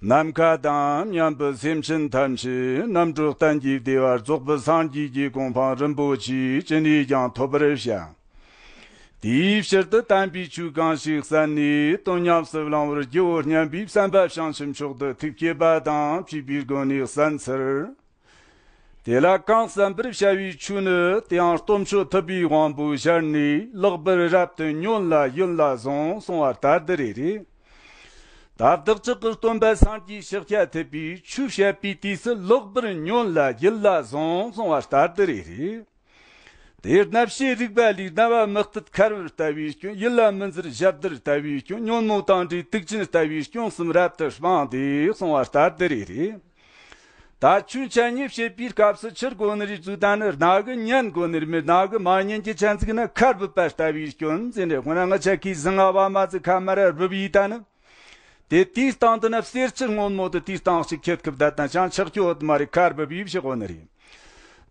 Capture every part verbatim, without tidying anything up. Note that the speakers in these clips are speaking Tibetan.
ནམ་མཁའ་དང་མཉམ་པའི་སེམས་ཅན་ཐམས་ཅད་རྣམ་གྲོལ་གཏན་གྱི་བདེ་བ་རྫོགས་པའི་སངས་རྒྱས་ཀྱི་གོ་འཕང་རིན་པོ་ཆེ་ཅི་ནས་ཀྱང་ཐོབ་པར་བྱ། དེའི་ཕྱིར་དུ་དམ་པའི་ཆོས་གང་ཞིག་གསན་ནས་དོན་ཉམས་སུ་བླང་བར་བགྱིའོ་སྙམ་པའི་བསམ་པ་བྱང་ཆུབ་མཆོག་ཏུ་ཐུགས་བསྐྱེད་པ་དང་བཅས་པའི་སྒོ་ནས་གསན་ཚུལ། དེ་ལ་གང་གསན་པར་བྱ་བའི་ཆོས་ནི། དེའང་སྟོབས་མཆོག་ཐུབ་པའི་དབང་པོའི་ཞལ་ནས། ལེགས་པར་རབ་ཏུ་ཉོན་ལ་ཡིད་ལ་ཟུངས་གསུངས་པ་ལྟར་དུ་རེ་རེ། ད་བདག་ཅག་གི་སྟོན་པ་སངས་རྒྱས་ཤཱཀྱ་ཐུབ་པས་ཆོས་བཤད་པའི་དུས་སུ། ལེགས་པར་ཉོན་ལ་ཡིད་ལ་ཟུངས་གསུངས་པ་ལྟར་དུ་རེ་རེ། དེ་རྣམ་ཤེས་རིག་པ་ལས། རྣ་བ་མུ་སྟེགས་མཁར་བུ་ལྟ་བུའི་སྐྱོན། ཡིད་ལ་མི་འཛིན་ཞབས་རྡུལ་ལྟ་བུའི་སྐྱོན། ཉོན་མོངས་དང་འདྲེས་དུག་ཅན་ལྟ་བུའི་སྐྱོན་གསུམ་རབ་ཏུ་སྤངས་ཏེ་གསུངས་པ་ལྟར་དུ་རེ་རེ། ད་ཆོས་འཆད་ཉན་བྱེད་པའི་སྐབས་སུ་ཆི་དགོས་ནི་རེད་ཟེར་ན། རྣ་གིས་ཉན་དགོས་ནི་རེད་མོད། རྣ་གིས་མ་ཉན་གྱི་ཆ་ཟིག་ན་མཁར་བུ་པ་ལྟ་བུའི་སྐྱོན་ཟེར་ནས། དཔེར་ན་ང་ཆ་གིས་ཟིང་ང་བ་མ་ཟིག་ཁ་མར་ར་བུབ་ཡིན་ད་ནི། དེ་དེའི་སྟེང་དུ་ན་གསེར་ཆུ་སྔོན་མོ་དེ་དེའི་སྟེང་ཞིག་ཁྱེར་ཐུབ་ད་ད་ཅང་ཆགས་ཀྱི་ཡོད་མ་རེད། མཁར་བུ་པས་བྱེད་དགོས་ནི་རེད།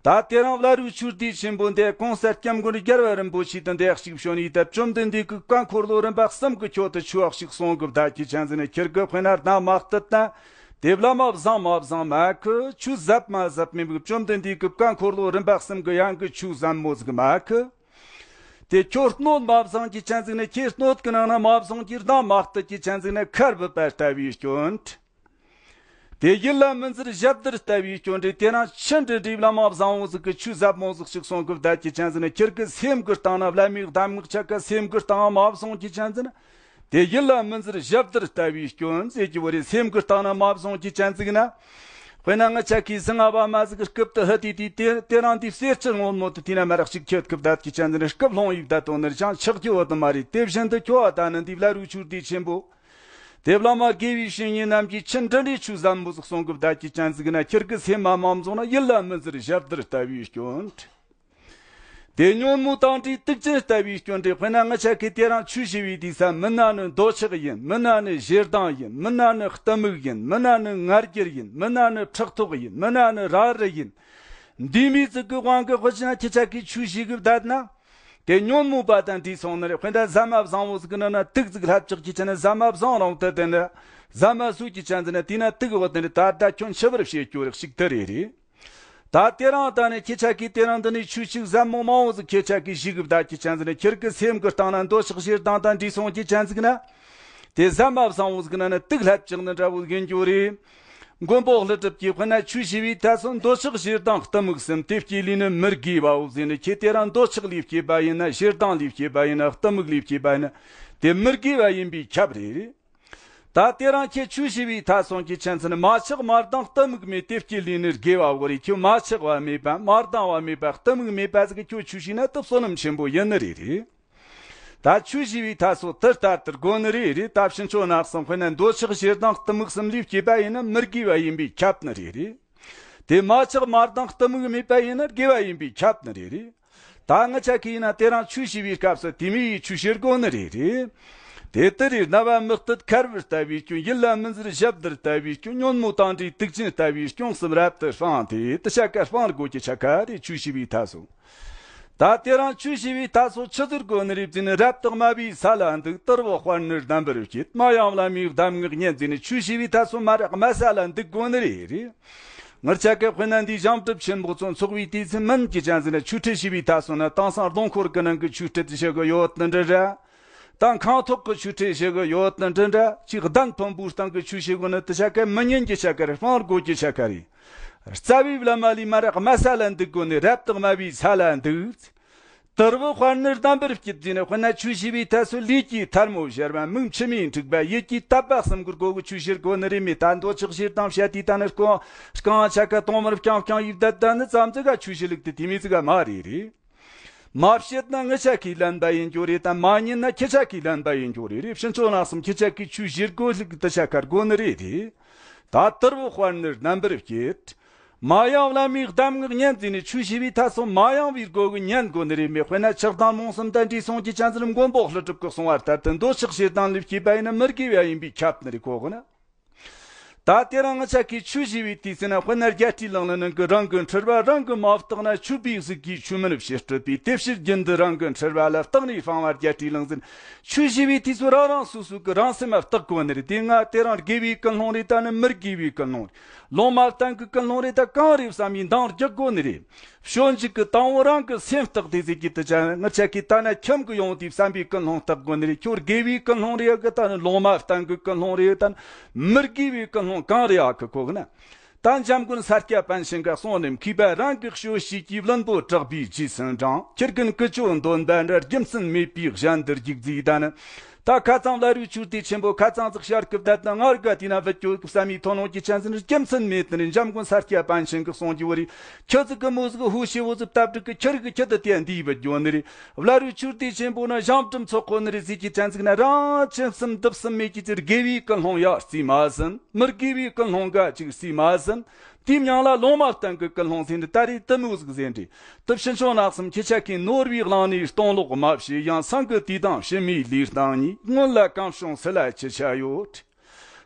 ད་དེ་རིང་བླ་རུང་ཆོས་སྡེ་ཆེན་པོ་འདི་གོང་ས་སྐྱབས་མགོན་རྒྱལ་བ་རིན་པོ་ཆེ་དང་འདི་ཞིག་བྱོན་ཡིན་ད། བཅོམ་ལྡན་འདས་ཀྱིས་བཀའ་འཁོར་ལོ་རིམ་པ་གསུམ་གྱི་ཆོས་དེ་ཆོས་ཞིག་གསུང་གི་བསྡད་ཀྱི་ཆ་ཟིག་ན། ཁྱེད་ཀྱིས་དཔེར་ན་རྣ་མ་གཏད་ན། དེ་བླ་མ་བཟང་མ་བཟང་མ་གི། ཆོས་ཟབ་མ་ཟབ་མིན་པའི་བཅོམ་ལྡན་འདས་ཀྱིས་བཀའ་འཁོར་ལོ་རིམ་པ་གསུམ་གྱི་ཡང་གི་ཆོས་ཟབ་མོ་ཟིག་མ་གི། དེ་ཁྱོད་སྣོད་མ་བཟང་གྱི་ཆ་ཟིག་ན། ཁྱེད་སྣོད་ཀྱི་ནང་ན་མ་བཟང་གྱི་རྣ་མ་གཏད་ཀྱི་ཆ་ཟིག་ན་མཁར་བུ་པ་ལྟ་བུའི་སྐྱོན། དེ་ཡིད་ལ་མི་འཛིན་ཞབས་རྡུལ་ལྟ་བུའི་སྐྱོན་རེད། དེ་རིང་ཆི་འདྲ་འདྲའི་བླ་མ་བཟང་བོ་ཟིག་གིས་ཆོས་ཟབ་མོ་ཟིག་ཞིག་གསུང་གི་བསྡད་ཀྱི་ཆ་ཟིག་ན། ཁྱེད་ཀྱི་སེམས་ཀྱི་སྟེང་ན། བླ་མའི་གདམས་ངག་ཆ་ག་སེམས་ཀྱི་སྟེང་མ་བཟང་གྱི་ཆ་ཟིག་ན། དེ་ཡིད་ལ་མི་འཛིན་ཞབས་རྡུལ་ལྟ་བུའི་སྐྱོན་ཟེར་གྱི་བོ་རེད། སེམས་ཀྱི་སྟེང་ན་མ་བཟང་གྱི་ཆ་ཟིག་ན། དཔེར་ན་ང་ཆ་གིས་ཟིང་ང་བ་མ་ཟིག་གི་སྐབས་དུ་ཧི་དེ་དེ་དེ་དེ་རིང་འདི་གསེར་ཆུ་སྔོན་མོ་དེ་དེ་ན་མར་ར་ཞིག་ཁྱེར་ཐུབ་བསྡད་ཀྱི་ཆ་ཟིག་ན། སྐབས་ལྷུང་ཡིག་བསྡད་དོ་ནི་ཅང་ཆགས་ཀྱི་ཡོད་མ་རེད། དེ་བཞིན་དུ་ཁྱོད་ད་ནི་འདི་བླ་རུང་ཆོས་སྡེ་ཆེན་པོ། དེ་བླ་མ་དགེ་བའི་བཤེས་གཉེན་རྣམས་ཀྱིས་ཆི་འདྲ་འདྲའི་ཆོས་ཟབ་མོ་ཟིག་གསུང་གི་བསྡད་ཀྱི་ཆ་ཟིག་ན། ཁྱེད་ཀྱི་སེམས་མ་མ་བཟང་ན་ཡིད་ལ་མི་འཛིན་ཞབས་རྡུལ་ལྟ་བུའི་སྐྱོན། དེ་ཉོན་མོངས་དང་འདྲེས་དུག་ཅན་ལྟ་བུའི་སྐྱོན་རེད། དཔེར་ན་ང་ཆ་གིས་དེ་རིང་ཆོས་ཞུ་བའི་དུས་ས། མིན་ན་ནི་འདོད་ཆགས་ཡིན། མིན་ན་ནི་ཞེ་སྡང་ཡིན། མིན་ན་ནི་གཏི་མུག་ཡིན། མིན་ན་ནི་ང་རྒྱལ་ཡིན། མིན་ན་ནི་ཕྲག་དོག་ཡིན། མིན་ན་ནི་ར་རི་ཡིན། འདི་མོ་ཟིག་གི་དབང་གིས་དཔེར་ན་ཁྱེད་ཆ་གིས་ཆོས་ཞུ་གི་བསྡད་ན། དེ་ཉོན་མོངས་པ་དང་འདྲེས་སོང་ནི་རེད། དཔེར་ན་ཟ་མ་བཟང་བོ་ཟིག་གི་ནང་ན་དུག་ཟིག་ལྷབ་ཆགས་ཀྱི་ཆ་ན། ཟ་མ་བཟང་རུང་དེ་དེ་ནི་ཟ་མ་ཟོས་ཀྱི་ཆ་ཟིག་ན། དེ་ན་དུག་ཡོད་ནི་རེད། ད་ད་ཁྱོད་འཆི་བར་བྱེད་རྒྱུ་རེད། ཞིག་དེ་རེ་རེད། ད་དེ་རིང་ད་ནི་ཁྱེད་ཆ་གིས་དེ་རིང་འདི་ནས་ཆོས་ཞིག་ཟབ་མོ་མང་བོ་ཟིག་ཁྱེད་ཆ་གིས་ཞུ་གི་བསྡད་ཀྱི་ཆ་ཟིག་ན། ཁྱེད་ཀྱི་སེམས་ཀྱི་སྟེང་ན་འདོད་ཆགས་ཞེ་སྡང་དང་འདྲེས་སོང་ཀྱི་ཆ་ཟིག་ན། དེ་ཟ་མ་བཟང་བོ་ཟིག་ན་ནི་དུག་ལྷབ་ཆགས་ནི་འདྲ་བོ་ཡིན་རྒྱུ་རེད། མགོན་པོ་ཀླུ་སྒྲུབ་ཀྱིས་དཔེར་ན་ཆོས་ཞུ་བའི་ཐད་སོ་འདོད་ཆགས་ཞེ་སྡང་གཏི་མུག་གསུམ། དེ་བཅས་ལས་ནི་མི་དགེ་བའོ་ཟེར་ནི། ཁྱེད་དེ་རིང་འདོད་ཆགས་ལས་སྐྱེས་པ་ཡིན་ན། ཞེ་སྡང་ལས་སྐྱེས་པ་ཡིན་ན། གཏི་མུག་ལས་སྐྱེས་པ་ཡིན་ན། དེ་མི་དགེ་བ་ཡིན་པས་ཁྱབ་རེད། ད་དེ་རིང་ཁྱེད་ཆོས་ཞུ་བའི་ཐད་སོང་གི་ཆ་ཚན། མ་ཆགས་མ་སྡང་གཏི་མུག་མེད། དེ་བཅས་ལས་ནི་དགེ་བ་བོ་རེད། ཁྱོད་མ་ཆགས་པ་མེད་པ། མ་སྡང་བ་མེད་པ། གཏི་མུག་མེད་པ་ཟིག་གི་ཁྱོད་ཆོས་ཞུས་ན་དེ་བསོད་ནམས་ཆེན་པོ་ཡིན་ནི་རེད་རེད། ད་ཆོས་ཞུ་བའི་ཐད་སོ་དེ་ལྟར་དུ་དགོས་ནི་རེད་རེད། ད་ཕྱིན་ཆོད་ནག་སང་དཔེར་ན་འདོད་ཆགས་ཞེ་སྡང་གཏི་མུག་གསུམ་ལས་སྐྱེས་པ་ཡིན་ན་མི་དགེ་བ་ཡིན་པས་ཁྱབ་ནི་རེད་རེད། དེ་མ་ཆགས་མ་སྡང་གཏི་མུག་མེད་པ་ཡིན་ན་དགེ་བ་ཡིན་པས་ཁྱབ་ནི་རེད་རེད། ད་ང་ཆ་གིས་ཡིན་ན་དེ་རིང་ཆོས་ཞུ་བའི་སྐབས་སུ་དེ་མོ་ཡི་ཆོས་ཞུ་དགོས་ནི་རེད་རེད། དེ་ལྟར་རེད། རྣ་བ་མུ་སྟེགས་མཁར་བུ་ལྟ་བུའི་སྐྱོན། ཡིད་ལ་མི་འཛིན་ཞབས་རྡུལ་ལྟ་བུའི་སྐྱོན། ཉོན་མོངས་དང་འདྲེས་དུག་ཅན་ལྟ་བུའི་སྐྱོན་གསུམ་རབ་ཏུ་སྤངས་ཏེ། དེ་ཆ་ག་སྤང་དགོས་ཀྱི་ཆ་ག་རེད། ཆོས་ཞུ་བའི་ཐད་སོ། ད་དེ་རིང་ཆོས་ཞུ་བའི་ཐད་སོ་ཆི་ཟེར་དགོས་ནི་རེད་ཟེར་ན། རབ་ཏུ་དམའ་བའི་ས་ལ་འདུག། དུལ་བུ་དཔའ་ནི་རྣམ་པར་བསྐྱེད། མ་ཡང་བླ་མའི་གདམས་ངག་ཉན་ཟེར་ནས་ཆོས་ཞུ་བའི་ཐད་སོ་མར་ར་དམའ་ས་ལ་འདུག་དགོས་ནི་རེད་རེད། ངེད་ཆ་ག་དཔེར་ན་འདི་ཞིང་སྒྲུབ་ཆེན་མོ་ཚོ་འཚོགས་པའི་དུས་ཚོད་མིན་གྱི་ཆ་ཟིག་ན་ཆོས་ཁྲིད་ཞུ་བའི་ཐད་སོ་ན། དེང་སང་རླངས་འཁོར་གྱི་ནང་གི་ཆོས་ཁྲིད་དེ་བྱེད་གི་ཡོད་ནི་འདྲ་འདྲ། ད་ཁང་ཐོག་གི་ཆོས་ཁྲིད་བྱེད་གི་ཡོད་ནི་འདྲ་འདྲ། ཅིག་གདན་མཐོན་པོའི་སྟེང་གི་ཆོས་བྱེད་གི་ནི་དེ་ཆ་ག་མི་ཉན་གྱི་ཆ་ག་རེད། སྤང་དགོས་ཀྱི་ཆ་ག་རེད། རྩ་བའི་བླ་མ་ལས་མར་ར་དམའ་ས་ལ་འདུག་དགོས་ནི། རབ་ཏུ་དམའ་བའི་ས་ལ་འདུག། དུལ་བུ་དཔའ་ནི་རྣམ་པར་བསྐྱེད་ཟེར་ནས། དཔེར་ན་ཆོས་ཞུ་བའི་ཐད་སོ་ལུས་ཀྱི་ཐལ་མོ་བཤལ་བ། མིག་མཆི་མས་འཁྲུགས་པ། ཡིད་ཀྱི་དད་པ་གསུམ་གྱི་སྒོ་གི་ཆོས་ཞུ་དགོས་ནི་རེད་མོད། ད་འདོད་ཆགས་ཞེ་སྡང་བཤད་དུས་ད་ནི་རྐང་རྐང་ཆ་ག་དོང་མར་རྐྱང་རྐྱང་ཡིབ་བསྡད་ད་ནི་ཙམ་ཟིག་ག་ཆོས་ཞུ་ལུགས་དེ་དེ་མོ་ཟིག་ག་མ་རེད་རེད། མ་བཤད་ན་ངེད་ཆ་གིས་ལན་པ་ཡིན་རྒྱུ་རེད། ད་མ་ཉན་ན་ཁྱེད་ཆ་གིས་ལན་པ་ཡིན་རྒྱུ་རེད་རེད། ཕྱིན་ཆོད་ནག་སང་ཁྱེད་ཆ་གིས་ཆོས་ཞུ་དགོས་ལུགས་དེ་ཆ་ག་དགོས་ནི་རེད་རེད། ད་དུལ་བུ་དཔའ་ནི་རྣམ་པར་བསྐྱེད། མ་ཡང་བླ་མའི་གདམས་ངག་ཉན་ཟེར་ནས་ཆོས་ཞུ་བའི་ཐད་སོ་མ་ཡང་བའི་སྒོ་གི་ཉན་དགོས་ནི་རེད་མོད། དཔེར་ན་ཆགས་སྡང་རྨོངས་གསུམ་དང་འདྲེས་སོང་གི་ཆ་ཟིག་ན་མགོན་པོ་ཀླུ་སྒྲུབ་ཀྱིས་གསུངས་པ་ལྟར་དུ་འདོད་ཆགས་ཞེ་སྡང་ལས་སྐྱེས་པ་ཡིན་ན་མི་དགེ་བ་ཡིན་པས་ཁྱབ་ནི་རེད། གོ་གི་ན། ད་དེ་རིང་ང་ཅག་གིས་ཆོས་ཞུ་བའི་དུས་ཚོད་ན། དཔེར་ན་རྒྱལ་སྲས་ལག་ལེན་ནང་གི་རང་གི་འཁྲུལ་པ་རང་གིས་མ་བརྟགས་ན། ཆོས་པའི་གཟུགས་ཀྱིས་ཆོས་མིན་ཕྱིར་སྤྲོས་པའི། དེ་ཕྱིར་རྒྱུན་དུ་རང་གི་འཁྲུལ་པ་ལ། བརྟགས་ནས་སྤང་བ་རྒྱལ་སྲས་ལག་ལེན། ཆོས་ཞུ་བའི་དུས་ཚོད་རང་རང་སོ་སོ་གི་རང་སེམས་ལ་བརྟག་དགོས་ནི་རེད། དེ་སྔ་དེ་རིང་དགེ་བའི་ཀུན་སློང་རེད། ད་ནི་མི་དགེ་བའི་ཀུན་སློང་རེད། ལུང་མ་བསྟན་གི་ཀུན་སློང་རེད། ད་གང་རེད་བསམ་ནས་འདང་རྒྱག་དགོས་ནི་རེད། སྤྱོད་འཇུག་གི་དང་པོ་རང་གི་སེམས་བརྟག་དེ་ཟེར་གྱི་དུ་ཅན། ང་ཅག་གིས་ད་ནི་ཁྱིམ་གི་ཡོང་དུས་བསམ་པའི་ཀུན་སློང་བརྟག་དགོས་ནི་རེད། ཁྱོད་དགེ་བའི་ཀུན་སློང་རེད་གི། ད་ནི་ལུང་མ་བསྟན་གི་ཀུན་སློང་རེད། ད་ནི་མི་དགེ་བའི་ཀུན་སློང་གང་རེད་ཨ་ཁུ་ཁོ་གི་ན། ད་འཇམ་མགོན་ས་སྐྱ་པཎ་ཆེན་གྱིས་གསུངས་ནི། མཁས་པ་རང་གི་སྤྱོད་བྱེད་ཀྱི། བླུན་པོ་གྲགས་པའི་རྗེས་སུ་འབྲང་། ཁྱེད་ཀུན་ཀུ་ཅོ་འདོན་པ་འདྲ། རྒྱུ་མཚན་མེད་པའི་གཞན་དུ་རྒྱུག་རྫིས། ད་ནི་ད་ཁ་ཚང་བླ་རུང་ཆོས་སྡེ་ཆེན་པོ་ཁ་ཚང་ཙིག་ཤར་སྐུ་བསྟན་དང་ང་རྒ་དེ་ན་བུ་ཅོ་སྐུ་བསམ་མི་ཐོ་ནོ་གྱི་ཆན་ཟིན་རྒྱུ་མཚན་མེད་དུ་ནི་འཇམ་མགོན་ས་སྐྱ་པཎ་ཆེན་གྱིས་གསུངས་ཀྱི་བོ་རེད། ཁྱོད་ཟིག་གི་མོ་ཟིག་ཧུ་ཤི་བོ་ཟིག་བཏབ་འགྲིག་གི་ཁྱེར་གི་ཁྱེད་དུ་དེ་འདིའི་བུ་ཅོ་ནི་རེད། བླ་རུང་ཆོས་སྡེ་ཆེན་པོ་ན་ཞང་བྲིམ་ཚོགས་ཁོ་ནི་རེད་ཟིག་གི་ཆན་ཟིག་ན། རང་ཅན་སུམ་འདུབ་སུམ་མེད་ཀྱི་ཅིར་དགེ་བའི་ཀུན་སློང་ཡ་རྩིས་མ་ཟིན། མི་དགེ་བའི་ཀུན་སློང་འགའ་ཅིག་རྩིས་མ་ཟིན། དེའི་མྱིང་ལ་ལུང་མ་བསྟན་གི་ཀུན་སློང་ཟེར་འདི་ད་རེས་དུ་མོ་ཟིག་ཟེར་འདི། དུ་ཕྱིན་ཆོག་ནག་གསུམ་ཁྱེད་ཅག་གིས་ནོར་བའི་གླིང་ནས་སྟོང་ལོག་མ་བྱེད་ཡང་། སེང་གེ་དུས་དང་ཕྱི་མའི་ལུས་བཏང་ནས། སྔོན་ལ་གང་བྱུང་སྲིད་ལ་ཅི་ཆ་ཡོད།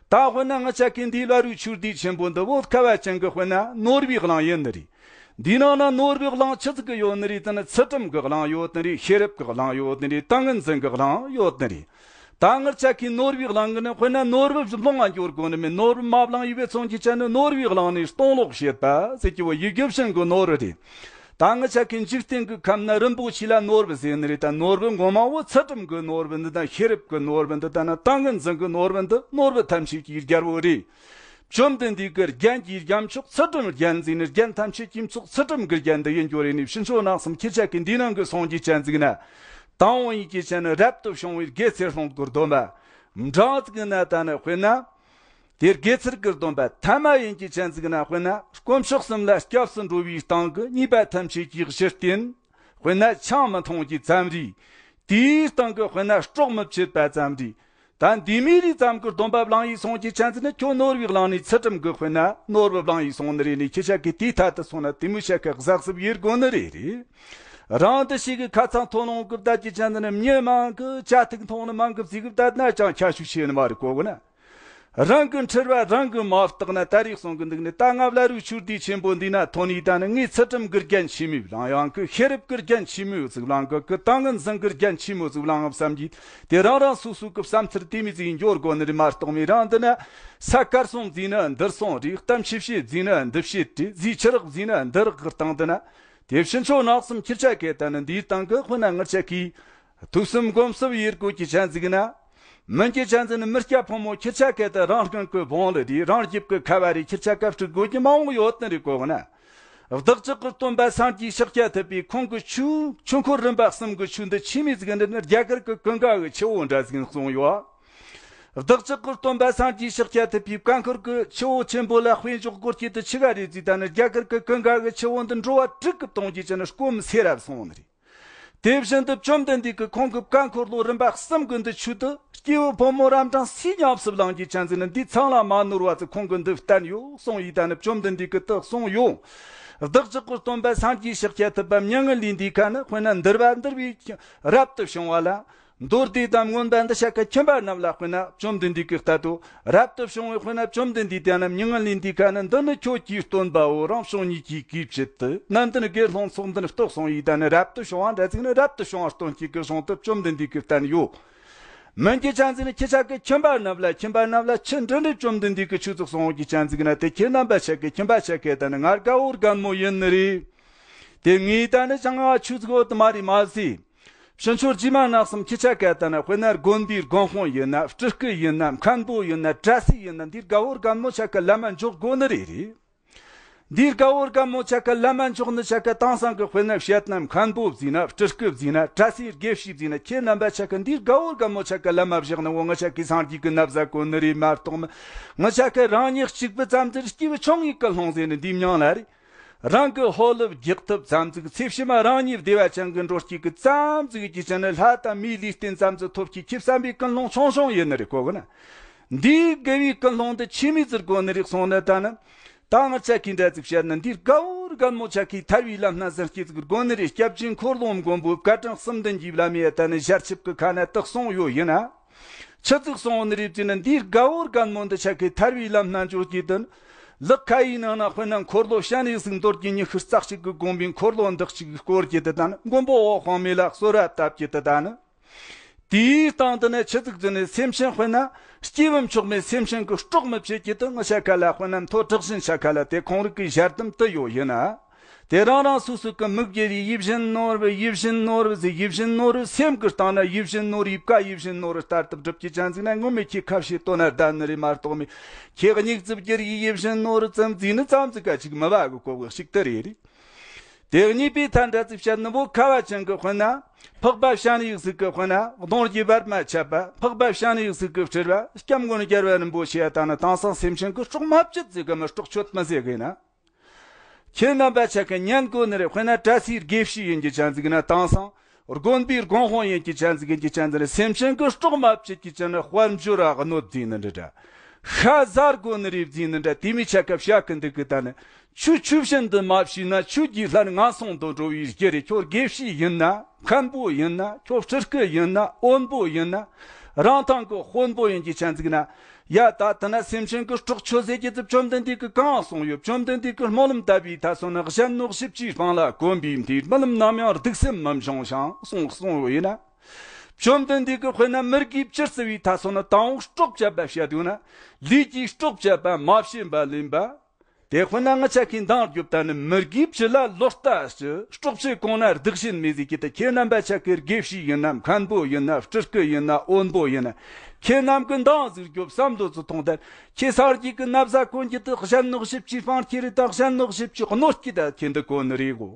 ད་དཔེར་ན་ང་ཅག་གིས་འདི་བླ་རུང་ཆོས་སྡེ་ཆེན་པོ་འདི་བོད་ཁ་བ་ཅན་གི་དཔེར་ན་ནོར་བའི་གླིང་ཡིན་ནི་རེད། འདི་ནང་ན་ནོར་བའི་གླིང་ཆི་ཟིག་གི་ཡོད་ནི་རེད། དེ་ནི་ཚུལ་ཁྲིམས་གི་གླིང་ཡོད་ནི་རེད། ཤེས་རབ་གི་གླིང་ཡོད་ནི་རེད། ཏིང་ངེ་འཛིན་གི་གླིང་ཡོད་ནི་རེད། ད་ང་ཅག་གིས་ནོར་བུའི་གླིང་གི་ནི་དཔེར་ན་ནོར་བུ་བླངས་ང་འགྱོ་དགོས་ནི་མིན། ནོར་བུ་མ་བླངས་ཡི་བའི་ཚོང་གི་ཅན་ནི་ནོར་བུའི་གླིང་ནས་སྟོང་ལོག་བྱེད་པ་ཟེར་གྱི་བོ་ཡི་གེ་བྱིན་གི་ནོར་བུ་རེད། ད་ང་ཅག་གིས་འཇིག་རྟེན་གི་ཁམས་ན་རིན་པོ་ཆེ་ལ་ནོར་བུ་ཟེར་ནི་རེད། ད་ནོར་བུ་ངོ་མ་བོ་ཚུལ་ཁྲིམས་གི་ནོར་བུ་འདི་དང་ཤེས་རབ་གི་ནོར་བུ་འདི་དང་ན་ཏིང་ངེ་འཛིན་གི་ནོར་བུ་འདི་ནོར་བུ་ཐམས་ཅད་ཀྱི་རྒྱལ་པོ་རེད། བཅོམ་ལྡན་འདས་ཀྱི་རྒྱན་གྱི་རྒྱན་མཆོག་ཚུལ་ཁྲིམས་རྒྱན་ཟེར་ནི། རྒྱན་ཐམས་ཅད་ཀྱི་མཆོག་ཚུལ་ཁྲིམས་ཀྱི་རྒྱན་འདི་ཡིན་རྒྱུ་རེད་ནི། ཕྱིན་ཆོག་ནག་གསུམ་ཁྱེད་ཅག་གིས་འདི་ནང་གི་སོང་གི་ཅན་ཟིག་ན། དང་པོ་ཡིན་གྱི་ཅན་ནི་རབ་ཏུ་བྱུང་བའི་དགེ་ཚུལ་སློང་གི་སྡོམ་པ། འབྲང་ཟིག་ན་ད་ནི་དཔེར་ན། དེ་དགེ་ཚུལ་གྱི་སྡོམ་པ་ཐ་མ་ཡིན་གྱི་ཅན་ཟིག་ན་དཔེར་ན། དཀོན་མཆོག་གསུམ་ལ་སྐྱབས་སུ་འགྲོ་བའི་སྟེང་གི་ཉེས་པ་ཐམས་ཅད་ཀྱི་གཞི་རྟེན། དཔེར་ན་ཆང་མི་འཐུང་གི་ཙམ་རེད། དེའི་སྟེང་གི་དཔེར་ན་སྲོག་མི་བཅད་པ་ཙམ་རེད། ད་འདི་མི་རིགས་ཙམ་གྱི་སྡོམ་པ་བླངས་ཡིན་སོང་གི་ཆན་ཟིག་ན་ཁྱོད་ནོར་བུའི་གླིང་ནས་ཚུལ་ཁྲིམས་ཀྱི་དཔེར་ན་ནོར་བུ་བླངས་ཡིན་སོང་ནི་རེད་ནི། ཁྱེད་ཅག་གིས་དེའི་ཐད་དུ་སོང་ན་དེ་མོ་ཅག་གི་གཟབ་གཟབ་ཡེད་དགོས་ནི་རེད་རེད། རང་འདི་ཞིག་གི་ཁ་ཚང་ཐོ་ལོང་གི་བསྡད་ཀྱི་ཅན་ཟིག་ན་མྱི་མང་གི་ཅ་ཐུག་མཐོང་ནི་མང་གི་ཟིག་གི་བསྡད་ན་ཅང་ཁྱད་ཤུགས་ཆེ་ནི་མ་རེད་གོ་གི་ན། རང་གི་འཁྲུལ་བ་རང་གིས་མ་བརྟགས་ན། ད་རེས་གསུང་གི་འདུག་ནི། ད་ང་བླ་རུང་ཆོས་སྡེ་ཆེན་པོ་འདི་ན་ཐོན་ནས་ད་ནི་ངས་ཚུལ་ཁྲིམས་ཀྱི་རྒྱན་ཆི་མོ་བླངས་ཡང་གི། ཤེས་རབ་ཀྱི་རྒྱན་ཆི་མོ་ཟིག་བླངས་གི། གི་ཏིང་ངེ་འཛིན་གྱི་རྒྱན་ཆི་མོ་ཟིག་བླངས་བསམ་གྱི། དེ་རང་རང་སོ་སོ་གི་བསམ་ཚུལ་དེ་མོ་ཟིག་འགྱུར་དགོས་ནི་རེད་མ་གཏོགས་མི་རང་འདི་ན། ས་དཀར་གསུམ་བརྫིས་ན་འདིར་གསུམ་རེད། གཏམ་ཆེ་བཤད་བརྫིས་ན་འདི་བཤད་རེད། རྫས་ཆུ་རགས་བརྫིས་ན་འདི་རགས་གི་སྟེང་འདི་ན། དེ་ཕྱིན་ཆོག་ནག་གསུམ་ཁྱེད་ཅག་གིས་ད་ནི་འདིའི་སྟེང་གི་དཔེར་ན་ང་ཅག་གིས། ཐོས་བསམ་སྒོམ་གསུམ་ཡེད་དགོས་ཀྱི་ཅན་ཟིག་ན། མིན་གྱི་ཅན་ཟིག་ནི་མི་སྐྱ་ཕོ་མོ་ཁྱེད་ཅག་གིས་ད་རང་རྐང་གི་བོང་ལི་རེད། རང་རྒྱབ་ཀྱི་ཁ་བ་རེད། ཁྱེད་ཅག་ག་སྤྲུག་དགོས་ཀྱི་མང་བོ་ཡོད་ནི་རེད་གོ་གི་ན། བདག་ཅག་གི་སྟོན་པ་སངས་རྒྱས་ཤཱཀྱ་ཐུབ་པས་ཁོང་གི་ཆོས་ཆོས་འཁོར་རིམ་པ་གསུམ་གྱི་ཆོས་འདི་ཆི་མོ་ཟིག་འདི་ནི་རྒྱ་གར་གྱི་ཀུན་དགའ་གི་ཆུ་བོ་འདྲ་ཟིག་གསུངས་ཡོད། བདག་ཅག་གི་སྟོན་པ་སངས་རྒྱས་ཤཱཀྱ་ཐུབ་པས་བཀའ་འཁོར་གྱི་ཆུ་བོ་ཆེན་པོ་ལ་དཔེ་འཇོག་སྐོར་གྱི་དུ་ཆི་ག་རེད་ཟིག་ད་ནི་རྒྱ་གར་གྱི་ཀུན་དགའ་གི་ཆུ་བོ་འདི་འགྲོ་བ་དྲུག་གི་སྟོང་གི་ཅན་ནི་སྐོམ་སེ་རབ་སོང་ནི་རེད། དེ་བཞིན་དུ་བཅོམ་ལྡན་འདས་ཀྱིས་ཁོང་གི་བཀའ་འཁོར་ལོ་རིམ་པ་གསུམ་གྱི་འདི་ཆོས་དུ་སྐྱེས་བུ་ཕོ་མོ་རབ་འབྲིང་སུས་ཉམས་སུ་བླངས་ཀྱི་ཅན་ཟིག་ནི་འདི་ཚང་ལ་མ་ནོར་བ་ཚོ་ཁོང་གི་འདི་བསྟན་ཡོད་གསུངས་ཡི། ད་ནི་བཅོམ་ལྡན་འདས་ཀྱིས་དུ་གསུངས་ཡོད། བདག་ཅག་གི་སྟོན་པ་སངས་རྒྱས་ཤཱཀྱ་ཐུབ་པ་མྱ་ངན་ལས་འདས་ཁ་ནི་དཔེར་ན་འདུལ་བ་འདུལ་བའི་རབ་ཏུ་བྱུང་བ་ལ། མདོ་སྡེ་དང་མངོན་པ་འདི་ཤཱཀྱ་ཁྱིམ་པ་རྣམས་ལ་དཔེར་ན་བཅོམ་ལྡན་འདས་ཀྱིས་བསྟན་ཏོ། རབ་ཏུ་བྱུང་བའི་དཔེར་ན་བཅོམ་ལྡན་འདས་དེ་རྣམས་མྱ་ངན་ལས་འདས་ཁ་ནི། འདི་ནི་ཁྱོད་ཀྱིས་སྟོན་པའོ། རང་བྱུང་ཉིད་ཀྱིས་གུས་བྱེད་དུ། ནན་ཏན་དགེ་སློང་ཚོགས་འདི་ནི་བསྟོད་གསུངས་ཡི། ད་ནི་རབ་ཏུ་བྱུང་བ་འདྲ་ཟིག་ནི་རབ་ཏུ་བྱུང་བ་སྟོན་ཅིག་གི་གཞུང་དུ་བཅོམ་ལྡན་འདས་ཀྱིས་བསྟན་ཡོད། མིན་གྱི་ཅན་ཟིག་ནི་ཁྱེད་ཅག་གི་ཁྱིམ་པ་རྣམས་ལ་ཁྱིམ་པ་རྣམས་ལ་ཆི་འདྲ་འདྲའི་བཅོམ་ལྡན་འདས་ཀྱི་ཆོས་ཚོགས་གསུངས་ཀྱི་ཅན་ཟིག་ན། དེ་ཁྱེད་རྣམ་པ་ཆ་གི་ཁྱིམ་པ་ཆ་གི་ད་ནི་ང་རྒད་པོ་རྒད་མོ་ཡིན་ནི་རེད། དེ་ངས་ད་ནི་ཅང་ང་ཆོས་ཚོགས་དུ་མ་རེད་མ་ཟེར། ཕྱི་ཕྱོགས་རྗེས་མ་ནག་གསུམ་ཁྱེད་ཅག་ག་ད་ན་དཔེར་ན་དགོན་པའི་དགོན་དཔོན་ཡིན་ན། སྤྲུལ་སྐུ་ཡིན་ན། མཁན་པོ་ཡིན་ན། གྲྭ་སྲས་ཡིན་ན། འདིར་དགའ་བོ་དགའ་མོ་ཆ་ག་ལམ་མ་འཇོག་དགོས་ནི་རེད་རེད། འདིར་དགའ་བོ་དགའ་མོ་ཆ་ག་ལམ་མ་འཇོག་ནི་ཆ་ག་དེང་སང་གི་དཔེར་ན་བཤད་ན་མཁན་པོ་བརྫིས་ན། སྤྲུལ་སྐུ་བརྫིས་ན། གྲྭ་སྲས་དགེ་བཤེས་བརྫིས་ན། ཁྱེད་རྣམ་པ་ཆ་ག་འདིར་དགའ་བོ་དགའ་མོ་ཆ་ག་ལམ་མ་བཞག་ན་འོ་ང་ཆ་གི་སངས་རྒྱས་ཀྱི་ན་བཟའ་གོ་ནི་རེད་མ་གཏོགས་མི། ང་ཆ་ག་རང་ཉིད་གཅིག་པུ་ཙམ་ཟེར་སྐྱེས་བུ་ཆུང་ངུའི་ཀུན་སློང་ཟེར་ནི་འདིའི་མྱིང་ལ་རེད། རང་གི་ཧོ་ལུབ་རྒྱག་ཐུབ་ཙམ་ཟིག་ཚེ་ཕྱི་མ་རང་ཉིད་བདེ་བ་ཅན་གྱི་འགྲོ་སྐྱིད་ཀྱི་ཙམ་ཟིག་གི་ཅན་ནི་ལྷ་དང་མིའི་ལུས་རྟེན་ཙམ་ཟིག་ཐོབ་ཀྱི་ཁྱེད་བསམ་པའི་ཀུན་སློང་ཆུང་ཆུང་ཡིན་ནི་རེད་གོ་གི་ན། འདིའི་དགེ་བའི་ཀུན་སློང་འདི་ཆི་མོ་ཟིག་དགོས་ནི་རེད་གསུངས་ན། ད་ནི་ད་ང་ཅག་གིས་འདྲ་ཟིག་བཤད་ན། འདིར་དགའ་བོ་དགའ་མོ་ཆ་གིས་ཐར་བའི་ལམ་སྣ་ཟིན་སྐྱེ་ཟིག་དགོས་ནི་རེད། སྐྱབས་རྗེ་འཁོར་ལོ་མགོན་པོའི་བཀའ་དྲིན་གསུམ་ལྡན་གྱི་བླ་མས་ད་ནི་ཞལ་ཆིབས་ཀྱི་ཁ་ན་དག་གསུངས་ཡོད་ཡིན་ན། ཆི་ཟིག་སོང་ནི་རེད་ཟེར་ན། འདིའི་དགའ་བོ་རྒན་མོ་འདི་ཆ་གི་ཐར་བའི་ལམ་སྣ་འཇོག་གི་དོན། ལག་ཁ་ཡི་ནང་ན་དཔེར་ན་འཁོར་ལོ་ཞལ་ནས་གཟིགས་མདོར་གྱི་ཉི་ཤུ་རྩ་གཅིག་གི་དགོན་པའི་འཁོར་ལོ་འདི་གཅིག་སྐོར་གྱི་དེ་དང་ནི། མགོན་པོ་འོད་དཔག་མེད་ལ་གསོལ་བ་བཏབ་ཀྱི་དེ་དང་ནི། དེའི་སྟེང་དུ་ནི་ཆི་ཟིག་ཟེར་ན། སེམས་ཅན་དཔེར་ན་སྐྱེས་བུ་མཆོག་མའི་སེམས་ཅན་གྱི་སྲོག་མི་བཅད་ཀྱི་དེ། ངི་ཆ་ག་ལ་དཔེར་ན་མཐོ་དྲག་ཞན་ཆ་ག་ལ་དེ་ཁོང་རིགས་ཀྱི་ཞལ་གདམས་དུ་ཡོད་ཡིན་ན། དེ་རང་རང་སོ་སོ་གི་མིག་གི་རིགས་ཡིད་བཞིན་ནོར་བུ། ཡིད་བཞིན་ནོར་བུ་ཟེར། ཡིད་བཞིན་ནོར་བུ་སེམས་ཀྱི་སྟེང་ན་ཡིད་བཞིན་ནོར་བུའི་བཀའ། ཡིད་བཞིན་ནོར་བུ་ལྟར་དུ་སྒྲུབ་ཀྱི་ཅན་ཟིག་ན། ངོ་མས་ཁྱེད་ཁ་བཤད་དོ་ན་བདེན་ནི་རེད་མ་གཏོགས་མེད། ཁྱེད་སྙིགས་རྩུབ་ཀྱི་རིགས་ཡིད་བཞིན་ནོར་བུ་ཙམ་བརྩིས་ནི་ཙམ་ཟིག་ག་ཅིག་མི་བ་གི་གོ་བ་ཞིག་དེ་རེད། དེ་གཉིས་པའི་ཐད་འདྲ་ཟིག་བཤད་ནི་བོ། ཁ་བ་ཅན་གི་དཔེར་ན་འཕགས་པ་སྤྱན་རས་གཟིགས་ཀྱི་དཔེར་ན་གདུང་རྒྱུད་པདྨ་ཁྱབ་པ། འཕགས་པ་སྤྱན་རས་གཟིགས་ཀྱི་སྤྲུལ་པ་སྐྱབས་མགོན་རྒྱལ་བ་རིན་པོ་ཆེ་ཡ་དང་ནི། དེང་སང་སེམས་ཅན་གྱི་སྲོག་མ་བཅད་ཟེར་གི་མི། སྲོག་གཅོད་མི་ཟེར་གི་ན། ཁྱེད་རྣམ་པ་ཆ་གི་ཉན་དགོས་ནི་རེད། དཔེར་ན་བཀྲ་ཤིས་དགེ་བཤེས་ཡིན་གྱི་ཅན་ཟིག་ན། དེང་སང་དགོན་པའི་དགོན་དཔོན་ཡིན་གྱི་ཅན་ཟིག་ཡིན་གྱི་ཅན་ཟིག་ན། སེམས་ཅན་གྱི་སྲོག་མ་བཅད་ཀྱི་ཅན་ན་དཔལ་འབྱོར་ར་གནོད་བརྩིས་ནི་འདྲ་འདྲ། ཤ་ཟ་དགོས་ནི་རེད་བརྩིས་ནི་འདྲ། དེ་མི་ཆ་ག་བཤད་གི་འདུག་གི་ད་ནི། ཁྱོད་ཆོས་བཞིན་དུ་མ་བྱས་ན། ཁྱོད་ཀྱི་ལྷར་ངན་སོང་དུ་འགྲོ་བའི་རྒྱུ་རེད། ཁྱོད་དགེ་བཤེས་ཡིན་ན། མཁན་པོ་ཡིན་ན། ཁྱོད་སྤྲུལ་སྐུ་ཡིན་ན། དཔོན་པོ་ཡིན་ན། རང་ཐང་གི་དཔོན་པོ་ཡིན་གྱི་ཅན་ཟིག་ན། ཡ་ད་དེ་ན་སེམས་ཅན་གྱི་སྲོག་ཆོད་ཟེར་གྱི་དེ་བཅོམ་ལྡན་འདས་ཀྱིས་གང་གསུངས་ཡོད། བཅོམ་ལྡན་འདས་ཀྱིས་སྨོན་ལམ་བཏབ་པའི་ད་སོང་ན། གཞན་གནོད་བྱེད་པའི་དཔང་ལ་གོམ་པའི་མཐའི། རྨི་ལམ་ནམ་ཡང་གདུག་སེམས་མི་འབྱུང་ཞིང་གསུངས་གསུངས་ཡོད་ཡིན་ན། བཅོམ་ལྡན་འདས་ཀྱིས་དཔེར་ན་མི་དགེ་བཅུ་བརྩི་བའི་ད་སོང་ན། དང་པོ་སྲོག་བཅད་པ་བཤད་ཡོད་ན། ལུས་ཀྱི་སྲོག་བཅད་པ། མ་བྱིན་པ་ལེན་པ། དེ་དཔེར་ན་ང་ཆ་གི་འདང་རྒྱོབ་ད་ནི་མི་དགེ་བཅུ་ལ་ལོག་ལྟ་ཞུ། སྲོག་བཅད་གོང་ན་སྡིག་ཞེན་མེད་ཟེར་གྱི་དེ། ཁྱེད་རྣམ་པ་ཆ་གི་དགེ་བཤེས་ཡིན་ན། མཁན་པོ་ཡིན་ན། སྤྲུལ་སྐུ་ཡིན་ན། དཔོན་པོ་ཡིན་ན། ཁྱེད་རྣམས་ཀྱི་འདང་ཟིག་རྒྱོབ། བསམ་བློ་ཚུར་ཐོངས་ད། ཁྱེད་སངས་རྒྱས་ཀྱི་ན་བཟའ་གོན་གྱི་དེ་གཞན་གནོད་བྱེད་པའི་དཔང་ཁྱེར་རེ་དང་། གཞན་གནོད་བྱེད་པའི་གནོད་སྐྱེལ་ད་ཁྱེད་འདི་གོན་ནི་རེད་གོ།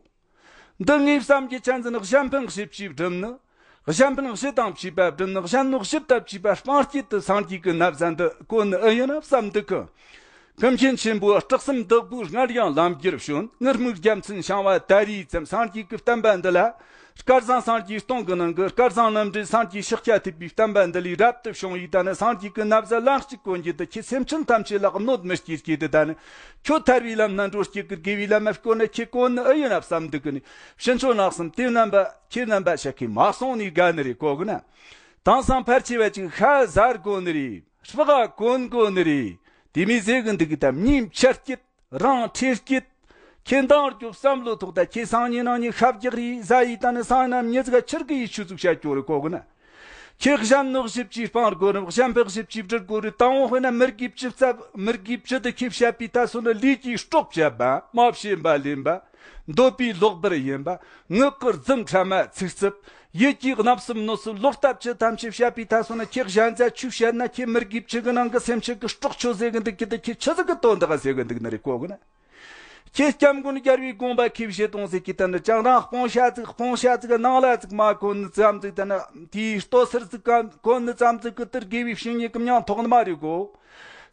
འདི་ངས་བསམ་གྱི་ཅན་ཟིག་ན། གཞན་ཕན་བྱེད་པའི་སྒྲུབ་ནི། གཞན་ཕན་བྱེད་དང་བྱེད་པ་སྒྲུབ་ནི། གཞན་གནོད་བྱེད་དང་བྱེད་པ་སྤང་སྤྱད་དུ་སངས་རྒྱས་ཀྱི་ན་བཟའ་འདི་གོན་ནི་ཨེ་ཡིན་ན་བསམ་འདུག་གི། ཀུན་མཁྱེན་ཆེན་པོའི་སྐུ་གསུམ་བདག་པོས་སྔར་ཡང་ལམ་བརྒྱུད་བྱོན། ངུར་སྨྲིག་རྒྱལ་མཚན་བྱང་བ་ད་རེས་ཙམ། སངས་རྒྱས་ཀྱི་བསྟན་པ་འདི་ལ། སྐལ་བཟང་སངས་རྒྱས་སྟོང་གི་ནང་གི་སྐལ་བཟང་རྣམ་འདྲེན་སངས་རྒྱས་ཤཱཀྱ་ཐུབ་པའི་བསྟན་པ་འདི་ལས་རབ་ཏུ་བྱུང་བའི་ད་ནི་སངས་རྒྱས་ཀྱི་ན་བཟའ་ལན་གཅིག་གོན་རྒྱུ་དེ་ཁྱེད་སེམས་ཅན་ཐམས་ཅད་ལ་གནོད་མི་སྐྱེལ་གྱི་དེ། ད་ནི་ཁྱོད་ཐར་བའི་ལམ་སྣ་འགྲོ་སྐྱེ་གི། དགེ་བའི་ལམ་མ་བཀོད་ན་ཁྱེད་གོན་ནི་ཨེ་ཡིན་ན་བསམ་འདུག་གི་ནི། ཕྱིན་ཅི་ལོག་གསུམ་དེ་རྣམ་པ་ཁྱེད་རྣམ་པ་ཆ་གིས་མ་གསུངས་ནས་དགའ་ནི་རེད་གོ་གི་ན། དེང་སང་ཕལ་ཆེ་བ་ཅིག་ཤ་ཟ་དགོས་ནི་རེད། སྤགས་གོན་དགོས་ནི་རེད། དེ་མོ་ཟེར་གི་འདུག་གི། ད་མིའི་འཆར་སྐྱིད། རང་འཁྲིད་སྐྱིད། ཁྱེད་འདང་རྒྱོབ། བསམ་བློ་ཐོངས་ད། ཁྱེད་སང་ཉིན་གནངས་ཉིན་ཤ་རྒྱག་རེས་ཟ་ཡི་ད་ནི་སང་ཉིན་ཉི་ཟིག་ཆུར་གི་ཡི་ཆུ་ཟུག་བྱ་སྐྱོ་རེ་གོ་གི་ན། ཁྱེད་གཞན་གནོད་བྱེད་པའི་སྤང་དགོས་རེད། གཞན་ཕན་བྱེད་པའི་སྒྲུབ་དགོས་རེད། དང་པོ་དཔེར་ན་མི་དགེ་བཅུ་བརྩི། མི་དགེ་བཅུ་དེ་ཁྱེད་བཤད་པའི་ད་སོང་ན། ལུས་ཀྱི་སྲོག་བཅད་པ། མ་བྱིན་པ་ལེན་པ། འདོད་པའི་ལོག་པར་ཡིན་པ། ངག་གི་རྫུ་འཕྲུལ་མ་ཚིག་རྩུབ། ཡིད་ཀྱི་རྣམ་གསུམ་གནོད་སེམས་ལོག་ལྟ་བཅུ་ཐམས་ཅད་བཤད་པའི་ད་སོང་ན། ཁྱེད་གཞན་ཟ་ཆུ་བཤད་ན། ཁྱེད་མི་དགེ་བཅུ་གི་ནང་གི་སེམས་ཅན་གྱི་སྲོག་ཆོད་ཟེར་གི་འདུག་གི། དེ་ཁྱེད་ཆི་ཟིག་གི་དོན་དག་ཟེར་གི་འདུག་ནི་རེད་གོ་གི་ན། ཁྱེད་སྐྱབས་མགོན་རྒྱལ་བའི་དགོངས་པ་ཁྱེད་བཞེས་དང་ཟེར་གི། ད་ནི་ཅང་རང་སྤོང་བྱ་ཟིག་སྤོང་བྱ་ཟིག་ནང་ལ་ཟིག་མ་གོན་ནི་ཙམ་ཟིག། ད་ནི་དེའི་ལྟོ་ཟུར་ཟིག་ག་གོན་ནི་ཙམ་ཟིག་གི་དེར་དགེ་བའི་བཤེས་གཉེན་གི་མྱིང་ཐོགས་ནི་མ་རེད་གོ།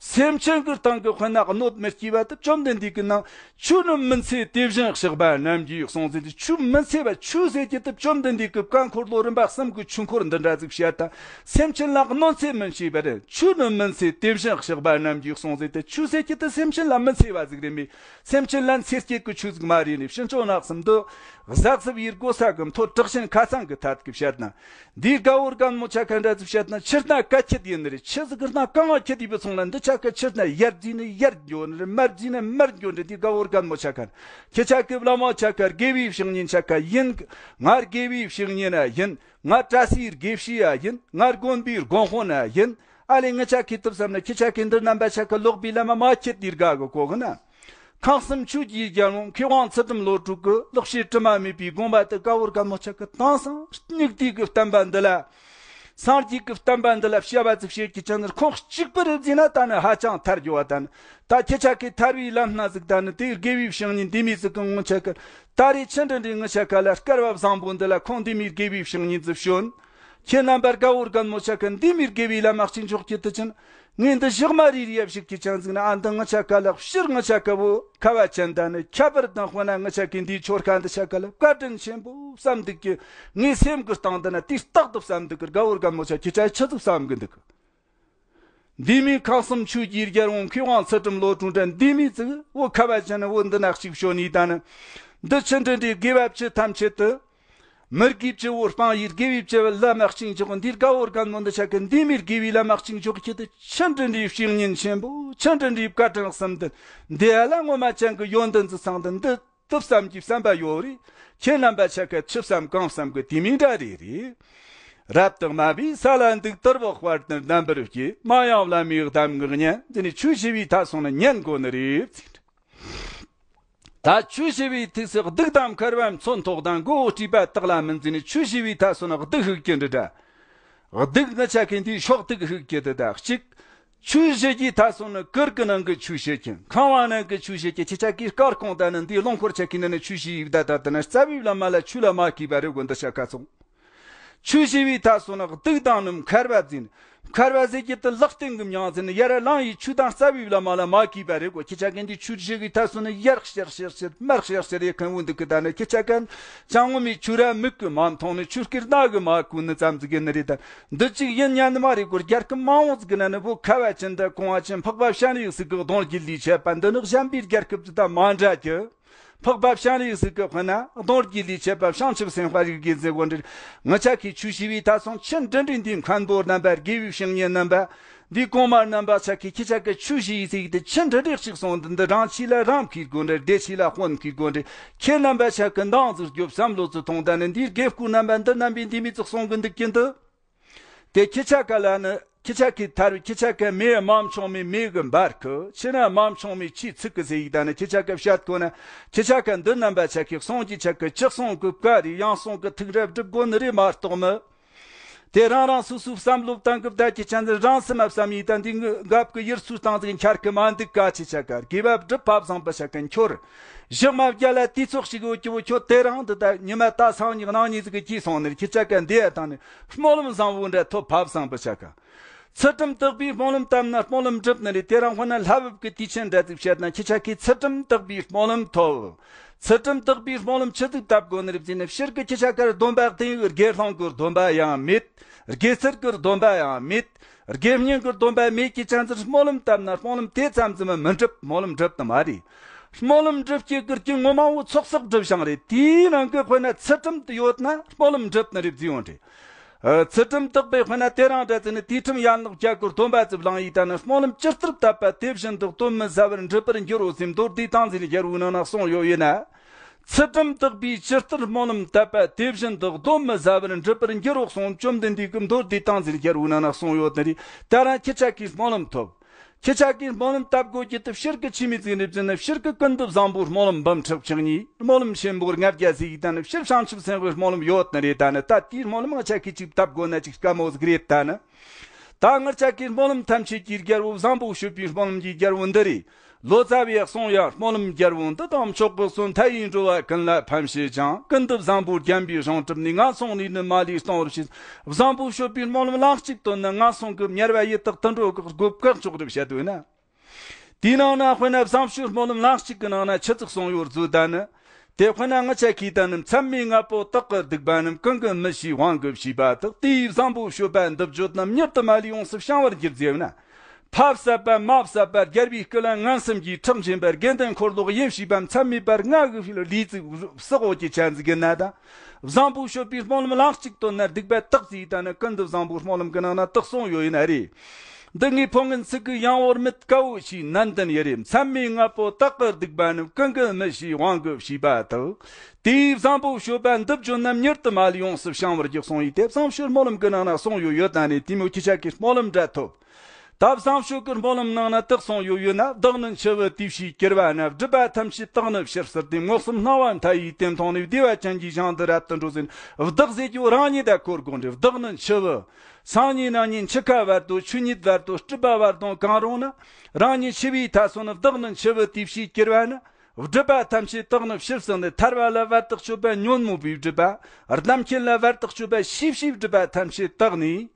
སེམས་ཅན་གྱི་སྟེང་གི་དཔེར་ན་གནོད་མི་སྐྱེལ་བ་དེ་བཅོམ་ལྡན་འདས་ཀྱིས་ནང་ཆོས་ནི་མི་འཚེ་དེ་བཞིན་གཤེགས་པ་རྣམས་ཀྱིས་གསུངས་ཟེར་ཏེ། ཆོས་མི་འཚེ་བ་ཆོས་ཟེར་གྱི་དེ་བཅོམ་ལྡན་འདས་ཀྱིས་བཀའ་འཁོར་ལོ་རིམ་པ་གསུམ་གྱི་ཆོས་འཁོར་འདི་འདྲ་ཟིག་བཤད་དང་། སེམས་ཅན་ལ་གནོད་འཚེ་མི་བྱེད་པར། ཆོས་ནི་མི་འཚེ་དེ་བཞིན་གཤེགས་པ་རྣམས་ཀྱིས་གསུངས་ཟེར་ཏེ། ཆོས་ཟེར་གྱི་དེ་སེམས་ཅན་ལ་མི་འཚེ་བ་ཟིག་རེད་མོད། སེམས་ཅན་ལ་འཚེ་སྐྱེད་ཀྱི་ཆོས་ཟིག་མ་རེད་ནི། ཕྱིན་ཅི་ལོག་གསུམ་དུ་གཟའ་གསུམ་ཡུལ་གོ་ས་གི་མཐོ་དྲག་ཞན་ཁ་ཚང་གི་ཐད་ཀྱི་བཤད་ན། འདིའི་དགའ་བོ་རྒན་མོ་ཆ་ཁ་འདྲ་ཟིག་བཤད་ན། ཕྱིར་ན་ག་ཁྱེད་ཡིན་ནི་རེད། ཆི་ཟིག་གི་ན་གང་ང་ཁྱེད་ཡིན་པའི་ཚོང་ལ། འདི་ཆ་ཁ་ཕྱིར་ན་ཡར་བརྫིས་ནི་ཡར་འགྱོ་ནི་རེད། མར་བརྫིས་ནི་མར་འགྱོ་ནི་རེད། འདིའི་དགའ་བོ་རྒན་མོ་ཆ་ཁ། ཁྱེད་ཆ་གི་བླ་མ་ཆ་ཁ། དགེ་བའི་བཤེས་གཉེན་ཆ་ཁ་ཡིན། ང་དགེ་བའི་བཤེས་གཉེན་ན་ཡིན། ང་བཀྲ་ཤིས་དགེ་བཤེས་ཡ་ཡིན། ང་དགོན་པའི་དགོན་དཔོན་ན་ཡིན། ཨ་ལས་ངི་ཆ་ཁའི་ཐུབ་བསམ་ན། ཁྱེད་ཆ་ཁའི་འདི་རྣམ་པ་ཆ་ཁ་ལོག་པའི་ལམ་མ་ཁྱེད་འདིར་དགའ་གི་གོ་གི་ན། ཁང་གསུམ་ཆོས་ཀྱི་རྒྱལ་པོ་མཁས་དབང་ཚུལ་ཁྲིམས་བློ་གྲོས་ཀྱི། ལེགས་བཤད་དྲི་མ་མེད་པའི་དགོངས་པ་དེ་དགའ་བོ་རྒན་མོ་ཆ་ཁ་དེང་སང་སྙིགས་དུས་ཀྱི་བསྟན་པ་འདི་ལ། སངས་རྒྱས་ཀྱི་བསྟན་པ་འདི་ལ་བྱ་བ་ཅིག་བྱེད་ཀྱི་ཅན་ནི། ཁོང་གཅིག་པུ་རེད་ཟེར་ན་ད་ནི་ཧ་ཅང་ཐར་རྒྱུ་བ་དང་། ད་ཁྱེད་ཆ་ཁའི་ཐར་བའི་ལམ་སྣ་ཟིག་ད་ནི་དེའི་དགེ་བའི་བཤེས་གཉེན་འདི་མོ་ཟིག་གི་ངོ་ཆ་ཁ། ད་རེས་ཆི་འདྲ་འདྲའི་ངི་ཆ་ཁ་ལ་སྐལ་བ་བཟང་པོ་འདི་ལ་ཁོང་འདི་མོའི་དགེ་བའི་བཤེས་གཉེན་ཟིག་བྱོན། ཁྱེད་རྣམ་པར་དགའ་བོ་རྒན་མོ་ཆ་ཁ་འདི་མོའི་དགེ་བའི་ལམ་མ་གཅིག་འཇོག་གི་དུ་ཅན། ངས་འདི་ཞག་མ་རེ་རེ་ཡབ་ཞིག་གི་ཅན་ཟིག་ན། ཨ་འདི་ངི་ཆ་ཁ་ལ་ཕྱིར་ངི་ཆ་ཁ་བོ་ཁ་བ་ཅན་ད་ནི་ཁྱད་པར་དང་དཔེར་ན་ངི་ཆ་ཁའི་འདིའི་ཆོར་ཁ་འདི་ཆ་ཁ་ལ་བཀའ་དྲིན་ཆེན་པོ་བསམ་འདུག་གི། ངའི་སེམས་ཀྱི་སྟེང་དུ་ན་དུས་རྟག་ཏུ་བསམ་འདུག་གི། དགའ་བོ་རྒན་མོ་ཆ་ཁྱེད་ཆ་ཆི་ཟིག་བསམ་གི་འདུག་གི། འདི་མོའི་ཁང་གསུམ་ཆོས་ཀྱི་རྒྱལ་པོ་མཁས་དབང་ཚུལ་ཁྲིམས་བློ་གྲོས་འདྲ་འདི་མོ་ཟིག་བོ་ཁ་བ་ཅན་བོ་འདི་ན་གཅིག་བྱོན་ནི་ད་ནི། འདི་ཆི་འདྲ་འདྲའི་དགེ་བ་བཅུ་ཐམས་ཅད་དུ། མི་དགེ་བཅུ་བོ་སྤང་ཡིས། དགེ་བའི་བཅུ་བོ་ལམ་གཅིག་འཇོག་འདིར་དགའ་བོར་གན་མོ་འདི་ཆ་གི་འདི་མིར་དགེ་བའི་ལམ་གཅིག་འཇོག་ཁྱེད་དུ་ཆི་འདྲ་འདྲའི་བཤེས་གཉེན་ཆེན་པོ། ཆི་འདྲ་འདྲའི་བཀའ་དྲིན་གསུམ་ལྡན། འདི་ཨ་ལ་ངོ་མ་ཅན་གི་ཡོན་ཏན་ཟི་ཚང་དུ་འདི་དུ་བསམ་གྱི་བསམ་པ་ཡོད་རེད། ཁྱེད་རྣམ་པ་ཆ་ག་ཆི་བསམ་གང་བསམ་གི་དེ་མིན་འདྲ་རེད་རེད། རབ་དང་དམའ་བའི་ས་ལ་འདུག་དུར་བག་དཔལ་ནི་རྣམ་པར་བསྐྱེད། མ་ཡང་བླ་མའི་གདམས་ངག་ཉན། འདི་ནི་ཆོས་ཞི་བའི་ཐ་སོང་ནི་ཉན་དགོ་ནི་རེད། ད་ཆོས་ཞི་བའི་ཐུགས་སུ་གདུགས་དང་མཁར་བ་མཚོན་ཐོགས་དང་མགོ་བོ་སྤྲུལ་པ་དག་ལ་མི་འཛིན་ནི། ཆོས་ཞི་བའི་ཐ་སོང་ནི་གདུགས་ཤིག་གི་འདྲི་འདྲ། གདུགས་ནི་ཆ་གི་འདིའི་ཕྱོགས་གདུགས་ཤིག་གི་འདི་དག་གཅིག་ཆོས་ཞི་རྒྱུའི་ཐ་སོང་ནི་གུར་གི་ནང་གི་ཆོས་ཞི་རྒྱུ། ཁང་བ་ནང་གི་ཆོས་ཞི་རྒྱུ། ཁྱེད་ཆ་གིས་སྐར་ཁོང་ད་ནི་འདིའི་རླངས་འཁོར་ཆ་གི་ནི་ནི་ཆོས་ཞི་ཡིག་ད་ད་ད་ནི་རྩ་བའི་བླ་མ་ལ་ཆོས་ལ་མ་གུས་པ་རེད་གོ་འདི་ཆ་ཁ་ཚོང་། ཆོས་ཞི་བའི་ཐ་སོང་ནི་གདུགས་དང་ནི་མཁར་བ་འཛིན། མཁར་བ་ཟེར་གྱི་དེ་ལག་སྟེང་གི་མྱང་ཟེར་ནི་ཡར་ལངས་ཡི་ཆོས་དང་རྩ་བའི་བླ་མ་ལ་མ་གུས་པ་རེད་གོ། ཁྱེད་ཆ་གན་འདི་ཆོས་ཞི་གི་ཐ་སོང་ནི་ཡར་ཤར་ཤར་ཤར་མར་ཤར་ཤར་ཡེ་མཁན་བོ་འདུག་གི་ད་ནི་ཁྱེད་ཆ་གན་ཅང་ངོ་མི་ཆོས་ར་མིག་གི་མ་མཐོང་ནི་ཆོས་སྐད་སྣ་གི་མ་གོ་ནི་ཙམ་ཟིག་གི་ནི་རེད་ད། འདི་གཅིག་ཡིན་ཉན་ནི་མ་རེད་གོ། རྒྱལ་ཁབ་མང་བོ་ཟིག་གི་ནང་ནི་བོད་ཁ་བ་ཅན་དང་གོང་བ་ཅན་འཕགས་པ་སྤྱན་རས་གཟིགས་གི་གདུང་རྒྱུད་ལས་ཆད་པ་འདི་ནི་གཞན་པའི་རྒྱལ་ཁབ་ཟིག་དང་མ་འདྲ་གི། འཕགས་པ་སྤྱན་རས་གཟིགས་ཀྱི་དཔེར་ན་གདུང་རྒྱུད་ལས་ཆད་པ་བྱང་ཆུབ་སེམས་དཔའ་རིགས་དགེ་འཛིན་དབང་འདྲེན། ང་ཅག་གིས་ཆོས་ཞི་བའི་ཐ་སོང་ཆི་འདྲ་འདྲའི་འདི་མཁན་པོ་རྣམ་པ། དགེ་བའི་བཤེས་གཉེན་རྣམ་པ། འདི་གོང་མ་རྣམ་པ་ཆ་གིས་ཁྱེད་ཆ་གི་ཆོས་ཞི་ཡི་ཟིག་དེ་ཆི་འདྲ་འདྲའི་གཅིག་སོང་འདི་འདི་རང་ཆས་ལ་རང་གུས་དགོས་འདྲ། སྡེ་ཆས་ལ་དཔོན་གུས་དགོས་འདྲ། ཁྱེད་རྣམ་པ་ཆ་གི་འདང་ཟིག་རྒྱོབ་བསམ་བློ་ཟིག་ཐོངས་ད་ནི་འདིའི་དགེ་བསྐོས་རྣམ་པ་འདི་རྣམ་པའི་འདི་མི་ཙོག་སོང་གི་འདུག་གི་འདི། དེ་ཁྱེད་ཆ་ག་ལ་ནི་ཁྱེད་ཆ་གི་ཐར་ཁྱེད་ཆ་ག་མེ་དམའ་མཆོང་མེ་མེ་གི་འབར་གི། ཆེ་ན་དམའ་མཆོང་མེ་ཆེ་ཚིག་གི་ཟེར་ཡིག་ད་ནི་ཁྱེད་ཆ་ག་བཤད་གོ་ན། ཁྱེད་ཆ་ག་འདི་རྣམ་པ་ཆ་གི་གསུང་གི་ཆ་གི་ཅི་གསུང་གི་བཀའ་རེད། ཡང་གསུང་གི་ཐུགས་རབ་སྒྲུབ་དགོ་ནི་རེད་མ་གཏོགས་མི། དེ་རང་རང་སོ་སོའི་བསམ་བློ་བཏང་གི་བསྡད་ཀྱི་ཆ་འདི་རང་སེམས་མ་བསམ་ཡིག་ད་འདི་ངི་འགབ་གི་ཡིར་སུ་བཏང་ཟིག་འཁྱར་གི་མ་འདུག་ག། ཁྱེད་ཆ་ག་དགེ་བ་སྒྲུབ་པ་བཟང་པོ་ཆ་ག་འཁྱོར། ཞག་མ་བརྒྱ་ལ་དུས་ཚོད་ཞིག་ཡོད་ཀྱི་བོ་ཁྱོད་དེ་རང་འདི་ད་ཉི་མ་ད་སང་ཉིན་གནངས་ཉིན་ཟིག་གི་སྐྱིད་སོང་ནི་རེད། ཁྱེད་ཆ་ག་འདི་ཡ་དང་ནི་སྨོན་ལམ་བཟང་བོ་འདྲ་ཐོབ་ཕབ་བཟང་པོ་ཆ་ག། ཚུལ་ཁྲིམས་དག་པའི་སྨོན་ལམ་བཏབ་ན་སྨོན་ལམ་འགྲུབ་ནི་རེད། དེ་རང་དཔེར་ན་ལྷ་བབ་ཀྱི་དུས་ཆེན་འདྲ་ཟིག་བཤད་ན་ཁྱེད་ཆ་གིས་ཚུལ་ཁྲིམས་དག་པའི་སྨོན་ལམ་ཐོབ། ཚུལ་ཁྲིམས་དག་པའི་སྨོན་ལམ་ཆི་ཟིག་བཏབ་དགོ་ནི་རེད་ཟེར་ན། ཕྱིར་གི་ཁྱེད་ཆ་གར་སྡོམ་པ་བསྟེན་ཡོད། དགེ་སློང་གི་སྡོམ་པ་ཡང་མེད། དགེ་ཚུལ་གི་སྡོམ་པ་ཡང་མེད། དགེ་བསྙེན་གྱི་སྡོམ་པ་མེད་ཀྱི་ཆ་འཛིན་སྨོན་ལམ་བཏབ་ན་སྨོན་ལམ་དེ་ཙམ་ཙམ་མི་འགྲུབ། སྨོན་ལམ་འགྲུབ་ཏུ་མ་རེད། སྨོན་ལམ་འགྲུབ་ཀྱི་གི་རྒྱུ་ངོ་མ་བོ་ཚོགས་བསགས་སྒྲུབ་བྱང་རེད། དེའི་ནང་གི་དཔེར་ན་ཚུལ་ཁྲིམས་དེ་ཡོད་ན་སྨོན་ལམ་འགྲུབ་ནི་རེད་བཟི་ཡོང་རེད། ཨ། ཚུལ་ཁྲིམས་དག་པའི་དཔེར་ན་དེ་རང་འདྲ་ཚེ་ནི་དུས་ཁྲིམས་ཡན་ལག་བརྒྱད་ཀྱི་སྡོམ་པ་ཙིག་བླངས་ཡིས་ད་ནི་སྨོན་ལམ་ཇི་ལྟར་བཏབ་པ་དེ་བཞིན་དུ་སྡོམ་མི་ཟ་བར་འགྲུབ་པར་འགྱུར་རོ་ཟེར་མདོར་བསྡུས་བཏང་ཟིན་རྒྱལ་བོའི་ནང་ན་གསུངས་ཡོད་ཡིན་ན། ཚུལ་ཁྲིམས་དག་པའི་ཇི་ལྟར་སྨོན་ལམ་བཏབ་པ་དེ་བཞིན་དུ་སྡོམ་མི་ཟ་བར་འགྲུབ་པར་འགྱུར་རོ་གསུངས་བཅོམ་ལྡན་འདས་ཀྱིས་མདོར་བསྡུས་བཏང་ཟིན་རྒྱལ་བོའི་ནང་ན་གསུངས་ཡོད་ནི་རེད། ད་རང་ཁྱེད་ཆ་གིས་སྨོན་ལམ་ཐོབ། ཁྱེད་ཆ་གིས་སྨོན་ལམ་བཏབ་དགོས་ཀྱི་དུ་ཕྱིར་གི་ཆི་མི་ཟིག་རེད་ཟེར་ན། ཕྱིར་གི་ཀུན་ཏུ་བཟང་པོའི་སྨོན་ལམ་འབུམ་ཕྲག་ཕྱག་གཉིས། སྨོན་ལམ་ཆེན་པོ་ལྔ་བརྒྱ་ཟེར་ཡིག་ད་ནི་ཕྱིར་བྱང་ཆུབ་སེམས་དཔའི་སྨོན་ལམ་ཡོད་ནི་རེད། ད་ནི་ད་དེའི་སྨོན་ལམ་ང་ཆ་གིས་ཅིག་བཏབ་དགོས་ན་ཅིག་དཀའ་མོ་ཟིག་རེད། ད་ནི། ད་ང་ཆ་གི་སྨོན་ལམ་ཐམས་ཅད་ཀྱི་རྒྱལ་པོ་བཟང་པོ་སྤྱོད་པའི་སྨོན་ལམ་གྱི་རྒྱལ་པོ་འདི་རེད། ལོ་ཙཱ་བས་གསུངས་ཡ། སྨོན་ལམ་རྒྱལ་པོ་འདི་དང་མཆོག་གི་གསུང་མཐའ་ཡས་འགྲོ་བ་ཀུན་ལ་ཕན་བྱེད་ཅིང་། ཀུན་ཏུ་བཟང་པོ་བརྒྱན་པའི་ཞིང་སྒྲུབ་ནས། ངན་སོང་ལས་ནི་མ་ལུས་ལྟུང་བར་བྱེད། བཟང་པོ་སྤྱོད་པའི་སྨོན་ལམ་ལན་གཅིག་བཏོན་ན་ངན་སོང་གི་དམྱལ་བ་ཡི་དྭགས་དུད་འགྲོ་གི་སྒོ་བཀག་ཆོག་རེ་བཤད་འདུག་ན། དེའི་ནང་ན་དཔེར་ན་བཟང་སྤྱོད་སྨོན་ལམ་ལན་གཅིག་གི་ནང་ན་ཆི་ཙིག་གསུངས་ཡོད་རྫུ་ད་ནི། དེ་དཔེར་ན་ང་ཆ་གིས་ད་ནི་མཚམས་མེད་ལྔ་པོ་དག་གིས་བདུག་པ་རྣམས། ཀུན་གྱིས་མི་ཤེས་དབང་གིས་ཕྱིས་པ་དག། དེ་ཡི་བཟང་པོ་སྤྱོད་པ་འདི་བརྗོད་རྣམས། མྱུར་དུ་མ་ལུས་ཡོངས་སུ་བྱང་བར་འགྱུར་ཟེར་ན། ཕ་བསད་པ་མ་བསད་པ་རྒྱལ་བའི་སྐུ་ལ་ངན་སེམས་ཀྱིས་ཁྲག་འབྱིན་པ། དགེ་འདུན་འཁོར་ལོ་ཡིད་བྱེད་པ་མཚམས་མེད་པ་ལྔ་གི་ལུས་ཙིག་བསགས་འོག་གི་ཆ་འཛིན་གི་ན་ད། བཟང་པོ་སྤྱོད་པའི་སྨོན་ལམ་ལན་གཅིག་བཏོན་ན་སྡིག་པ་དག་ཟེར་ཡིག་ད་ནི་ཀུན་ཏུ་བཟང་པོའི་སྨོན་ལམ་གི་ནང་ན་དག་གསུངས་ཡོད་ཡིན་ན་རེད། འདི་ངའི་ཕོ་ངན་ཚིག་གི་ཡང་བོར་མེད་དཀའ་བོ་ཞིག་ནན་ཏན་ཡི་རེད། མཚམས་མེད་ལྔ་པོ་དག་གིས་བདུག་པ་རྣམས། ཀུན་གྱིས་མི་ཤེས་དབང་གིས་ཕྱིས་པ་དག། དེའི་བཟང་པོ་སྤྱོད་པ་འདི་བརྗོད་ན་མྱུར་དུ་མ་ལུས་ཡོངས་སུ་བྱང་བར་འགྱུར་གསུངས་ཡིག་དེ་བཟང་སྤྱོད་སྨོན་ལམ་གི་ནང་ན་གསུངས་ཡོད་ཡོད་ད་ནི་དེ་མོ་ཁྱེད་ཆ་གི་སྨོན་ལམ་འདྲ་ཐོབ། ད་བཟང་སྤྱོད་ཀྱི་སྨོན་ལམ་ནང་ན་དག་གསུངས་ཡོད་ཡོད་ན། བདག་ནི་འཆི་བའི་དུས་བྱས་གྱུར་པ་ན། སྒྲིབ་པ་ཐམས་ཅད་དག་ནི་ཕྱིར་བསལ་ཏེ། མངོན་སུམ་སྣང་བ་མཐའ་ཡས་དེ་མཐོང་ནས། བདེ་བ་ཅན་གྱི་ཞིང་དུ་རབ་ཏུ་འགྲོ་ཟེར། བདག་ཟེར་རྒྱུ་རང་ཉིད་ད་འཁོར་དགོས་འདྲེ། བདག་ནི་འཆི་བའི། སང་ཉིན་གནངས་ཉིན་འཆི་ཁ་བར་དོ། ཆོས་ཉིད་བར་དོ། སྒྲིབ་པ་བར་དོ་གང་རུང་ན། རང་ཉིད་འཆི་བའི་ཐ་སོང་ན། བདག་ནི་འཆི་བའི་དུས་བྱས་གྱུར་པ་ན། སྒྲིབ་པ་ཐམས་ཅད་དག་ནི་ཕྱིར་བསལ་ནས། ཐར་བ་ལ་བར་དག་ཆོད་པ་ཉོན་མོངས་པའི་སྒྲིབ་པ། རྣམ་མཁྱེན་ལ་བར་དག་ཆོད་པ་ཤེས་བྱའི་སྒྲིབ་པ་ཐམས་ཅད་དག་ནས།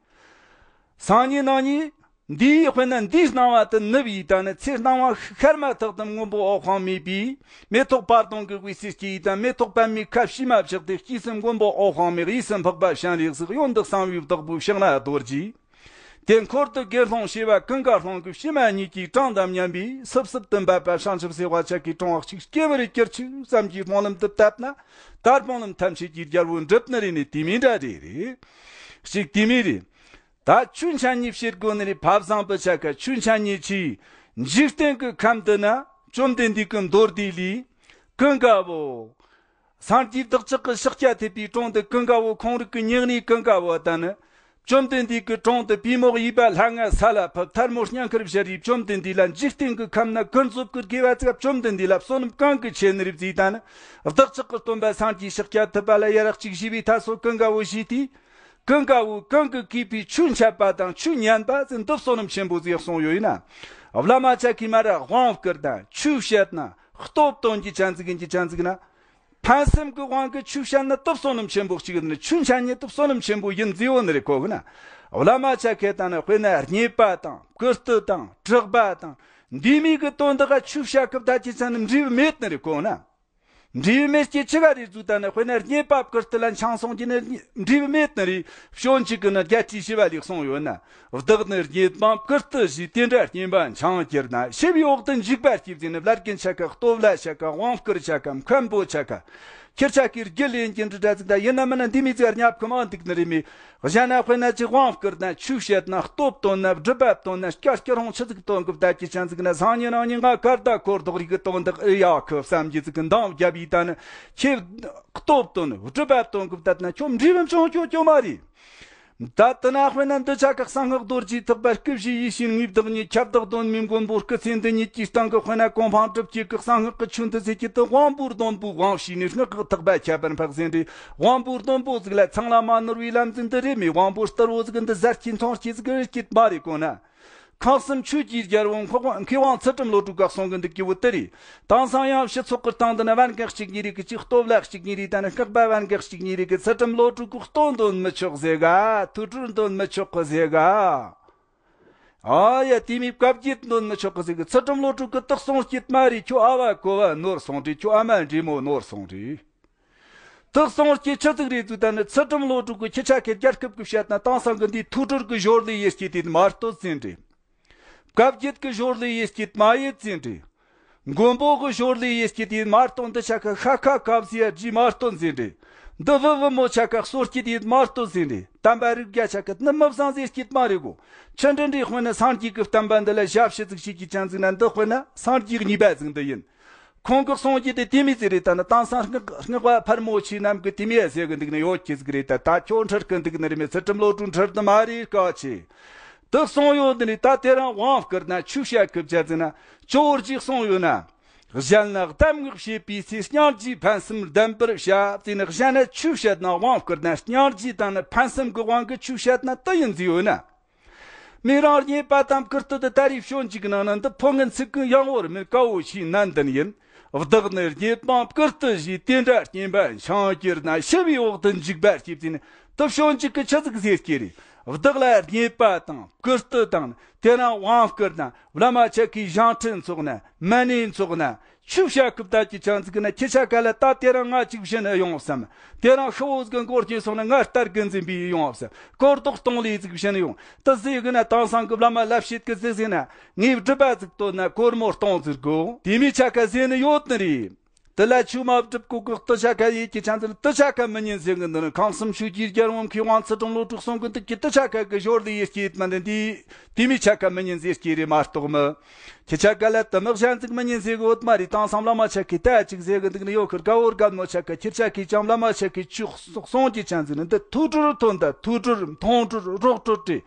སང་ཉིན་གནངས་ཉིན། འདིའི་དཔེར་ན་འདིའི་སྣང་བ་དུ་ནུབ་ཡིག་ད་ནི་ཚེ་སྣང་བ་ཤར་མ་ཐག་ཏུ་མགོན་པོ་འོད་དཔག་མེད་པའི་མེ་ཏོག་པར་དུང་གི་དབུས་སུ་སྐྱེས་ཡིག་ད། མེ་ཏོག་པདྨའི་ཁ་ཕྱེ་མ་བཞག་སྟེ། དཀྱིལ་སུ་མགོན་པོ་འོད་དཔག་མེད། གཡས་སུ་འཕགས་པ་སྤྱན་རས་གཟིགས། གཡོན་དུ་གསང་བའི་བདག་པོ་ཕྱག་ན་རྡོ་རྗེ། དེ་འཁོར་དུ་དགེ་སློང་བྱེ་བ་ཀུན་དགའ་སློང་གི་ཕྱི་མ་གཉིས་ཀྱིས་གྲངས་དང་མཉམ་པའི་སིབ་སིབ་ཏུ་འབབ་པ་བྱང་ཆུབ་སེམས་དཔའ་ཅག་གི་གྲངས་གཅིག་སྐྱེ་བར་གྱུར་ཅིག་བསམ་གྱིས་སྨོན་ལམ་དུ་བཏབ་ན། ད་སྨོན་ལམ་ཐམས་ཅད་ཀྱི་རྒྱལ་པོ་འགྲུབ་ནི་རེད་ནི་དེ་མིན་འདྲ་རེད་རེད། གཅིག་དེ་མིན་རེད། ད་ཆོས་འཆད་ཉན་བྱེད་དགོས་ནི་རེད། ཕ་བཟང་པོ་ཆ་ག་ཆོས་འཆད་ཉན་ཆེས་འཇིག་རྟེན་གྱི་ཁམས་འདི་ན་བཅོམ་ལྡན་འདས་ཀྱི་མདོ་སྡེ་ལས་ཀུན་དགའ་བོ། སངས་རྒྱས་བདག་ཅག་གི་ཤཱཀྱ་ཐུབ་པའི་དྲུང་དུ་ཀུན་དགའ་བོ་ཁོང་རིག་གི་སྙིང་ནས་ཀུན་དགའ་བོ་དང་ནི། བཅོམ་ལྡན་འདས་ཀྱི་དྲུང་དུ་པུས་མོ་གཡས་པ་ལྷ་ང་ས་ལ་ཕབ། ཐལ་མོ་སྙིང་ཁར་བཞར་རེ་བཅོམ་ལྡན་འདས་ལ་འཇིག་རྟེན་གྱི་ཁམས་ན་ཀུན་རྫོབ་ཀྱི་དགེ་བ་ཙིག་བཅོམ་ལྡན་འདས་ལ་བསོད་ནམས་གང་གི་ཆེ་ནི་རེད་ཟེར་དང་ནི། བདག་ཅག་གི་སྟོན་པ་སངས་རྒྱས་ཤཱཀྱ་ཐུབ་པ་ལ་ཡ་རབས་གཅིག་ཞུས་པའི་ཐ་སོ་ཀུན་དགའ་བོ་ཞུས་ཏེ། ཀུན་དགའ་བོ་ཀུན་གྱིས་གུས་པའི་ཆོས་འཆད་པ་དང་ཆོས་ཉན་པ་ཟེར་འདི་བསོད་ནམས་ཆེན་པོ་ཟིག་གསུངས་ཡོད་ཡིན་ན། བླ་མ་ཆ་གིས་མ་ར་དབང་བསྐུར་དང་ཆོས་བཤད་ན་སྟོབས་སྟོན་གྱི་ཅན་ཟིག་ཡིན་གྱི་ཅན་ཟིག་ན། ཕན་སེམས་ཀྱི་དབང་གིས་ཆོས་བཤད་ན་དེ་བསོད་ནམས་ཆེན་པོ་གཅིག་ཡིན་ནི། ཆོས་འཆད་ཉན་དེ་བསོད་ནམས་ཆེན་པོ་ཡིན་ཟེར་ཡོད་ནི་རེད་གོ་གི་ན། བླ་མ་ཆ་ཁས་དང་ནི་དཔེར་ན་རྙེད་པ་དང་བཀུར་སྟི་དང་གྲགས་པ་དང་འདི་མིན་གྱི་དོན་དག་ག་ཆོས་བཤད་སྐབས་ད་ཅི་ཙམ་ནི་འབྲས་བུ་མེད་ནི་རེད་གོ་ན། འབྲས་བུ་མེད་ཀྱི་ཆི་ག་རེད་ཟེར་ད་ནི་དཔེར་ན་རྙེད་པ་བཀུར་སྟི་ལ་འཆང་སོང་གྱི་ནི་འབྲས་བུ་མེད་ནི་རེད། བྱོན་ཅིག་གི་ནི་རྒྱལ་སྲས་ཞི་བ་ལྷས་གསུངས་ཡོད་ན། བདག་ནི་རྙེད་པ་བཀུར་སྟི་ཞེས། དེ་འདྲ་རྙེད་པ་འཆང་གྱུར་ན། ཞི་བའི་འོག་ཏུ་འཇུག་པར་བགྱི་ཟེར་ནི། བླ་རྒན་ཆ་ག་སྟོབས་ལ་ཆ་ག་དབང་བསྐུར་ཆ་ག་མཁན་པོ་ཆ་ག་ཁྱེད་ཆ་གིས་རྒྱུ་ལེན་གྱི་འདྲི་འདྲ་ཟིག་ད་ཡིན་ན་མིན་ན་འདི་མི་ཚེ་བརྙབ་གི་མ་འདུག་ནི་རེད་མི། གཞན་ན་དཔེར་ན་ཅིག་དབང་བསྐུར་ན་ཆོས་བཤད་ན་སྟོབས་སྟོན་ན་སྒྲུབ་པ་སྟོན་ན་སྐྱ་སྐྱ་རོང་ཆི་ཟིག་སྟོན་གི་བསྡད་ཀྱི་ཅན་ཟིག་ན། སང་ཉིན་རང་ཉིན་ང་ཀར་ད་འཁོར་ལྡོག་རིག་གི་དོན་དག་ཨེ་ཡག་གི་བསམ་གྱི་ཟིག་གི་འདང་རྒྱབ་ཡི་ད་ནི་ཁྱེད་སྟོབས་སྟོན་སྒྲུབ་པ་སྟོན་གི་བསྡད་ན་ཁྱོད་འབྲས་བུ་འབྱུང་རྒྱུ་རྒྱུ་མ་རེད། ད་དེ་ན་དཔེར་ན་འདི་ཆ་ག་གསང་སྔགས་རྡོ་རྗེ་ཐེག་པ་སྐུ་བཞིའི་ཡེ་ཤེས་དངོས་བདག་ཉིད་ཁྱབ་བདག་གདོད་མའི་མགོན་པོ་སྐུ་ཚེ་འདི་ཉིད་ཀྱི་སྟེང་གི་དཔེར་ན་གོ་འཕང་སྒྲུབ་བྱེད་ཀྱི་གསང་སྔགས་ཀྱི་ཆོས་འདི་ཟེར་གྱི་དེ་དབང་པོའི་སྡོང་པོའི་དབང་བྱས་ནས་སྔགས་ཀྱི་ཐེག་པ་ཁྱད་པར་འཕགས་ཟེར་འདྲ། དབང་པོའི་སྡོང་པོ་ཟིག་ལ་ཚང་ལ་མ་ནོར་བའི་ལམ་ཟིག་འདི་རེད་མི། དབང་པོ་སྟེར་བོ་ཟིག་འདི་ཟེར་གྱི་མཐོང་གྱི་ཟིག་རེད་ཀྱི་མ་རེད་གོ་ན། ཁམས་གསུམ་ཆོས་ཀྱི་རྒྱལ་པོ་མཁས་དབང་ཚུལ་ཁྲིམས་བློ་གྲོས་ཀྱིས་གསུང་གི་འདུག་གི་བོ་དེ་རེད། དེང་སང་ཡང་སྤྱི་ཚོགས་ཀྱི་སྟེང་དུ་ན་བན་གེགས་གཅིག་གཉིས་རེད་གི། གཅིག་སྟོབས་ལ་གཅིག་གཉིས་རེད། ད་ནི་སྔགས་པ་བན་གེགས་གཅིག་གཉིས་རེད་གི། ཚུལ་ཁྲིམས་བློ་གྲོས་ཀྱིས་སྟོབས་འདོན་མི་ཆོག་ཟེར་ག་ཐུགས་སྤྲུལ་འདོན་མི་ཆོག་གི་ཟེར་ག་ཨ་ཡ་དེ་མིན་བཀའ་བརྒྱད་འདོན་མི་ཆོག་གི་ཟེར་གི། ཚུལ་ཁྲིམས་བློ་གྲོས་ཀྱིས་དེ་གསུང་རྒྱུ་མ་རེད། ཁྱོད་ཨ་བ་གོ་བ་ནོར་སོང་རེད། ཁྱོད་ཨ་མ་འདྲེ་མོ་ནོར་སོང་རེད། དེ་གསུང་རྒྱུ་ཆི་ཟིག་རེད་ཟེར་ད་ནི་ཚུལ་ཁྲིམས་བློ་གྲོས་ཀྱིས་ཁྱེད་ཆ་ཁའི་རྒྱལ་ཁབ་ཀྱི་བཤད་ན་དེང་སང་གི་འདིའི་ཐུགས་སྤྲུལ་གྱི་ཞོར་ལས་ཡེ་སྐྱེས་དེ་མ་གཏོགས་ཟེར་འདྲ། བཀའ་བརྒྱད་ཀྱི་ཞོར་ལས་ཡེ་སྐྱེས་མ་ཡེ་ཟེར་འདྲ། མགོན་པོ་གི་ཞོར་ལས་ཡེ་སྐྱེས་དེ་མ་གཏོགས་འདི་ཆ་ཁ་ཤ་ཁ་ཁབ་ཟེར་རྒྱུ་མ་གཏོགས་ཟེར་འདྲ། འདི་བུ་བུ་མོ་ཆ་ཁ་གསོ་སྐྱེས་དེ་མ་གཏོགས་ཟེར་འདྲ། དམ་པ་རིགས་བརྒྱ་ཆ་ཁ་ནི་མི་བཟང་ཟེར་སྐྱེས་མ་རེད་གོ། ཆི་འདྲ་འདྲའི་དཔེར་ན་སངས་རྒྱས་ཀྱི་བསྟན་པ་འདི་ལ་ཞབས་ཕྱི་ཟིག་བྱེད་ཀྱི་ཅན་ཟིག་ན་འདི་དཔེར་ན་སངས་རྒྱས་གཉིས་པ་ཟིག་འདི་ཡིན། ཁོང་གི་གསུང་རྒྱུ་དེ་དེ་མི་ཟིག་རེད། ད་ནི་དེང་སང་སྔགས་སྔགས་པ་ཕལ་མོ་ཆེ་རྣམས་ཀྱི་དེ་མི་ཟེར་གི་འདུག་ནི་ཡོད་ཀྱི་ཟིག་རེད། ད་ད་ཁྱོད་འཁྲིལ་གི་འདུག་ནི་རེད་མི། ཚུལ་ཁྲིམས་བློ་གྲོས་འཁྲིལ་དུ་མ་རེད་སྐད་ཆ། དེ་གསུང་ཡོད་ནི་རེད། ད་དེ་རིང་དབང་བསྐུར་ན་ཆོས་བཤད་སྐབས་བྱ་ཟིན་ན་ཇོ་བོ་རྗེས་གསུང་ཡོད་ན། གཞན་ལ་གདམས་ངག་བྱེད་པའི་ཚེ། སྙིང་རྗེའི་ཕན་སེམས་ལྡན་པར་བྱ། དེ་ནི་གཞན་ལ་ཆོས་བཤད་ན་དབང་བསྐུར་ན་སྙིང་རྗེ་དང་ནི་ཕན་སེམས་ཀྱི་དབང་གིས་ཆོས་བཤད་ན་དེ་ཡིན་ཟིག་ཡོད་ན། མི་རང་རྙེད་པ་དང་བཀུར་སྟི་དེ་ད་རེས་བྱོན་ཅིག་གི་ནང་ན་འདི་ཕོ་ངན་ཚིག་གི་ཡང་བོར་མི་དཀའ་བོ་ཞིག་ནན་ཏན་ཡིན། བདག་ནི་རྙེད་པ་བཀུར་སྟི་ཞེས། དེ་འདྲ་རྙེད་པ་འཆང་གྱུར་ན། ཞི་བའི་འོག་ཏུ་འཇུག་པར་བྱེད་ཟེར་ནས་དེ་བྱོན་ཅིག་གི་ཆི་ཟིག་ཟེར་སྐྱེ་རེད། བདག་ལ་རྙེད་པ་དང་བཀུར་སྟི་དང་དེ་རང་དབང་བསྐུར་ན་བླ་མ་ཆ་གིས་ཞང་ཁྲིད་འཚོགས་ན་མ་ཎི་འཚོགས་ན། ཆོས་བཤད་སྐབས་ད་ཀྱི་ཆང་ཟིག་ན་ཁྱེད་ཆ་ག་ལ་ད་དེ་རིང་ང་ཅིག་བྱིན་ཡོང་བསམ། དེ་རིང་ཤི་བོ་ཟིག་འགོར་གྱིན་སོང་ན་ང་རྟ་རྒན་འཛིན་པའི་ཡོང་བསམ། སྐོར་རྡོག་སྟོང་ལས་ཟིག་བྱིན་ཡོང་། དེ་ཟིག་གི་ན་དེང་སང་གི་བླ་མ་ལབ་བྱེད་ཀི་ཟིག་ཟེར་ན་ངའི་སྒྲུབ་པ་ཟིག་བཏོན་ན་སྒོར་མོ་སྟོང་ཟིག་དགོས། དེ་མི་ཆ་ག་ཟེར་ནི་ཡོད་ནི་རེད། དེ་ལ་ཆོས་མ་སྒྲུབ་གོ་གི་དེ་ཆ་ག་ཡིད་ཀྱི་ཆང་ཟིག་དེ་ཆ་ག་མི་ཉན་ཟེར་གི་འདི་ནི་ཁམས་གསུམ་ཆོས་ཀྱི་རྒྱལ་པོ་མཁས་དབང་ཚུལ་ཁྲིམས་བློ་གྲོས་གསུང་གི་འདུག་གི། དེ་ཆ་ག་གི་ཞོར་ལས་ཡེ་སྐྱེས་མ་འདི་འདི་དེ་མི་ཆ་ག་མི་ཉན་ཟེར་སྐྱེ་རེད་མ་གཏོགས་མི། ཁྱེད་ཆ་ག་ལ་དུ་མི་གཞན་ཟིག་མི་ཉན་ཟེར་གི་ཡོད་མ་རེད། དེང་སང་བླ་མ་ཆ་གིས་ད་ཅིག་ཟེར་གི་འདུག་ནི་ཡོད་ཁི། དགའ་བོ་རྒན་མོ་ཆ་ག་ཁྱེད་ཆ་གིས་ཀྱང་བླ་མ་ཆ་གིས་ཆོས་གསུང་གི་ཆང་ཟིག་ནི་འདི་ཐུགས་སྤྲུལ་དོན་དང་ཐུགས་སྤྲུལ་མཐོང་སྤྲུལ་རོགས་སྤྲུལ་ཏེ།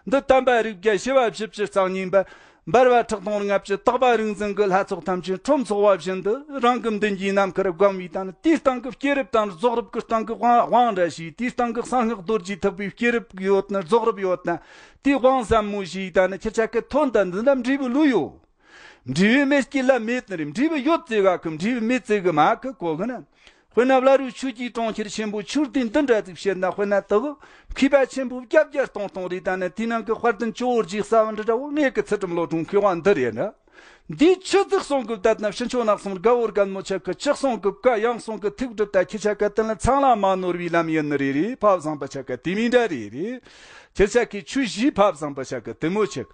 འདི་དམ་པ་རིགས་བརྒྱ་ཞི་བ་བཞི་བཅུ་རྩ་གཉིས་པ་འབར་བ་ཁྲག་འཐུང་ལྔ་བཅུ་དག་པ་རིག་འཛིན་གྱི་ལྷ་ཚོགས་ཐམས་ཅད་ཁྲོམ་ཚོགས་པ་བཞིན་དུ་རང་གི་མདུན་གྱི་ནམ་མཁར་བསྒོམ་པའི་དང་དེའི་སྟེང་གི་སྐྱེས་རབས་དང་རྫོགས་རིམ་གྱི་སྟེང་གི་དབང་དབང་འདྲ་ཞིག་དེའི་སྟེང་གི་གསང་སྔགས་རྡོ་རྗེ་ཐེག་པའི་སྐྱེས་རབས་ཡོད་ན་རྫོགས་རིམ་ཡོད་ན། དེ་དབང་ཟབ་མོ་ཞིག་ད་ནི་ཁྱེད་ཆ་གི་དོན་དང་འདི་འདྲ་འབྲས་བུ་ལོས་ཡོད། འབྲས་བུ་མེད་ཀྱི་ལ་མེད་ནི་རེད། འབྲས་བུ་ཡོད་ཙེ་ག་གི་འབྲས་བུ་མེད་ཙེ་གི་མ་གི་གོ་གི་ན། དཔེར་ན་བླ་རུང་ཆོས་ཀྱི་གྲོང་ཁྱེར་ཆེན་པོ་མཆོད་རྟེན་འདི་འདྲ་ཟིག་བཤད་ན། དཔེར་ན་དེ་གི་མཁས་པ་ཆེན་པོ་བརྒྱ་བརྒྱ་སྟོང་སྟོང་རེད། ད་ནི་དེའི་ནང་གི་དཔལ་ལྡན་ཇོ་བོ་རྗེ་རྩ་བ་འདི་འདྲ་བོ་ངེད་ཀྱི་ཚུལ་ཁྲིམས་བློ་གྲོས་མཁས་དབང་འདི་རེད་ན། འདིས་ཆི་ཟིག་གསུང་གི་བསྡད་ན་ཕྱི་ཆོས་ནག་གསུམ་དགའ་བོ་རྒན་མོ་ཆ་གི་ཆི་གསུང་གི་བཀའ་ཡང་གསུང་གི་ཐུགས་སྒྲུབ་ད་ཁྱེད་ཆ་ག་དེ་ལ་ཚང་ལ་མ་ནོར་བའི་ལམ་ཡིན་ནི་རེད་རེད། ཕ་བཟང་པོ་ཆ་ག་དེ་མིན་འདྲ་རེད་རེད། ཁྱེད་ཅག་གིས་ཆོས་ཞུས་ཕབ་བཟང་པོ་ཆག་གི་དེ་མོ་ཆག་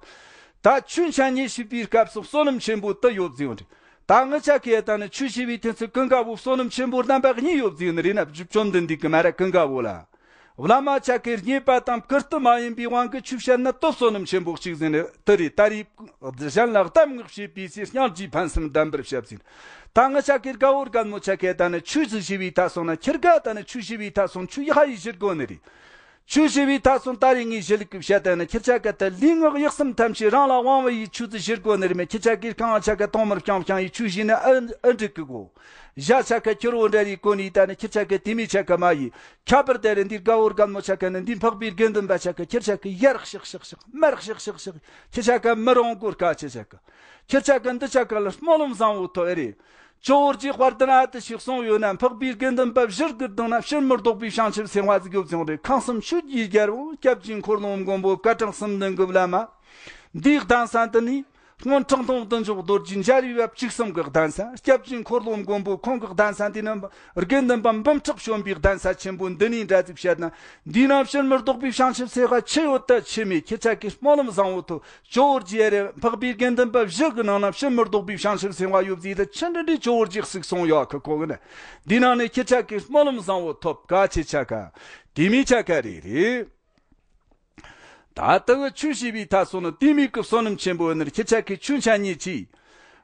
ད་ཆོས་འཆད་ཉན་བྱེད་པའི་སྐབས་སུ་བསོད་ནམས་ཆེན་པོ་དུ་ཡོད་ཟིན་རེད། ད་ངི་ཆ་ཁའི་ད་ནི་ཆོས་ཞུ་བའི་དུས་ཚོད་ཀུན་དགའ་བོ་བསོད་ནམས་ཆེན་པོ་རྣམ་པ་གཉིས་ཡོད་ཟིན་རེད་ན། བཅོམ་ལྡན་འདས་ཀྱི་མ་ར་ཀུན་དགའ་བོ་ལ། བླ་མ་ཆ་ཁའི་རྙེད་པ་དང་བཀུར་སྟི་མ་ཡིན་པའི་དབང་གིས་ཆོས་བཤད་ན་དུ་བསོད་ནམས་ཆེན་པོ་གཅིག་ཟིན་རེད། དེ་རེད། ད་རེས་གཞན་ལ་གདམས་ངག་བྱེད་པའི་ཚེ་སྙིང་རྗེའི་ཕན་སེམས་ལྡན་པར་བྱ་ཟིན། ད་ངི་ཆ་ཁའི་དགའ་བོ་རྒན་མོ་ཆ་ཁའི་ད་ནི་ཆོས་ཟིག་ཞུ་བའི་ད་སོང་ན། ཁྱེད་དགའ་ད་ནི་ཆོས་ཞུ་བའི་ད་སོང་ཆོས་ཡག་ཡི་ཞུ་དགོ་ནི་རེད། ཆོས་ཞུ་བའི་ཐ་ཚོན་ད་རེས་ངས་ཞུ་ལུགས་ཀྱི་བཤད་དེ་ནི། ཁྱེད་ཆ་ག་ད་ལུས་ངག་ཡིད་གསུམ་ཐམས་ཅད་རང་ལ་དབང་བ་ཡི་ཆོས་ཚུལ་ཞུ་དགོ་ནི་རེད་མེད། ཁྱེད་ཆ་གིས་རྐང་ཆ་ག་གཏོང་མར་བྱང་བྱང་ཡི་ཆོས་ཞུས་ནི་ཨ་ཨ་འགྲིག་གི་གོ། ཞ་ཆ་ག་ཁྱོད་བོ་འདྲ་རེ་གོ་ནི་ད་ནི། ཁྱེད་ཆ་ག་དེ་མི་ཆ་ག་མ་ཡི། ཁྱད་པར་དེ་རེད། འདི་དགའ་བོ་རྒན་མོ་ཆ་ག་ནི་འདི་འཕགས་པའི་དགེ་འདུན་པ་ཆ་ག་ཁྱེད་ཆ་ག་ཡར་ཤག་ཤག་ཤག་མར་ཤག་ཤག་ཤག་ཁྱེད་ཆ་ག་མི་རུང་གོ་དཀའ། ཁྱེད་ཆ་ག་ཁྱེད་ཆ་ག་འདི་ཆ་ག་ལ་སྨོན་ལམ་བཟང་བོ་ཐོབ་ཨེ་རེད། ཇོ་བོ་རྗེ་དཔལ་ལྡན་ཨ་ཏི་ཞིག་གསུངས་ཡོད་ན། འཕགས་པའི་དགེ་འདུན་པ་བཞི་དགུ་བསྡོངས་ན་ཕྱིར་མི་ལྡོག་པའི་བྱང་ཆུབ་སེམས་དཔའ་ཟིག་ཡོད་ཟེར་རེད། ཁང་གསུམ་ཆོས་ཀྱི་རྒྱལ་པོ་སྐྱབས་རྗེ་འཁོར་ལོའི་མགོན་པོ་བཀའ་དྲིན་གསུམ་ལྡན་གྱི་བླ་མ། འདིའི་གདན་ས་འདི་ནི་སྔོན་ཁྲི་སྟོང་བདུན་ཅུ་རྡོ་རྗེ་འཇའ་རིས་པ་བཅུ་གསུམ་གྱི་གདན་ས། སྐྱབས་རྗེ་འཁོར་ལོའི་མགོན་པོ་ཁོང་གི་གདན་ས་འདི་ནི་དགེ་འདུན་པ་འབུམ་ཕྲག་བྱོན་པའི་གདན་ས་ཆེན་པོ་འདི་ནས་འདྲ་ཟིག་བཤད་ན། འདིའི་ནང་ཕྱིར་མི་ལྡོག་པའི་བྱང་ཆུབ་སེམས་དཔའ་ཆི་ཡོད་ད་ཆི་མེད། ཁྱེད་ཆ་གིས་སྨོན་ལམ་བཟང་བོ་ཐོབ། ཇོ་བོ་རྗེ་རེད། འཕགས་པའི་དགེ་འདུན་པ་བཞི་གི་ནང་ན་ཕྱིར་མི་ལྡོག་པའི་བྱང་ཆུབ་སེམས་དཔའ་ཡོད་ཟེར་ད་ཆི་འདྲ་འདྲའི་ཇོ་བོ་རྗེ་ཟིག་གསུངས་ཡོད་ཁི་གོ་གི་ནི། འདི་ནང་ནས་ཁྱེད་ཆ་གིས་སྨོན་ལམ་བཟང་བོ་ཐོབ་ག་ཁྱེད་ཆ་ག་དེ་མི་ཆ་ག་རེ་རེད། ད་ལྟ་བུ་ཆོས་ཞུས་པའི་ཐ་སོ་ནི་དེ་མི་གི་བསོད་ནམས་ཆེན་པོ་ནི་ཁྱེད་ཆ་གིས་ཆོས་འཆད་ཉན་གྱིས།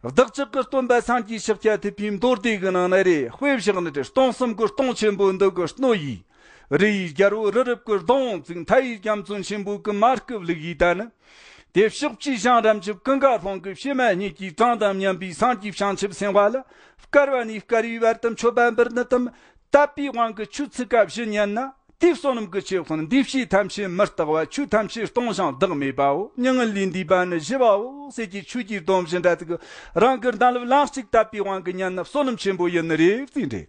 བདག་ཅག་གི་སྟོན་པ་སངས་རྒྱས་ཤཱཀྱ་ཐུབ་པའི་མདོ་སྡེ་གི་ནང་ན་རེ་དཔེ་བཞག་ནི་རེད། སྟོང་གསུམ་གི་སྟོང་ཆེན་པོ་འདི་གི་སྣོད་ཡིས། རི་ཡི་རྒྱལ་པོ་རི་རབ་ཀྱི་སྡོང་བཙུགས། མཐའ་ཡི་རྒྱ་མཚོ་ཆེན་པོ་གི་མར་ཀུབ་ལུག་ཡིས་ད་ནི། དེ་ཕྱོགས་བཅུའི་ཞིང་རབ་འཇིབ་ཀུན་དགའ་སློང་གི་བྱེ་མ་སྙེད་ཀྱི་གྲངས་དང་མཉམ་པའི་སངས་རྒྱས་བྱང་ཆུབ་སེམས་དཔའ་ལ། བསྐལ་པ་ནས་བསྐལ་པའི་བར་དུ་མཆོད་པ་འབུལ་ནི་དམ། དད་པའི་དབང་གིས་ཆོས་ཚིག་ཀ་བཞི་ཉན་ན། དེའི་བསོད་ནམས་ཀྱི་ཆེ་དཔོན་འདི་ཕྱིའི་ཐམས་ཅད་མི་རྟག་པ། ཆོས་ཐམས་ཅད་སྟོང་ཞིང་བདག་མེད་པའོ། མྱ་ངན་ལས་འདས་པ་ནི་བཞི་པའོ་ཟེར་གྱི་ཆོས་ཀྱི་སྡོམ་བཞི་འདྲ་ཚིག་རང་གི་གདན་ལ་ལམ་གཅིག་དད་པའི་དབང་གིས་ཉན་ན་བསོད་ནམས་ཆེན་པོ་ཡིན་ནི་རེད་ཟེར་འདྲི།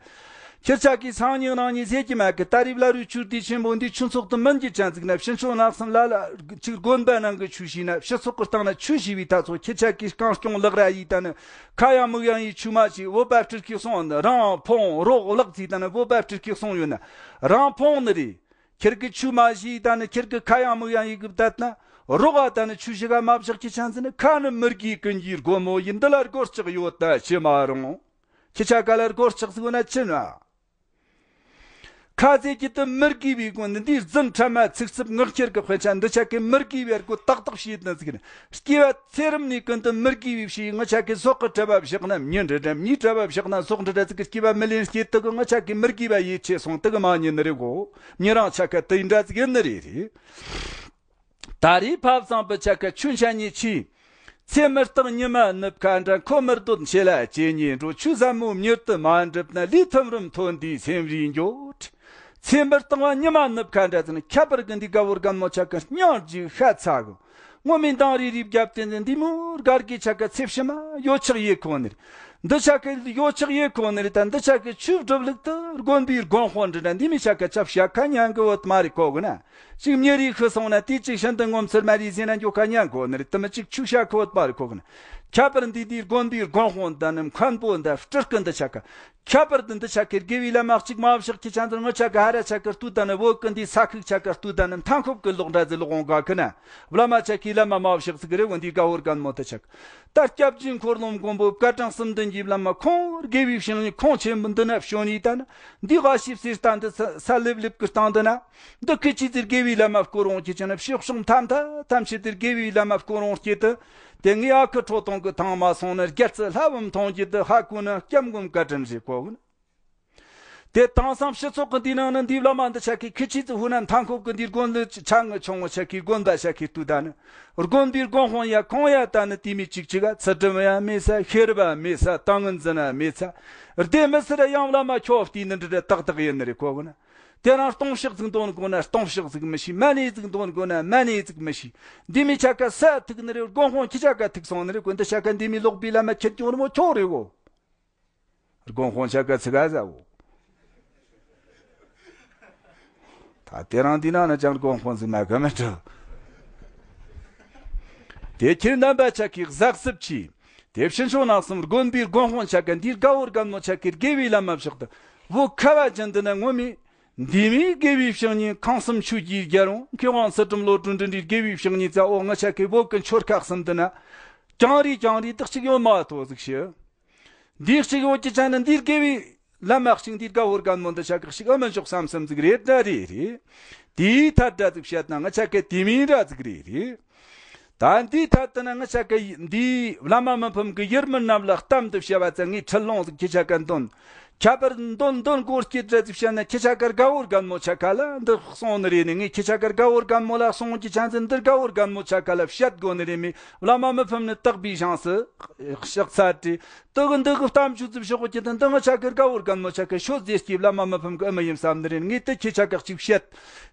ཁྱེད་ཆ་གིས་སང་ཉིན་གནངས་ཉིན་ཟེར་གྱི་མ་གི། ད་རེས་བླ་རུང་ཆོས་སྡེ་ཆེན་པོ་འདི་ཆོས་ཚོགས་དུ་མིན་གྱི་ཅན་ཟིག་ན། ཕྱི་ཕྱོགས་ནགས་གསུམ་ལ་ལ་ཅིག་དགོན་པ་ནང་གི་ཆོས་བྱས་ན། ཕྱི་ཚོགས་ཀྱི་སྟེང་ན་ཆོས་བྱས་པའི་ད་ཚོ་ཁྱེད་ཆ་གིས་རྐང་སྐྱོང་ལག་ར་ཡིས་ད་ནི་ཁ་ཡང་མིག་ཡང་ཡིས་ཆོས་མ་བྱས། བོད་པ་སྤྲུལ་སྐུ་གསུང་ནི་རང་ཕུང་རོགས་ལག་ཚིག་ད་ནི་བོད་པ་སྤྲུལ་སྐུ་གསུང་ཡོད་ན་རང་ཕུང་ནི་རེད། ཁྱེད་ཀྱི་ཆོས་མ་བྱས་ད་ནི་ཁྱེད་ཀྱི་ཁ་ཡང་མིག་ཡང་ཡིས་གི་བསྡད་ན། རོགས་ཨ་ད་ནི་ཆོས་ཞིག་ག་མ་བཞག་གི་ཅན་ཟིན་ནི། ཁ་ནི་མི་དགེའི་ཀུན་གྱི་སྒོ་མོ་ཡིན། འདི་ལ་སྒོ་ལྕགས་ཡོད་ད་ཅི་མ་རུང་། ཁྱེད་ཆ་ག་ལ་སྒོ་ལྕགས་ཟིག་ན་ཅི་ན། ཁ་ཟེར་གྱི་དུ་མི་དགེ་བའི་སྒོ་ནི་འདིའི་རྫུན་ཕྲ་མ་ཚིག་རྩུབ་ངག་འཁྱལ་གྱི་དཔེ་ཆ་འདི་ཆ་གི་མི་དགེ་བའི་སྒོ་ཏག་ཏག་བྱེད་ནི་ཟིག་ནི། སྐྱེ་བ་ཚེ་རིམ་ནས་ཀུན་ཏུ་མི་དགེ་བའི་བྱས། ང་ཆ་གི་ཟོག་གི་གྲྭ་བ་བཞག་ན་མྱི་འདྲ་འདྲ། མྱི་གྲྭ་བ་བཞག་ན་ཟོག་འདྲ་འདྲ་ཟིག་གི་སྐྱེ་བ་མི་ལེན་སྐྱེ་དུ་གི་ང་ཆ་གི་མི་དགེ་བ་ཡིད་ཆེས་སོང་དུ་གི་མ་ཉིད་ནི་རེད་གོ། མྱི་རང་ཆ་ག་དུ་ཡིན་འདྲ་ཟིག་ཡིན་ནི་རེད་རེད། ད་རེས་ཕ་བཟང་པོ་ཆ་ག་ཆོས་འཆད་ཉན་གྱིས། ཚེ་མི་རྟག་ཉི་མ་ནུབ་ཁ་འདྲ། འཁོར་མི་སྡོད་འཆི་ལ་སྐྱེ་ཉེན་འགྲོ། ཆོས་ཟབ་མོ་མྱུར་དུ་མ་འགྲུབ་ན། ལུས་ཐིམ་རིམ་ཐོན་དུས་སེམས་རིག་འགྱོད། ཚེ་མི་རྟག་པ་ཉི་མ་ནུབ་ཁ་འདྲ་ཟེར་ན། ཁྱད་པར་གི་འདི་དགའ་བོ་རྒན་མོ་ཆ་ག་སྙིང་རྗེ་ཤ་ཚ་གི། ངོ་མའི་མདང་རིལ་རིལ་བརྒྱབ་སྟེ་འདི་མོ་དགའ་དགའི་ཆ་ག་ཚེ་ཕྱི་མ་ཡོད་ཆག་ཡེ་གོ་ནི་རེད། འདི་ཆ་ག་ཡོད་ཆག་ཡེ་གོ་ནི་རེད། ད་འདི་ཆ་ག་ཆོས་སྒྲུབ་ལུགས་དུ་དགོན་པའི་དགོན་དཔོན་འདྲི་འདྲ་འདི་མི་ཆ་ག་ཅབ་ཤ་ཁ་ཉན་གི་བོད་མ་རེད་གོ་གི་ན། ཅིག་མྱི་རིགས་ཤི་སོང་ན་དེ་ཅིག་ཤིན་ཏུ་ངོ་མཚར་མ་རེད་ཟེར་ན་འགྱོ་ཁ་ཉན་གོ་ནི་རེད། དུ་མི་ཅིག་ཆོས་ཤ་ཁ་བོད་པ་རེད་གོ་གི་ན། ཁྱད་པར་འདི་འདིའི་དགོན་པའི་དགོན་དཔོན་འདི་ནི་མཁན་པོ་འདི་སྤྲུལ་སྐུ་འདི་ཆ་ག། ཁྱད་པར་དུ་འདི་ཆ་གི་དགེ་བའི་བླ་མ་གཅིག་མ་བཞག་གི་ཆ་འདི་ང་ཆ་གི་ཧ་ར་ཆ་གི་ལྟོས་ད་ནི་བོད་ཀི་འདི་ས་ཁུག་ཆ་གི་ལྟོས་ད་ནི་མཐའ་འཁོབ་ཀི་ལོག་འདྲ་ཟི་ལོག་འོང་ག་གི་ན། བླ་མ་ཆ་གི་བླ་མ་མ་བཞག་ཟི་གི་རེ་བོ་འདི་དགའ་བོ་རྒན་མོ་དུ་ཆ་གི། ད་སྐྱབས་རྗེ་འཁོར་ལོ་མགོན་པོ་བཀའ་དྲིན་གསུམ་ལྡན་གྱི་བླ་མ་ཁོང་དགེ་བའི་བཤེས་གཉེན་ཁོང་ཆེན་པོ་འདི་ན་བྱོན་ཡི་ད་ནི། འདི་ག་ཤི་སི་སྟན་འདི་ས་ལེབ་ལེབ་ཀི་སྟེང་འདི་ན། འདི་ཁི་ཆི་ཟིར་དགེ་བའི་བླ་མ་བསྐོར་འོང་གི་ཆ་ན་ཕྱི་ཤོང་ཐམ་ཐ་ཐམ་ཆི་ཟིར་དགེ་བའི་བླ་མ་བསྐོར་འོང་སྐྱེ་དུ། དེ་ངའི་ཨ་ཁུ་ཁྲོ་ཐུང་གི་ཐང་མ་སོང་ན་རྒྱལ་རྩི་ལྷ་བུ་མཐོང་རྒྱུ་དུ་ཧ་གོ་ན་སྐྱབས་མགོན་བཀའ་དྲིན་རེད་གོ་གི་ན། དེ་དེང་སང་སྤྱི་ཚོགས་ཀྱི་འདི་ནང་ན་འདི་བླ་མ་འདི་ཆ་ཁའི་ཁི་ཆི་ཙི་ཧུ་ན་མཐའ་འཁོབ་ཀྱི་འདི་དགོན་ལི་ཆ་ངི་ཆུང་ངི་ཆ་ཁའི་དགོན་པ་ཆ་ཁའི་ལྟོས་ད་ནི། དགོན་པའི་དགོན་དཔོན་ཡ་ཁོང་ཡ་ད་ནི་དེ་མི་གཅིག་གཅིག་ག་ཚུལ་ཁྲིམས་ཡ་མེད་ས། ཤེས་རབ་མེད་ས། ཏང་ངི་འཛིན་ན་མེད་ས། སྡེ་མི་སི་ར་ཡང་བླ་མ་ཁྱོད་བལྟས་ནི་འདྲི་འདྲ་ཏག་ཏག་ཡིན་ནི་རེད་གོ་གི་ན། དེ་རང་སྟོང་ཕྱག་ཟིག་འདོན་དགོ་ན་སྟོང་ཕྱག་ཟིག་མི་ཤེས། མ་ཎི་ཟིག་འདོན་དགོ་ན་མ་ཎི་ཟིག་མི་ཤེས། འདི་མི་ཆ་ག་ས་ཐུག་ནི་རེད། དགོན་དཔོན་ཁྱི་ཆ་ག་ཐུག་སོང་ནི་རེད་གོ། འདི་ཆ་ག་འདི་མི་ལོག་པའི་བླ་མ་ཁྱེད་སྐྱོང་རི་མོ་ཁྱོད་རེད་གོ། དགོན་དཔོན་ཆ་ག་ཚི་ག་ཟ་བོ། ད་དེ་རང་འདི་ནང་ན་ཅང་དགོན་དཔོན་ཟིག་མ་ག་མི་འགྲོ། དེ་ཁྱེད་རྣམ་པ་ཆ་གིས་གཟབ་གཟབ་གྱིས། དེ་ཕྱི་ཕྱོགས་ནག་གསུམ་དགོན་པའི་དགོན་དཔོན་ཆ་ག་འདིའི་དགའ་བོ་རྒན་མོ་ཆ་གིས་དགེ་བའི་བླ་མ་བཞག་ཏུ། བོ་ཁ་བ་ཅན་འདི་ན་ངོ་མི། འདས་མའི་དགེ་བའི་བཤེས་གཉེན་ཁང་གསུམ་ཆོས་ཀྱི་རྒྱལ་རོང་མཁས་དབང་ཚུལ་ཁྲིམས་བློ་གྲོས་འདྲེན་འདྲའི་དགེ་བའི་བཤེས་གཉེན་ཙ་འོ་ང་ཆ་ཁའི་བོད་ཀྱི་ཆོལ་ཁ་གསུམ་དུ་ན། ཅང་རེ་ཅང་རེ་དག་ཅིག་ཡོད་མ་ཐོ་ཟིག་ཤི། འདིའི་གཅིག་ཡོད་ཀྱི་ཆ་ནི་འདིར་དགེ་བའི་བླ་མ་གཅིག་འདིར་དགའ་བོར་གན་མོ་འདི་ཆ་ཁ་གཅིག་ཨ་མི་འཇོག་བསམ་བསམ་ཟིག་རེད་ད་རེད་རེད། དེའི་ཐད་འདྲ་ཟིག་བཤད་ན་ང་ཆ་ཁའི་དེ་མིན་འདྲ་ཟིག་རེད་རེད། ད་འདིའི་ཐད་དུ་ན་ང་ཆ་ཁའི་འདིའི་བླ་མ་མི་ཕམ་གི་ཡུལ་མི་རྣམས་ལ་གཏམ་འདི་བཤད་པ་ཙང་ངའི་ཁྲིད་ལོང་ཟིག་ཁྱེད་ཆ་ཁ་འདོན། ཁྱད་པར་འདོན་འདོན་སྐོར་སྐྱེད་འདྲ་ཟིག་བཤད་ན་ཁྱེད་ཆ་ཁར་དགའ་བོར་གན་མོ་ཆ་ཁ་ལ་འདི་གསུང་ནི་རེད་ནི། ངས་ཁྱེད་ཆ་ཁར་དགའ་བོར་གན་མོ་ལ་གསུང་གི་ཆ་འཛིན་འདིར་དགའ་བོར་གན་མོ་ཆ་ཁ་ལ་བཤད་དགོ་ནི་རེད་མི། བླ་མ་མི་ཕམ་ནི་དག་པའི་ཞང་སི་ཕྱག་འཚལ་ཏེ། དུ་གི་འདི་གི་གཏམ་ཆུ་ཚུབ་ཤོག་གི་དང་འདི་ང་ཆ་གི་དགའ་བོར་གན་མོ་ཆ་གི་ཤོད་ཟེར་སྐྱེས་བླ་མ་མི་ཕམ་གི་ཨ་མ་ཡིན་བསམ་ནི་རེད། ངས་དེ་ཁྱེད་ཆ་གི་གཅིག་བཤད།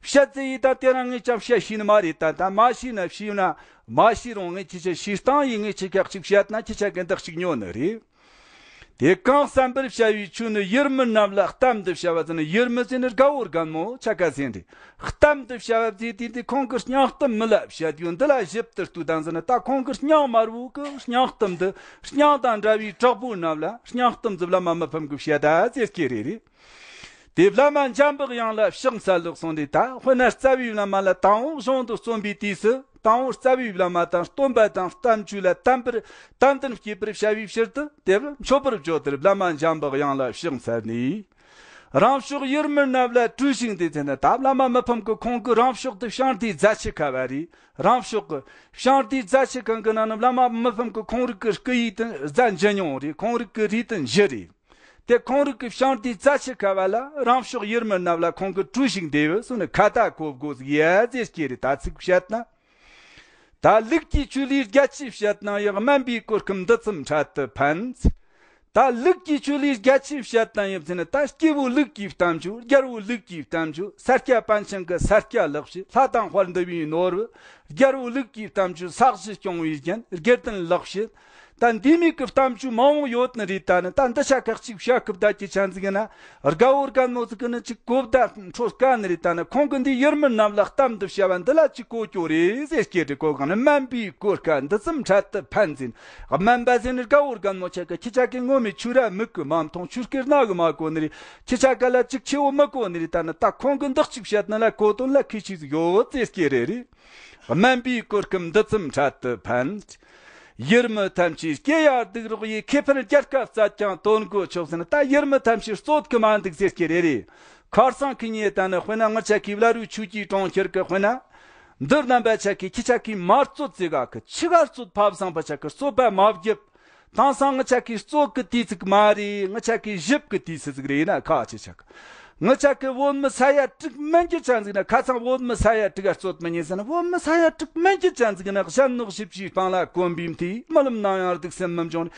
བཤད་ཚེ་ཡིས་ད་དེ་རང་ངས་ཀྱང་བཤད་ཤེས་ནི་མ་རེད། ད་ད་མ་ཤེས་ན་ཤེས་ན་མ་ཤེས་རུང་ངས་ཁྱེད་ཆ་ཤེས་སྟངས་ཡིས་ངས་ཁྱེད་ཆ་གཅིག་བཤད་ན་ཁྱེད་ཆ་གི་འདི་གཅིག་ཉོ་ནི་རེད། དེ་གང་བསམ་པར་བྱ་བའི་ཆོས་ནི་ཡུལ་མི་རྣམས་ལ་གཏམ་འདི་བྱ་བ་ཟེར་ན་ཡུལ་མི་ཟེར་ནི་དགའ་བོར་གན་མོ་ཆ་ག་ཟེར་རེད། གཏམ་འདི་བྱ་བ་ཟེར་དུས་འདི་ཁོང་གི་སྙིང་གཏམ་མི་ལ་བཤད་ཡོད་འདི་ལ་ཞིབ་ཏུ་ལྟོས་དང་ཟེར་ན་ད་ཁོང་གི་སྙིང་དམར་བོ་གི་སྙིང་གཏམ་འདི་སྙིང་དང་འདྲ་བའི་དྲག་པོ་རྣམས་ལ་སྙིང་གཏམ་འདི་བླ་མ་མི་ཕམ་གི་བཤད་ད་ཟེར་སྐྱེ་རེ་རེད། དེ་བླ་མ་འཇམ་པའི་དབྱངས་ལ་ཕྱག་འཚལ་ལོ་གསུངས་ཏེ་ད་དཔེར་ན་རྩ་བའི་བླ་མ་ལ་དང་པོ་གཞུང་དུ་རྩོམ་པའི་དུས་སུ་དང་པོ་རྩ་བའི་བླ་མ་དང་སྟོན་པ་དང་བསྟན་བཅོས་ལ་དམ་པར་དམ་དོན་བསྐྱེད་པར་བྱ་བའི་ཕྱིར་དུ་དེར་མཆོད་པར་བརྗོད་དེར་བླ་མ་འཇམ་པའི་དབྱངས་ལ་ཕྱག་འཚལ་ནས། རང་ཕྱོགས་ཡུལ་མི་རྣམས་ལ་གྲོས་ཤིག་འདི་ཚེ་ན་ད་བླ་མ་མི་ཕམ་གི་ཁོང་གི་རང་ཕྱོགས་དུ་བྱང་སྡེའི་རྫ་ཆུ་ཁ་བ་རེད། རང་ཕྱོགས་ཀྱི་བྱང་སྡེའི་རྫ་ཆུ་ཁ་གི་ནང་ན་བླ་མ་མི་ཕམ་གི་ཁོང་རིགས་ཀྱི་སྐུ་ཡིག་དང་རྫ་འཇི་མྱོང་རེད། ཁོང་རིགས་ཀྱི་རིགས་དང་འཇི་རེད། དེ་ཁོང་རིགས་ཀྱི་བྱང་སྡེའི་རྫ་ཆུ་ཁ་བ་ལ་རང་ཕྱོགས་ཡུལ་མི་རྣམས་ལ་ཁོང་གི་གྲོས་ཤིག་འདེབས་སོང་ནས་ཁ་ཏ་གོ་དགོས་ཟིག་ཡ་ཟེར་སྐྱེ་རེ་ད་ཚིག་བཤད་ན། ད་ལུགས་ཀྱི་ཆོས་ལས་རྒྱ་ཆེ་བཤད་ན་ཡང་དམན་པའི་གོ་སྐབས་འདི་ཙམ་འཕྲལ་དུ་ཕན། ད་ལུགས་ཀྱི་ཆོས་ལས་རྒྱ་ཆེ་བཤད་ན་ཡང་ཟེར་ན་ད་སྐྱེས་བུ་ལུགས་ཀྱི་བསྟན་བཅོས་རྒྱལ་པོ་ལུགས་ཀྱི་བསྟན་བཅོས་ས་སྐྱ་པཎ་ཆེན་གྱི་ས་སྐྱ་ལེགས་བཤད་ལྷ་དང་དཔལ་འདུས་པའི་ནོར་བུ་རྒྱལ་པོ་ལུགས་ཀྱི་བསྟན་བཅོས་ས་གཞི་སྐྱོང་བའི་རྒྱན་དགེ་ལྡན་ལེགས་བཤད། ད་འདི་མིག་གི་གཏམ་རྒྱུད་མང་བོ་ཡོད་ནི་རེད། ད་ནི་ད་འདི་ཆ་ཁག་ཅིག་བཤད་སྐབས་ད་ཀྱི་ཆ་འཛིག་ན་དགའ་བོ་དགའ་མོ་ཟིག་གི་ནི་ཅིག་གོ་བརྡ་འཕྲོད་དཀའ་ནི་རེད། ད་ནི་ཁོང་གི་འདི་ཡུལ་མི་རྣམས་ལ་གཏམ་འདི་བཤད་པ་འདི་ལ་ཅིག་གོ་སྐྱོ་རེད་ཟེར་སྐད་དེ་གོ་གང་ནི་དམན་པའི་གོ་དཀའ་འདི་ཙམ་འཕྲལ་དུ་ཕན་ཟིན། དམན་པ་ཟེར་ནི་དགའ་བོ་དགའ་མོ་ཆ་གི་ཁྱི་ཆ་གི་ངོ་མི་ཆུ་ར་མིག་གི་མ་མཐོང་ཆུ་སྐེར་ན་གི་མ་གོ་ནི་རེད། ཁྱི་ཆ་ག་ལ་ཅིག་ཆེ་བོ་མི་གོ་ནི་རེད། ད་ནི་ད་ཁོང་གི་འདི་ཅིག་བཤད་ན་ལ་གོ་དོན་ལ་ཁི་ཆི་ཟིག་ཡོད་ཟེར་སྐད་རེད་རེད། དམན་པའི་གོ་སྐབས་འདི་ཙམ་འཕྲལ་དུ་ཕན། ཡུལ་མི་ཐམས་ཅད་སྐྱེ་ཡ་སྡུག་རོགས་ཡི། ཁེ་ཕན་རྒྱལ་ཁ་བསྩལ་ཀྱང་དོན་གོ་ཆོག་ཟེར་ན་ད་ཡུལ་མི་ཐམས་ཅད་རྩོད་གི་མ་འདུག་ཟེར་གི་རེ་རེ། ཁར་སང་གི་ཉེ་ད་ནི་དཔེར་ན་ང་ཆ་གི་བླ་རུ་ཆུ་སྐྱིད་གྲོང་ཁྱེར་གི་དཔེར་ན། འདི་རྣམ་པ་ཆ་གི་ཁྱི་ཆ་གི་མ་རྩོད་ཟེ་ག་གི་ཆི་ག་རྩོད་ཕབ་སང་པ་ཆ་གི་རྩོད་པ་མ་བརྒྱབ། དེང་སང་ང་ཆ་གི་རྩོད་གི་དུས་ཚིག་མ་རེད། ང་ཆ་གི་ཞིབ་གི་དུས་ཚིག་རེད་ན་ཁ་ཆེ་ཆག་ང་ཆ་གི་བོད་མི་ས་ཡ་དྲུག་མན་གྱི་ཅན་ཟིག་ན་ཁ་ཚང་བོད་མི་ས་ཡ་དྲུག་ག་རྩོད་མི་ཉན་ཟེར་ན་བོད་མི་ས་ཡ་དྲུག་མན་གྱི་ཅན་ཟིག་ན་གཞན་ནོག་ཞིབ་ཞིབ་སྤང་ལ་གོམ་བིམ་དེ་རྨི་ལམ་ནང་ཡང་སྡུག་སེམས་མི་འབྱུང་།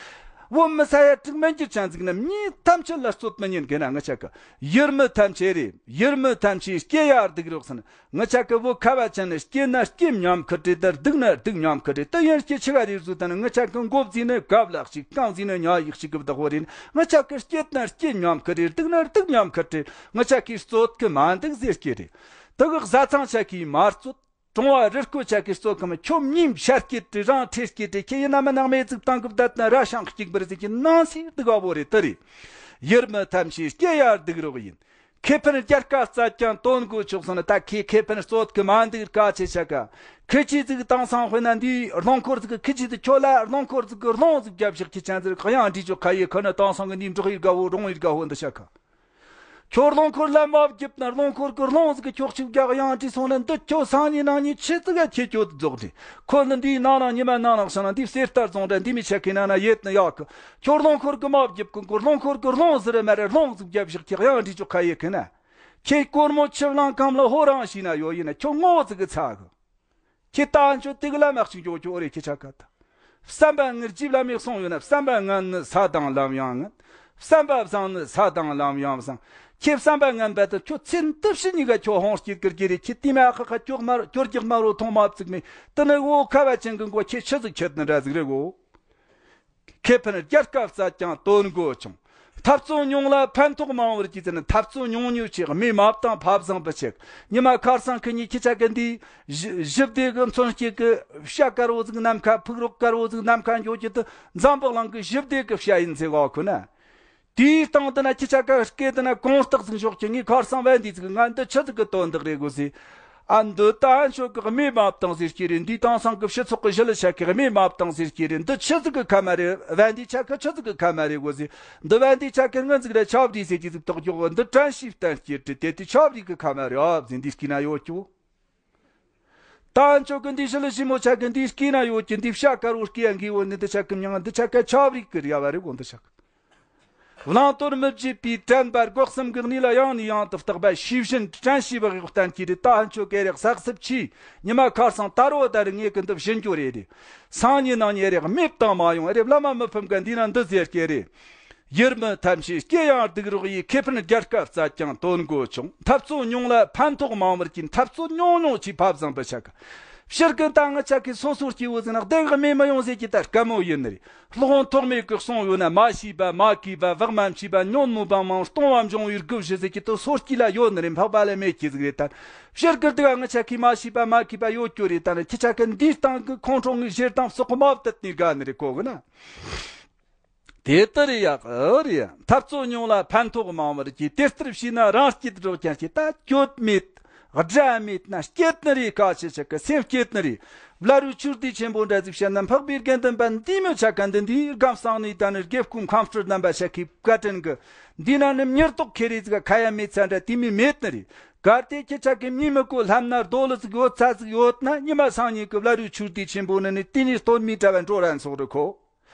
བོད་མི་ས་ཡ་དྲུག་མན་གྱི་ཅན་ཟིག་ན་མྱི་ཐམས་ཅད་ལ་རྩོད་མི་ཉན་གི་ན་ང་ཆ་གི་ཡུལ་མི་ཐམས་ཅད་རེད། ཡུལ་མི་ཐམས་ཅད་སྐྱེ་ཡ་སྡུག་རོགས་ཟེར་ན། ང་ཆ་གི་བོད་ཁ་བ་ཅན་ནི་སྐྱེ་ན་སྐྱེ་ཉམས་ཁུ་ཏྲེ་དར་སྡུག་ན་སྡུག་ཉམས་ཁུ་ཏྲེ་དུ་ཡན་སྐྱེ་ཆི་ག་རེ་བཟོ་ད་ནི་ང་ཆ་གི་མགོ་བཟེ་ནི་གབ་ལག་ཞིག་རྐང་བཟེ་ནི་ཉ་ཡིག་ཞིག་གི་བདག་བོ་རེད། ང་ཆ་གི་སྐྱེ་ན་སྐྱེ་ཉམས་ཁུ་ཏྲེ་སྡུག་ན་སྡུག་ཉམས་ཁུ་ཏྲེ་ང་ཆ་གི་རྩོད་གི་མ་འདུག་ཟེར་སྐྱེ་རེད། དུ་གི་བཟའ་ཚང་ཆ་གི་མ་རྩོད། གྲོང་བ་རི་སྐོར་ཆ་གི་རྩོད་གི་མི་ཁྱོད་མྱིམ་ཤར་སྐྱེ་ཏྲེ་རང་ཁྲེ་སྐྱེ་ཏྲེ་ཁྱེད་ཡིན་ན་མི་ནང་མེ་ཙིག་བཏང་གི་བསྡད་ན་ར་ཤང་གཅིག་པར་ཟེར་གྱི་ནང་སྲིད་སྡུག་བ་བོ་རེད་དུ་རེད། ཡུལ་མི་ཐམས་ཅད་སྐྱེ་ཡ་སྡུག་རོགས་ཡིན། ཁེ་ཕན་རྒྱལ་ཁ་བསྩལ་ཀྱང་དོན་གོ་ཆོག་སོང་ན་ད་ཁེ་ཁེ་ཕན་རྩོད་གི་མ་འདུག་དཀའ་ཆེ་ཆ་ག་ཁི་ཆི་ཟིག་དེང་སང་དཔེར་ན་འདིའི་རླངས་འཁོར་ཟིག་གི་ཁི་ཆི་ཟིག་ཁྱོད་ལ་རླངས་འཁོར་ཟིག་གི་རླུང་ཟིག་རྒྱབ་ཞིག་ཁི་ཆ་ཟིག་གཡང་འདྲི་ཆོག་ཁ་ཡི་ཁོ་ན་དེང་སང་གི་འདི་འབྲོག་ཡི་དགའ་བོ་རོང་ཡི་དགའ་བོ་འདི་ཆ་ག་ཁྱོད་རླངས་འཁོར་ལ་མ་བརྒྱབ་ན་རླངས་འཁོར་གི་རླུང་ཟིག་གི་ཁྱོག་ཆིག་རྒྱག་གཡང་འདྲི་སོང་ན་འདི་ཁྱོད་སང་ཉིན་གནངས་ཉིན་ཆི་ཟིག་ག་ཁྱེད་ཁྱོད་རྫོགས་འདྲི་ཁོ་ནི་འདིའི་ནང་ནང་ཉི་མ་ནང་ནང་སང་ན་འདི་གསེར་རྟ་རྫོང་འདྲ་འདི་མི་ཆ་གི་ན་ན་ཡེད་ན་ཡག་གི་ཁྱོད་རླངས་འཁོར་གི་མ་བརྒྱབ་གི་མགོ་རླངས་འཁོར་གི་རླུང་ཟིག་རེ་མ་རེ་རླུང་ཟིག་བརྒྱབ་ཞིག་ཁྱེད་གཡང་འདྲི་ཆོག་ཁ་ཡེ་གི་ན། ཁྱེད་སྒོར་མོ་ཆིབས་ལང་གམ་ལ་ཧོ་རང་ཤི་ན་ཡོད་ཡིན་ན་ཁྱོད་ངོ་ཟིག་གི་ཚ་གི་ཁྱེད་ད་ཁྱོད་དེ་གི་ལ་མ་གཅིག་འཇོག་ཁྱོད་རེ་ཁྱེད་ཆ་ག་ད། བསམ་པ་ངར་ཅིབ་ལ་མེད་གསུངས་ཡོད་ན་བསམ་པ་ངན་ནི་ས་དང་ལམ་ཡང་ངན། བསམ་པ་བཟང་ནི་ས་དང་ལམ་ཡང་བཟང་། ཁྱེད་བསམ་པ་ངན་པ་དུ་ཁྱོད་ཚེ་འདི་ཕྱི་གཉིས་ཀ་ཁྱོད་ཧོང་སྐྱིད་ཀིར་ཀི་རེ་ཁྱེད་དེ་མ་ཁ་ཁ་ཁྱོད་མ་ཁྱོད་རྒྱག་མ་རོ་ཐོང་མ་བཙུགས་མེད་དུ་ནི་འོ་ཁ་བ་ཅན་གི་མགོ་ཁྱེད་ཆི་ཟིག་ཁྱེད་ནི་འདྲ་ཟིག་རེ་གོ། ཁེ་ཕན་རྒྱལ་ཁ་བསྩལ་ཀྱང་དོན་གོ་ཆུང་། འཐབ་རྩོད་ཉུང་ལ་ཕན་ཐོགས་མང་བར་གྱིས་ཟེར་ན་འཐབ་རྩོད་ཉུང་ཉུང་ཆེ་མི་མ་བཏང་ཕབ་བཟང་པ་ཆེ། ཉི་མ་ཁར་སང་ཁི་ཉི་ཁྱི་ཆ་གི་འདི་ཞི་བདེ་གི་མཚོན་སྐྱེད་གི་བྱ་དཀར་བོ་ཟིག་ནམ་མཁའ་ཕུག་རོགས་དཀར་བོ་ཟིག་ནམ་མཁའ་འགྱོ་གྱི་དུ་འཛམ་བུ་གླིང་གི་ཞི་བདེ་གི་བྱ་ཡིན་ཚེ་གོ་ཁུ་ན། དེའི་སྟེང་དུ་ན་ཁྱི་ཆ་ག་སྐད་དུ་ན་གོང་རྟགས་ཟིག་ཞོག་ཀྱི། ངའི་ཁར་སང་བན་དེ་ཟིག་ང་འདི་ཆི་ཟིག་གི་དོན་དག་རེད་གོ་ཟེ། ཨ་འདི་ད་ཨ་ཆོ་གི་རྨས་མ་བཏང་ཟེར་གྱི་རེད། འདི་དེང་སང་གི་སྤྱི་ཚོགས་གི་ཞི་ལི་ཆ་གི་རྨས་མ་བཏང་ཟེར་གྱི་རེད། འདི་ཆི་ཟིག་གི་ཁ་མ་རེད། བན་དེ་ཆ་གི་ཆི་ཟིག་གི་ཁ་མ་རེད་གོ་ཟེ། འདི་བན་དེ་ཆ་གི་ངན་ཟིག་རེད། ཆབ་རིག་ཟེར་གྱི་ཟིག་དོག་ཀྱོག་འདི་དྲན་ཤེས་བསྟན་སྐྱེ་དྲི་དེ་དེ་ཆབ་རིག་གི་ཁ་མ་རེད་ཨ་ཟེ། འདི་སྐྱེས་ན་ཡོད་ཀྱོ། ད་ཨ་ཆོ་གི་འདི་ཞི་ལི་ཞི་མོ་ཆ་གི་འདི་སྐྱེས་ན་ཡོད་ཀྱི། འདི་བྱ་དཀར་བོ་སྐྱེ་ཡ་འགི་བོ་ནི་འདི་ཆ་གི་མྱང་འདི་ཆ་གི་ཆབ་རིག་གི་རེད་ཡ་བ་རེད་གོ། འདི་ཆ་གི་བླང་དོར་མི་བརྗེད་པའི་དྲན་པ་སྒོ་གསུམ་གི་གནས་ལ་ཡང་ནས་ཡང་དུ་བརྟག་པ་ཤེས་བཞིན་དྲན་ཤེས་པ་གི་བསྟན་གྱི་རེད། ད་ཨ་ཆོ་གི་རེད་གསག་སུབ་ཆེ། ཉི་མ་ཁར་སང་ད་རོ་ད་རེད། ངས་གི་འདི་བཞིན་འགྱོ་རེད་རེད། སང་ཉིན་གནངས་ཉིན་རེད་རྨས་བཏང་མ་ཡོང་རེད། བླ་མ་མི་ཕམ་ག་འདི་ན་འདི་ཟེར་སྐད་རེད། ཡུལ་མི་ཐམས་ཅད་སྐྱེ་ཡང་སྡུག་རོགས་ཡིས། ཁེ་ཕན་རྒྱལ་ཁབ་བཙལ་ཀྱང་དོན་གོ་ཆུང་། འཐབ་རྩོད་ཉུང་ལ་ཕན་ཐོགས་མང་བར་གྱིས། འཐབ་རྩོད་ཉུང་ཉུང་གྱིས་ཕ་བཟང་པོ་ཆགས། ཕྱིར་གི་ད་ང་ཆ་གི་སོ་སོར་སྐྱེ་བོ་ཟིན་ན་བདེ་བག་མེད་མི་ཡོང་ཟེར་གྱི་ད་དཀའ་མོ་ཡིན་ནི་རེད། སློབ་དཔོན་ཐོགས་མེད་ཀྱི་གསུང་ཡོད་ན། མ་ཤེས་པ་མ་གོས་པ་བག་མ་མཆིས་པ་ཉོན་མོངས་པ་མང་སྟོང་བ་འབྱུང་བའི་སྒོ་བཞི་ཟེར་གྱི་དུ་སོ་སྐྱེ་ལ་ཡོད་ནི་རེད། འཕགས་པ་ལ་མེད་ཀྱི་ཟིག་རེད། ད་ཕྱིར་གི་ད་ང་ཆ་གི་མ་ཤེས་པ་མ་གོས་པ་ཡོད་རྒྱུ་རེད། ད་ནི་ཁྱི་ཆ་གི་འདིའི་སྟེང་གི་ཁོང་ཁྲོ་ངི་ཞེ་སྡང་སོགས་མ་བཏུད་ནི་དགའ་ནི་རེད་གོ་གི་ན། དེ་ལྟར་ཡག་ཨོ་རེད། འཐབ་རྩོད་ཉུང་ལ་ཕན་ཐོགས་མང་བར་གྱིས། དེ་ལྟར་བྱས་ན་རང་སྐྱིད་རོགས་ཀྱང་སྐྱིད། ད་གྱོད་མེད་དགྲ་མེད་ན་སྐྱིད་ནི་རེད། ཁ་ཆེ་ཆ་གི་སེམས་སྐྱིད་ནི་རེད། བླ་རུང་ཆོས་སྡེ་ཆེན་པོ་འདྲ་ཟིག་བཤད་ན་འཕགས་པའི་དགེ་འདུན་པ་འདི་མོ་ཆ་ག་འདི་འདིའི་སྒམ་སང་ནས་ད་ནི་དགེ་བསྐོས་ཁམས་སྤྲུལ་རྣམ་པ་ཆ་གི་བཀའ་དྲིན་གི་འདི་ན་ནི་མྱུར་ཐོག་ཁེ་རེ་ཟིག་ཁ་ཡ་མེད་ཚ་འདྲ་དེ་མོ་མེད་ནི་རེད། གལ་ཏེ་ཁྱེད་ཆ་གི་མྱི་མི་གོ་ལྷམ་ན་རྡོ་ལི་ཟིག་ཡོད་ཚ་ཟིག་ཡོད་ན་ཉི་མ་སང་ཉིན་གི་བླ་རུང་ཆོས་སྡེ་ཆེན་པོ་ནི་ནི་དེ་ནས་སྟོན་མི་གྲྭ་བ་འགྲོ་རན་སོང་རི་ཁོ།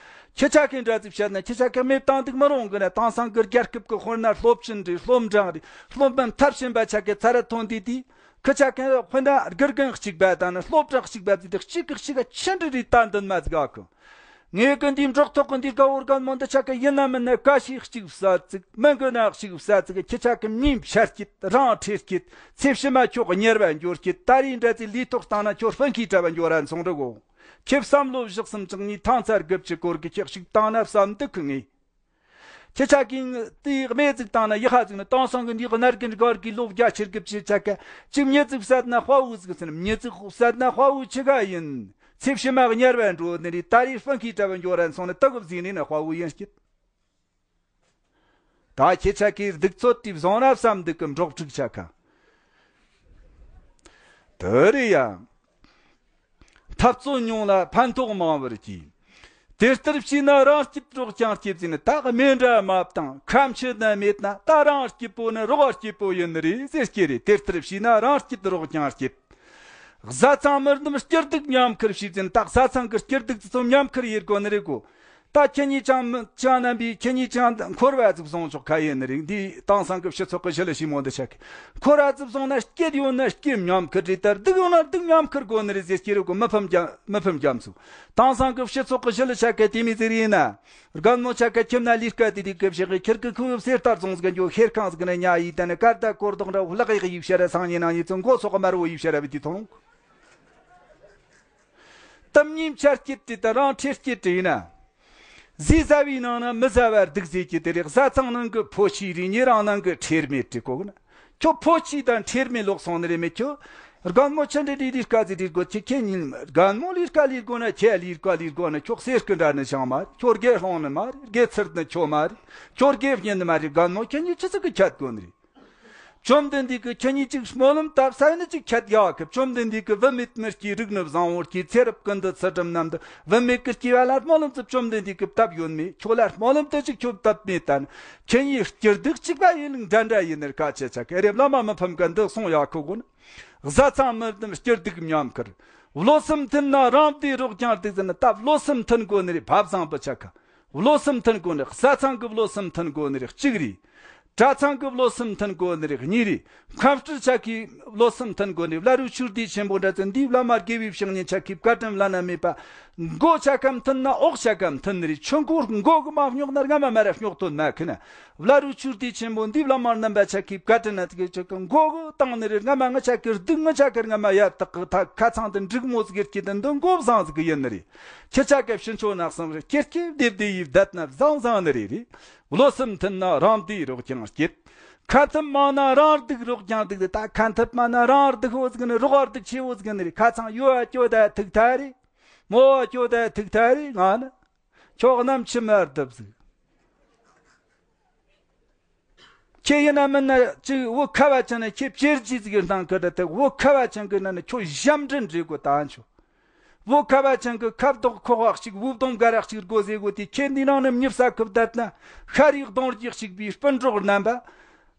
ཁྱེད་ཆ་གི་འདྲ་ཟིག་བཤད་ན་ཁྱེད་ཆ་གི་མེད་བཏང་འདུག་མི་རུང་གི་ན། དེང་སང་གི་རྒྱལ་ཁབ་གི་དཔེར་ན་སློབ་ཆེན་རེད། སློབ་འབྲིང་རེད། སློབ་མ་མཐར་ཕྱིན་པ་ཆ་གི་ཚར་ཐོན་དུས་དེ། ཁྱེད་ཆ་གི་དཔེར་ན་དགེ་རྒན་གཅིག་པ་དང་ནི་སློབ་གྲྭ་གཅིག་པ་དེ་དག་གཅིག་གི་གཅིག་ག་ཆི་འདྲ་རེད། ད་འདུན་མ་ཟིག་ཨ་ཁུ། ངས་གི་འདི་འབྲོག་ཐོག་གི་འདི་དགའ་བོ་རྒན་མོ་འདི་ཆ་གི་ཡིན་ན་མིན་ན་ཀ་ཤི་གཅིག་བསད་ཅིག་མིན་གི་ན་གཅིག་བསད་ཅིག་ཁྱེད་ཆ་གི་མིའི་ཕྱར་སྐྱིད་རང་ཁྲེལ་སྐྱིད། ཚེ་ཕྱི་མ་ཁྱོད་གཉེར་བ་འགྱུར་སྐྱིད། ད་རེས་འདྲ་ཚེ་ལུས་ཐོག་བཏང་ན་ཁྱོད་སྤུན་ཁྱིའི་གྲྭ་བ་འགྱུར་ར་སོང་འགྲོ་གོ། ཁྱེད་བསམ་བློ་བཞག་སེམས་ཅིག་ནས་ཐང་ཚར་དགུ་བཅུ་སྐོར་གི་ཁྱེད་ཞིག་བཏང་ན་བསམ་འདུག་གི་ངས། ཁྱེད་ཆ་གིས་དེའི་སྨད་ཅིག་བཏང་ན་ཡག་ཤོས་ཅིག་ནི། དེང་སང་གི་འདིའི་སྣར་གི་འགར་གི་ལོ་བརྒྱ་ཕྱིར་གི་བྱེད་ཆ་ག་ཅིག་མྱི་ཅིག་བསད་ན་དཔའ་བོ་ཟིག་ཟེར། མྱི་ཅིག་བསད་ན་དཔའ་བོ་ཆི་ག་ཡིན། ཚེ་ཕྱི་མ་གཉེར་བ་འགྲོ་ནི་རེད། ད་རེས་སྤུན་ཁྱིའི་གྲྭ་བ་འགྱོ་རན་སོང་ནི་དེ་གི་ཟིག་ནི་ན་དཔའ་བོ་ཡིན་སྐྱིད། ད་ཁྱེད་ཆ་གིས་སྡུག་ཚོད་དེ་བཟུང་ན་བསམ་འདུག་གི། འབྲོག་ཕྲུག་ཆ་ག་དེ་རེད་ཡ། འཐབ་རྩོད་ཉུང་ལ་ཕན་ཐོགས་མང་བར་གྱིས། དེ་ལྟར་བྱས་ན་རང་སྐྱིད་རོགས་ཀྱང་སྐྱིད་ཟེར་ནི། ད་མེ་འདྲ་མ་བཏང་ཁམ་ཆུ་ན་མེད་ན། ད་རང་སྐྱིད་པོ་ནི་རོགས་སྐྱིད་པོ་ཡིན་ནི་རེད་ཟེར་སྐྱེ་རེད། དེ་ལྟར་བྱས་ན་རང་སྐྱིད་རོགས་ཀྱང་སྐྱིད། བཟའ་ཚང་མི་འདུམ་སྐྱིད་སྡུག་མཉམ་ཁུར་བྱས་ཟེར་ནི། ད་བཟའ་ཚང་གི་སྐྱིད་སྡུག་ཚོ་མཉམ་ཁུར་ཡེད་དགོ་ནི་རེད་གོ། ད་ཁྱེད་གཉིས་ཅང་མི་ཅང་རྣམ་པས་ཁྱེད་གཉིས་ཅང་འཁོར་བ་ཟིག་བཟུང་ཆོག་ཁ་ཡིན་ནི་རེད། འདི་དེང་སང་གི་སྤྱི་ཚོགས་ཀྱི་ཞི་ལི་ཞི་མོ་འདི་ཆ་གི་འཁོར་བ་ཟིག་བཟུང་ན་སྐྱིད་ཡོད་ན་སྐྱིད་མཉམ་ཁུར་རེད། ད་སྡུག་ཡོད་ན་སྡུག་མཉམ་ཁུར་དགོ་ནི་རེད་ཟེར་སྐྱེ་རུ་གོ། མི་ཕམ་རྒྱ་མི་ཕམ་རྒྱ་མཚོ། དེང་སང་གི་སྤྱི་ཚོགས་ཀྱི་ཞི་ལི་ཆ་ག་དེ་མི་ཟེར་ཡིན་ན། རྒན་མོ་ཆ་ག་ཁྱིམ་ན་ལས་ཀ་དེ་དེ་གི་བྱེད་གི། ཁྱེར་གི་ཁུ་བོ་གསེར་ལྟར་བཟུང་ཟིག་འགྱོ། ཤེར་ཁང་ཟིག་ན་ཉ་ཡི་ད་ནི་ཀར་ད་གོར་དོག་འདྲ་བོ་ལག་ཡག་ཡིབ་ཤ་ར་སང་ཉིན་ནང་ཡི་ཚོ་མགོ་སོག་དམར་བོ་ཡིབ་ཤ་ར་བི་དེ་ཐོང་། གཏམ་ཉིན་ཆར་སྐྱིད་དེ་ད་རང་ཁྲེལ་སྐྱིད་དེ་ཡིན་ན། ཟས་ཟ་བའི་ནང་ན་མི་ཟ་བར་སྡུག་ཟེར་གྱི་དེ་རེད། བཟའ་ཚང་ནང་གི་ཕོ་ཆེ་རེད། ཉེ་རང་ནང་གི་ཁྲེལ་མེད་དྲི་གོ་གི་ན། ཁྱོད་ཕོ་ཆེ་དང་ཁྲེལ་མེད་ལོག་སོང་ནི་རེད་མེད་ཁྱོད། རྒན་མོ་ཆུ་འདྲི་འདྲི་ལས་ཀ་ཟིག་འདྲི་དགོ། ཁྱེད་ཁྱེད་ཉིན་རྒན་མོ་ལས་ཀ་ལས་དགོ་ན་ཁྱེད་ལས་ཀ་ལས་དགོ་ན། ཁྱོད་གསེར་སྐུ་འདྲ་ནི་ཤང་མ་རེད། ཁྱོད་དགེ་སློང་ནི་མ་རེད། དགེ་ཚུལ་ནི་ཁྱོད་མ་རེད། ཁྱོད་དགེ་བསྙེན་ནི་མ་རེད། རྒན་མོ་ཁྱེད་གཉིས་ཆི་ཟིག་གི་ཁྱད་དགོ་ནི་རེད། བཅོམ་ལྡན་འདས་ཀྱིས་ཁྱེད་གཉིས་ཅིག་སྨོན་ལམ་བཏབ་ས་ནི་ཅིག་ཁྱད་ཡག་གི། བཅོམ་ལྡན་འདས་ཀྱིས་བུད་མེད་མི་སྐྱེ་རིགས་ནི་བཟང་བོར་སྐྱེ། ཚེ་རབས་ཀུན་ཏུ་ཚུལ་ཁྲིམས་རྣམས་དང་། བུད་མེད་ཀྱི་སྐྱེ་བ་ལ་སྨོན་ལམ་ཙི་བཅོམ་ལྡན་འདས་ཀྱིས་བཏབ་ཡོད་མེད། ཁྱོད་ལ་སྨོན་ལམ་དེ་ཅིག་ཁྱོད་བཏབ་མེད་ད་ནི། ཁྱེད་གཉིས་སྐྱིད་སྡུག་གཅིག་པ་ཡིན་ལུགས་འདྲ་འདྲ་ཡིན་ནི་རེད། ཁ་ཆེ་ཆ་ག་རེ་བླ་མ་མི་ཕམ་ག་འདི་གསུང་ཡག་ཁུ་གོ་ན། བཟའ་ཚང་མི་འདུམ་སྐྱིད་སྡུག་མཉམ་ཁུར། བློ་སེམས་མཐུན་ན་རང་བདེ་རོགས་ཀྱང་སྡུག་ཟེར་ནི། ད་བློ་སེམས་མཐུན་དགོ་ནི་རེད། ཕ་བཟང་པོ་ཆ་ག་བློ་སེམས་མཐུན་དགོ་ནི་རེད། བཟའ་ཚང་གི་བློ་སེམས་མཐུན་དགོ་ནི་རེད། གཅིག་རེད། གྲྭ་ཚང་གི་བློ་སེམས་མཐུན་དགོ་ནི་རེད། གཉིས་རེད། ཁམས་སྤྲུལ་ཆ་གི་བློ་སེམས་མཐུན་དགོ་ནི་རེད། བླ་རུང་ཆོས་སྡེ་ཆེན་པོ་འདྲ་ཚོ་འདིའི་བླ་མ་དགེ་བའི་བཤེས་གཉེན་ཆ་གི་བཀའ་དྲིན་བླ་ན་མེད་པ། མགོ་ཆ་ག་མཐུན་ན་འོག་ཆ་ག་མཐུན་ནི་རེད། ཆུ་མགོ་མགོ་གི་མ་རྙོག་ན་རྔ་མ་མ་ར་རྙོག་དོན་མ་ཁི་ན། བླ་རུང་ཆོས་སྡེ་ཆེན་པོ་འདིའི་བླ་མ་རྣམ་པ་ཆ་གི་བཀའ་དྲིན་ན་དེ་གི་ཆ་གི་མགོ་གི་བཏང་ནི་རེད། རྔ་མ་ང་ཆ་གི་སྡུག་ང་ཆ་གི་རྔ་མ་ཡར་དག་གི་ད་ཁ་ཚང་དུ་འགྲིག་མོ་ཟིག་གི་དེ་འདི་མགོ་བཟང་ཟིག་གི་ཡིན་ནི་རེད། ཁྱི་ཆ་ག་ཕྱི་ཆོ་ནག་སང་རེད། ཁྱེད་ཀྱི་བདེ་བདེ་ཡིས་བསྡད་ན་བཟང་བཟང་ནི་རེད་རེད། བློ་སེམས་མཐུན་ན་རང་བདེ་རོགས་ཀྱང་སྐྱིད། ཁ་འཐུམ་མང་ན་རང་སྡུག་རོགས་ཀྱང་སྡུག་ད་ཁ་འཐུམ་མང་ན་རང་སྡུག་བོ་ཟིག་ནི་རོགས་སྡུག་ཆེ་བོ་ཟིག་ནི་རེད། ཁ་ཚང་ཡོ་བ་ཅོ་ད་ཐུག་ཐ་རེད། མོ་བ་ཅོ་ད་ཐུག་ཐ་རེད། ང་ནི་ཁྱོག་གནམ་ཆུ་མར་བརྡབ་ཟིག་ཁྱེད་ཡིན་ན་མིན་ན་ཅིག་བོད་ཁ་བ་ཅན་ནི་ཁྱེད་བཅེར་གྱིས་ཟིག་གི་སྣང་གི་རེད་དེ། བོད་ཁ་བ་ཅན་གི་ནང་ནས་ཁྱོད་ཞབས་འདྲེན་འདྲེ་དགོས་ད་ཁྱོད། བོད་ཁ་བ་ཅན་གི་ཁ་བདག་ཁོག་བ་གཅིག་བུ་བསྡོམས་ག་ར་གཅིག་དགོས་ཟེར་གོ་དེ། ཁྱེད་འདི་ནང་ནས་མྱི་བསད་གི་བསྡད་ན། ཤ་རུས་གདོང་རྒྱུད་གཅིག་པའི་སྤུན་གྲོགས་རྣམ་པ།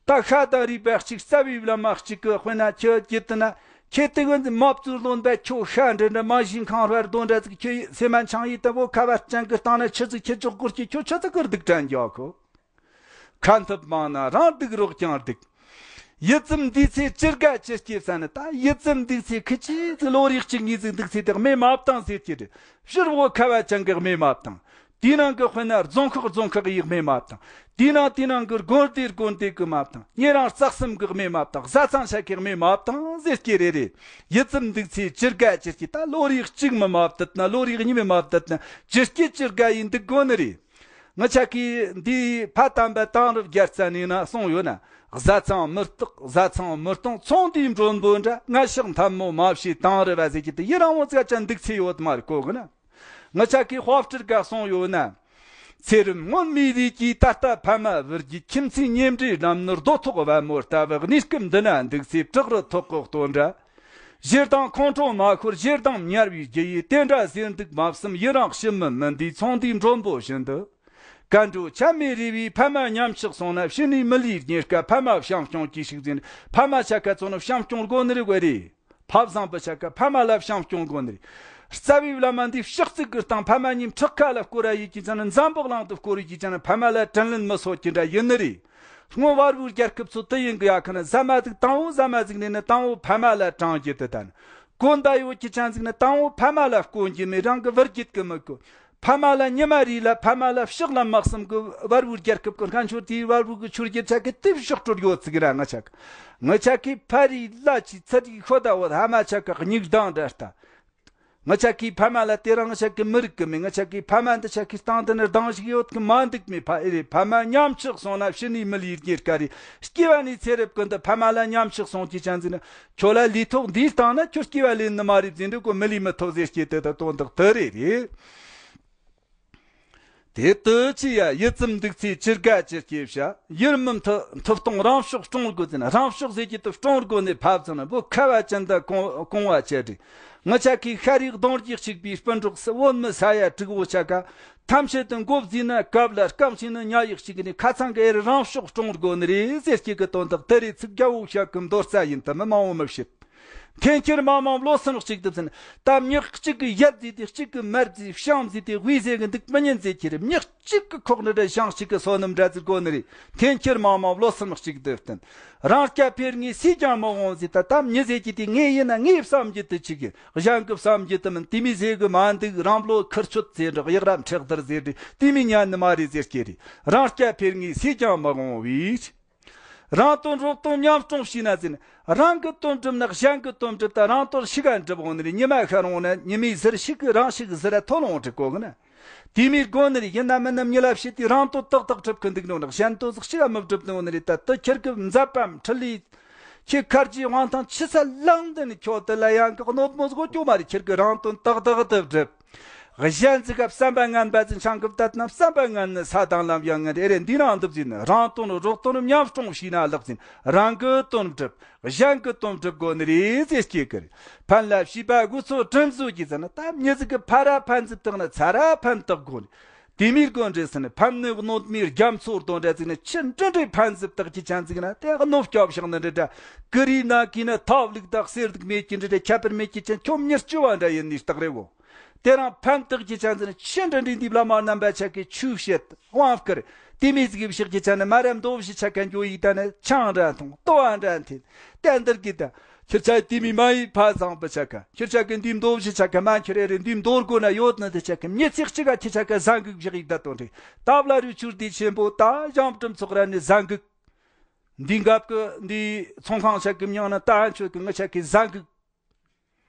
ད་ཤ་དང་རུས་པ་གཅིག་རྩ་བའི་བླ་མ་གཅིག་གི་དཔེར་ན་ཁྱོད་ཀྱི་དེ་ན། ཁྱེད་དེ་གི་མ་བཙུར་ལོན་པ་ཁྱོད་ཤ་འདྲེ་འདྲ་མ་ཞིག་ཁང་བར་རྡོ་འདྲ་ཟིག་ཁྱོད་སེ་མ་ཆང་ཡིས་ད་བོད་ཁ་བ་ཅན་གི་སྟེང་ན་ཆི་ཟིག་ཁྱེད་ཅོག་སྐོར་གྱི་ཁྱོད་ཆི་ཟིག་གི་སྡུག་དྲན་རྒྱག་གོ། ཁ་འཐབ་མང་ན་རང་སྡུག་རོགས་ཀྱང་སྡུག། ཡིད་ཙམ་འདུས་ཚེ་ཅི་དགའ་ཅི་སྐྱེ་ས་ནི། ད་ཡིད་ཙམ་འདུས་ཚེ་ཁི་ཅི་ཙི་ལོ་རེ་གཅིག་གཉིས་ཙི་འདུག་ཚེ་དེ་རྨས་མ་བཏང་ཟེར་གྱི་རེད། ཕྱིར་བོད་ཁ་བ་ཅན་གི་རྨས་མ་བཏང་། དེའི་ནང་གི་དཔེར་ན་རྫོང་ཁག་རྫོང་ཁག་ཡིས་རྨས་མ་བཏང་། དེའི་ནང་དེའི་ནང་གི་དགོན་སྡེ་དགོན་སྡེ་གི་མ་བཏང་། ཉེ་རང་རྩ་གསུམ་གི་རྨས་མ་བཏང་། བཟའ་ཚང་ཆ་གི་རྨས་མ་བཏང་ཟེར་གྱི་རེད་རེད། ཡིད་ཙམ་འདུག་ཚེ་ཅི་དགའ་ཅི་སྐྱེ། ད་ལོ་རེ་གཅིག་མི་མ་བཏུད་ན། ལོ་རེ་གཉིས་མི་མ་བཏུད་ན། ཅི་སྐྱེ་ཅི་དགའ་ཡིན་འདུག་དགོས་ནི་རེད། ང་ཆ་གིས་འདི་ཕ་དམ་པ་དེང་རབས་རྒྱལ་རྩ་ནས་ན་གསུངས་ཡོད་ན། བཟའ་ཚང་མི་རྟག་བཟའ་ཚང་མི་གཏོང་། ཚོང་འདུས་མགྲོན་པོ་འདྲ། ང་ཞག་མཐའ་མོ་མ་བྱེད་དེང་རབས་པ་ཟེར་གྱི་དེ་ཡི་རང་བོ་ཙག་ཅན་འདུག་ཚེ་ཡོད་མ་རེད་གོ་གི་ན། ང་ཆ་གིས་དཔའ་བརྟུལ་ག་གསུངས་ཡོད་ན། ཚེ་རབས་སྔོན་མའི་རིགས་ཀྱིས་ད་ལྟ་ཕ་མ་བུ་རྒྱུད། ཁྱིམ་མཚེས་གཉེན་འབྲེལ་རྣམས་ནི་རྡོ་ཐོག་བལ་མོ་ལྟ་བུ། གནས་སྐབས་འདི་ན་འདུག་ཚེ་བྲག་རི་ཐོག་གི་སྟོན་འདྲ། ཞེ་སྡང་ཁོང་ཁྲོ་མ་ཤོར་ཞེ་སྡང་དམྱལ་བའི་རྒྱུ་ཡིས། དེ་འདྲ་ཟེར་འདུག་མ་བསམ་ཡི་རང་ཕྱི་མི་མི་འདིའི། ཚོང་འདུས་མགྲོན་པོ་བཞིན་དུ། གན་དྲོ་ཆ་མེད་རེ་བའི་ཕ་མ་ཉམས་ཆག་སོང་ན། ཕྱི་ནས་མི་ལུས་རྙེད་དཀའ། ཕ་མ་བྱམས་སྐྱོང་གྱིས་ཤིག་ཟེར་ནས། ཕ་མ་ཆ་ཁ་ཚོ་ནི་བྱམས་སྐྱོང་དགོས་ནི་རེད་དགོས་རེད། ཕ་བཟང་པོ་ཆ་ཁ་ཕ་མ་ལ་བྱམས་སྐྱོང་དགོས་ནི་རེད། རྩ་བའི་བླ་མ་འདིའི་ཕྱག་ཚིག་གི་སྟེང་ཕ་མ་གཉིས་ཁྲག་ཁ་ལ་བསྐོར་ར་ཡིན་གྱི་ཙང་ནི། འཛམ་བུ་གླིང་དུ་བསྐོར་ཡོད་ཀྱི་ཙང་ནི། ཕ་མ་ལ་དྲིན་ལན་མི་གསོ་གྱི་འདྲ་ཡིན་ནི་རེད། སྔོན་བལ་བོའི་རྒྱལ་ཁབ་ཚོ་དུ་ཡིན་གི་ཡ་ཁ་ན་ཟ་མ་ཟིག་དང་བོ་ཟ་མ་ཟིག་ནས་ནི་དང་བོ་ཕ་མ་ལ་དྲང་རྒྱུ་དེ་དང་། གོན་ད་ཡོད་ཀྱི་ཅང་ཟིག་ནི་དང་བོ་ཕ་མ་ལ་གོན་རྒྱུ་མེད། རང་གི་བུ་རྒྱུད་གི་མི་གོན། ཕ་མ་ལ་ཉི་མ་རེ་ལ་ཕ་མ་ལ་ཕྱག་ལ་མ་གསུམ་གི་བལ་བོའི་རྒྱལ་ཁབ་གི་སྔན་ཆོ་དེའི་བལ་བོ་གི་ཆོས་རྒྱལ་ཆ་གི་དེ་ཕྱག་སྤྲོད་ཡོད་ཚིག་ར་ང་ཆ་གི། ང་ཆ་གི་ཕ་རི་ལ་ཆི་ཚ་རི་ཤོ་ད་བོ་ཧ་མ་ཆ་གི་སྙིགས་དང་འདྲ་ལྟ། ང་ཆ་གི་ཕ་མ་ལ་དེ་རང་ང་ཆ་གི་མི་རིགས་གི་མེད། ང་ཆ་གི་ཕ་མ་འདི་ཆ་གི་སྟེང་དུ་ནི་སྡང་ཞིག་ཡོད་གི་མ་འདུག་མེད་ཕ་ཨེ་རེད། ཕ་མ་ཉམས་ཆག་སོང་ན་ཕྱི་ནས་མི་ལུས་རྙེད་དཀའ་རེད། སྐྱེ་བ་ནས་ཚེ་རབས་ཀུན་ཏུ་ཕ་མ་ལ་ཉམས་ཆག་སོང་གི་ཅང་ཟིན་ན། ཁྱོད་ལ་ལུས་ཐོག་འདིའི་སྟེང་ན་ཁྱོད་སྐྱེ་བ་ལེན་ནི་མ་རེད་ཟེར་འདུག་གོ། མི་ལུས་མི་ཐོབ་ཟེར་སྐྱེ་དེ་ད་དོན་དག་དེ་རེད་རེད། དེ་དུ་ཅི་ཡ་ཡིད་ཙམ་འདུག་ཚེ་ཅི་དགའ་ཅི་སྐྱེ་བྱ། ཡུལ་མི་མཐུ་མཐུ་སྟོང་རང་ཕྱོགས་སྲུང་དགོས་ཟེར་ན། རང་ཕྱོགས་ཟེར་གྱི་དུ་སྲུང་དགོས་ནས་ཕབ་ཙམ་ན་བོད་ཁ་བ་ཅན་དུ་གོང་གོང་བ་ཅི་སྒྲིག། ང་ཆ་གི་ཤ་རུས་གདོང་རྒྱུད་གཅིག་པའི་སྤུན་གྲོགས་སུ་བོད་མི་ས་ཡ་དྲུག་བོ་ཆ་ག་ཐམས་ཅད་དུ་མགོ་བཟུང་ན་གབ་ལ་རྐང་བཞིན་ན་ཉ་ཡིག་གཅིག་ནི་ཁ་ཚང་གི་ཨེ་རེད། རང་ཕྱོགས་སྲུང་དགོས་ནི་རེད་ཟེར་སྐྱེ་གི་དོན་དག་དེ་རེད། ཚིག་རྒྱ་བོ་བཤད་གི་མདོ་རྩ་ཡིན་དུ་མི་མང་བོ་མི་བཤད། འཐེན་འཁྱེར་མང་མང་བློ་སེམས་གཅིག་ཏུ་ཕྱིན། ད་མྱི་གཅིག་གི་ཡབ་ཟེར་ཏེ་གཅིག་གི་མར་ཟེར་ཤང་ཟེར་ཏེ་དབུས་ཟེར་གི་འདུག་མི་ཉན་ཟེར་གྱི་རེད། མྱི་གཅིག་གི་ཁོག་ནི་འདྲ་ཤང་གཅིག་གི་སོ་ནམ་འདྲ་ཟེར་དགོས་ནི་རེད། འཐེན་འཁྱེར་མང་མང་བློ་སེམས་གཅིག་ཏུ་བསྟུན། རང་སྐྱ་ཕེར་ངའི་སུས་ཀྱང་མི་འོང་ཟེར། ད་ད་མྱི་ཟེར་གྱི་དེ་ངའི་ཡིན་ན་ངའི་བསམ་རྒྱུ་དུ་ཆི་གི་གཞན་གི་བསམ་རྒྱུ་དུ་མིན། དེ་མི་ཟེར་གི་མ་འདུག་རང་བློ་ཁུར་ཆོད་ཟེར་འདྲ་གཡག་ར་མཁྲེགས་དར་ཟེར་འདྲ་དེ་མི་ཉན་ནི་མ་རེད་ཟེར་གྱི་རེད། རང་སྐྱ་ཕེར་ངའི་སུས་ཀྱང་མི་འོང་བས། རང་དོན་རོགས་དོན་མཉམ་སྲུང་བྱས་ན་ཟིན། རང་གི་དོན་སྒྲུབ་ན་གཞན་གི་དོན་སྒྲུབ། ད་རང་དོན་ཤི་ག་འགྲུབ་འོང་ནི་རེད། ཉི་མ་ཤར་འོང་ན་ཉི་མའི་ཟུར་ཤིག་གི་རང་ཤིག་ཟུར་ཐོལ་འོང་དྲི་གོ་གི་ན། དེ་མིར་དགོན་ནི་རེད། ཡིན་ན་མིན་ན་མྱི་ལ་བྱེད་དུས་རང་དོན་ཏག་ཏག་སྒྲུབ་གི་འདུག་ནོ་ན། གཞན་དོན་ཟིག་ཤི་ག་མི་སྒྲུབ་ནོ་ནི་རེད། ད་དུ་ཁྱེར་གི་མཛད་པའམ་འཕྲིན་ལས། ཁྱེད་ཁར་གྱི་དབང་ཐང་ཆི་ས་ལངས་དུ་ནི་ཁྱོད་དུ་ལ་ཡང་གི་གནོད་མོ་ཟིག་གོ་ཅོ་མ་རེད། ཁྱེར་གི་རང་དོན་ཏག་ཏག་ཏུ་སྒྲུབ། གཞན་ཟིག་ག་བསམ་པ་ངན་པ་ཟིག་ཆང་གི་བཏད་ན་བསམ་པ་ངན་ནི་ས་དང་ལམ་ཡང་ངན་རེ་རེ། འདི་ནང་འདུག་ཟིན་རང་དོན་རོགས་དོན་མཉམ་སྲུང་བྱས་ན་ལག་ཟིན་རང་གི་དོན་སྒྲུབ། གཞན་གི་དོན་སྒྲུབ་དགོས་ནི་རེད་ཟེར་སྐྱེ་གི་རེད། ཕན་ལ་བྱིས་པ་དགུ་ཚོ་དྲིན་གཟོ་གྱི་ཟེར་ན། ད་མྱི་ཟིག་གི་ཕ་ར་ཕན་ཟིག་བཏགས་ན་ཚ་ར་ཕན་བཏགས་དགོས་ནི། དེ་མིར་དགོན་འདྲེ་ཟིན་ཕན་ནི་གནོད་མིའི་རྒྱ་མཚོ་དོན་འདྲ་ཟིག་ནི་ཆི་འདྲ་འདྲའི་ཕན་ཟིག་བཏགས་ཀྱི་ཅན་ཟིག་ན། དེ་གནོད་སྐྱོབ་བཞག་ནི་འདྲ་འདྲ་གི་རིའི་ནང་གི་ན་ཐབ་ལུག་དག་གསེར་ལུག་མེད་ཀྱི་འདྲ་འདྲ་ཁྱད་པར་མེད་ཀྱི་ཅན་ཁྱོད་མྱི་སྐྱོ་བ་འདྲ་ཡིན་ནི་རྟགས་རེད་བོ། དེ་རང་ཕན་བཏགས་ཀྱི་ཅན་ཟིན་ཆི་འདྲ་འདྲའི་འདི་བླ་མ་རྣམ་པ་ཆ་གི་ཆོས་བཤད་དབང་བསྐུར། དེ་མི་ཟིག་བཞག་གི་ཅན་ནི་མ་རབས་མདོ་བཞི་ཆ་ག་འགྱོ་ཡིག་ད་ནི་ཆང་འདྲ་འཐུང་ལྟོ་བ་འདྲ་འཐེན། དེ་འདིར་གི་ད། ཁྱེད་ཅག་དེ་མི་མ་ཡི་ཕ་བཟང་པོ་ཆ་ག་ཁྱེད་ཅག་གི་འདི་མདོ་བཞི་ཆ་ག་མ་ཁྱེར་རེ་རེ་འདི་མདོར་གོ་ན་ཡོད་ནི་དེ་ཆ་ག་མྱི་ཚེ་གཅིག་ག་ཁྱེད་ཅག་ག་བཟང་གི་བཞག་ཡིག་ད་དོན་རེད། ད་བླ་རུ་ཆུར་དེ་ཆེན་པོ་ད་ཞང་གྲུམ་ཚོགས་ར་ནི་བཟང་གི། འདི་འགབ་གི་འདི་ཚོང་ཁང་ཆ་གི་མྱང་ན་ད་ཆོད་གི་ང་ཆ་གི་བཟང་གི།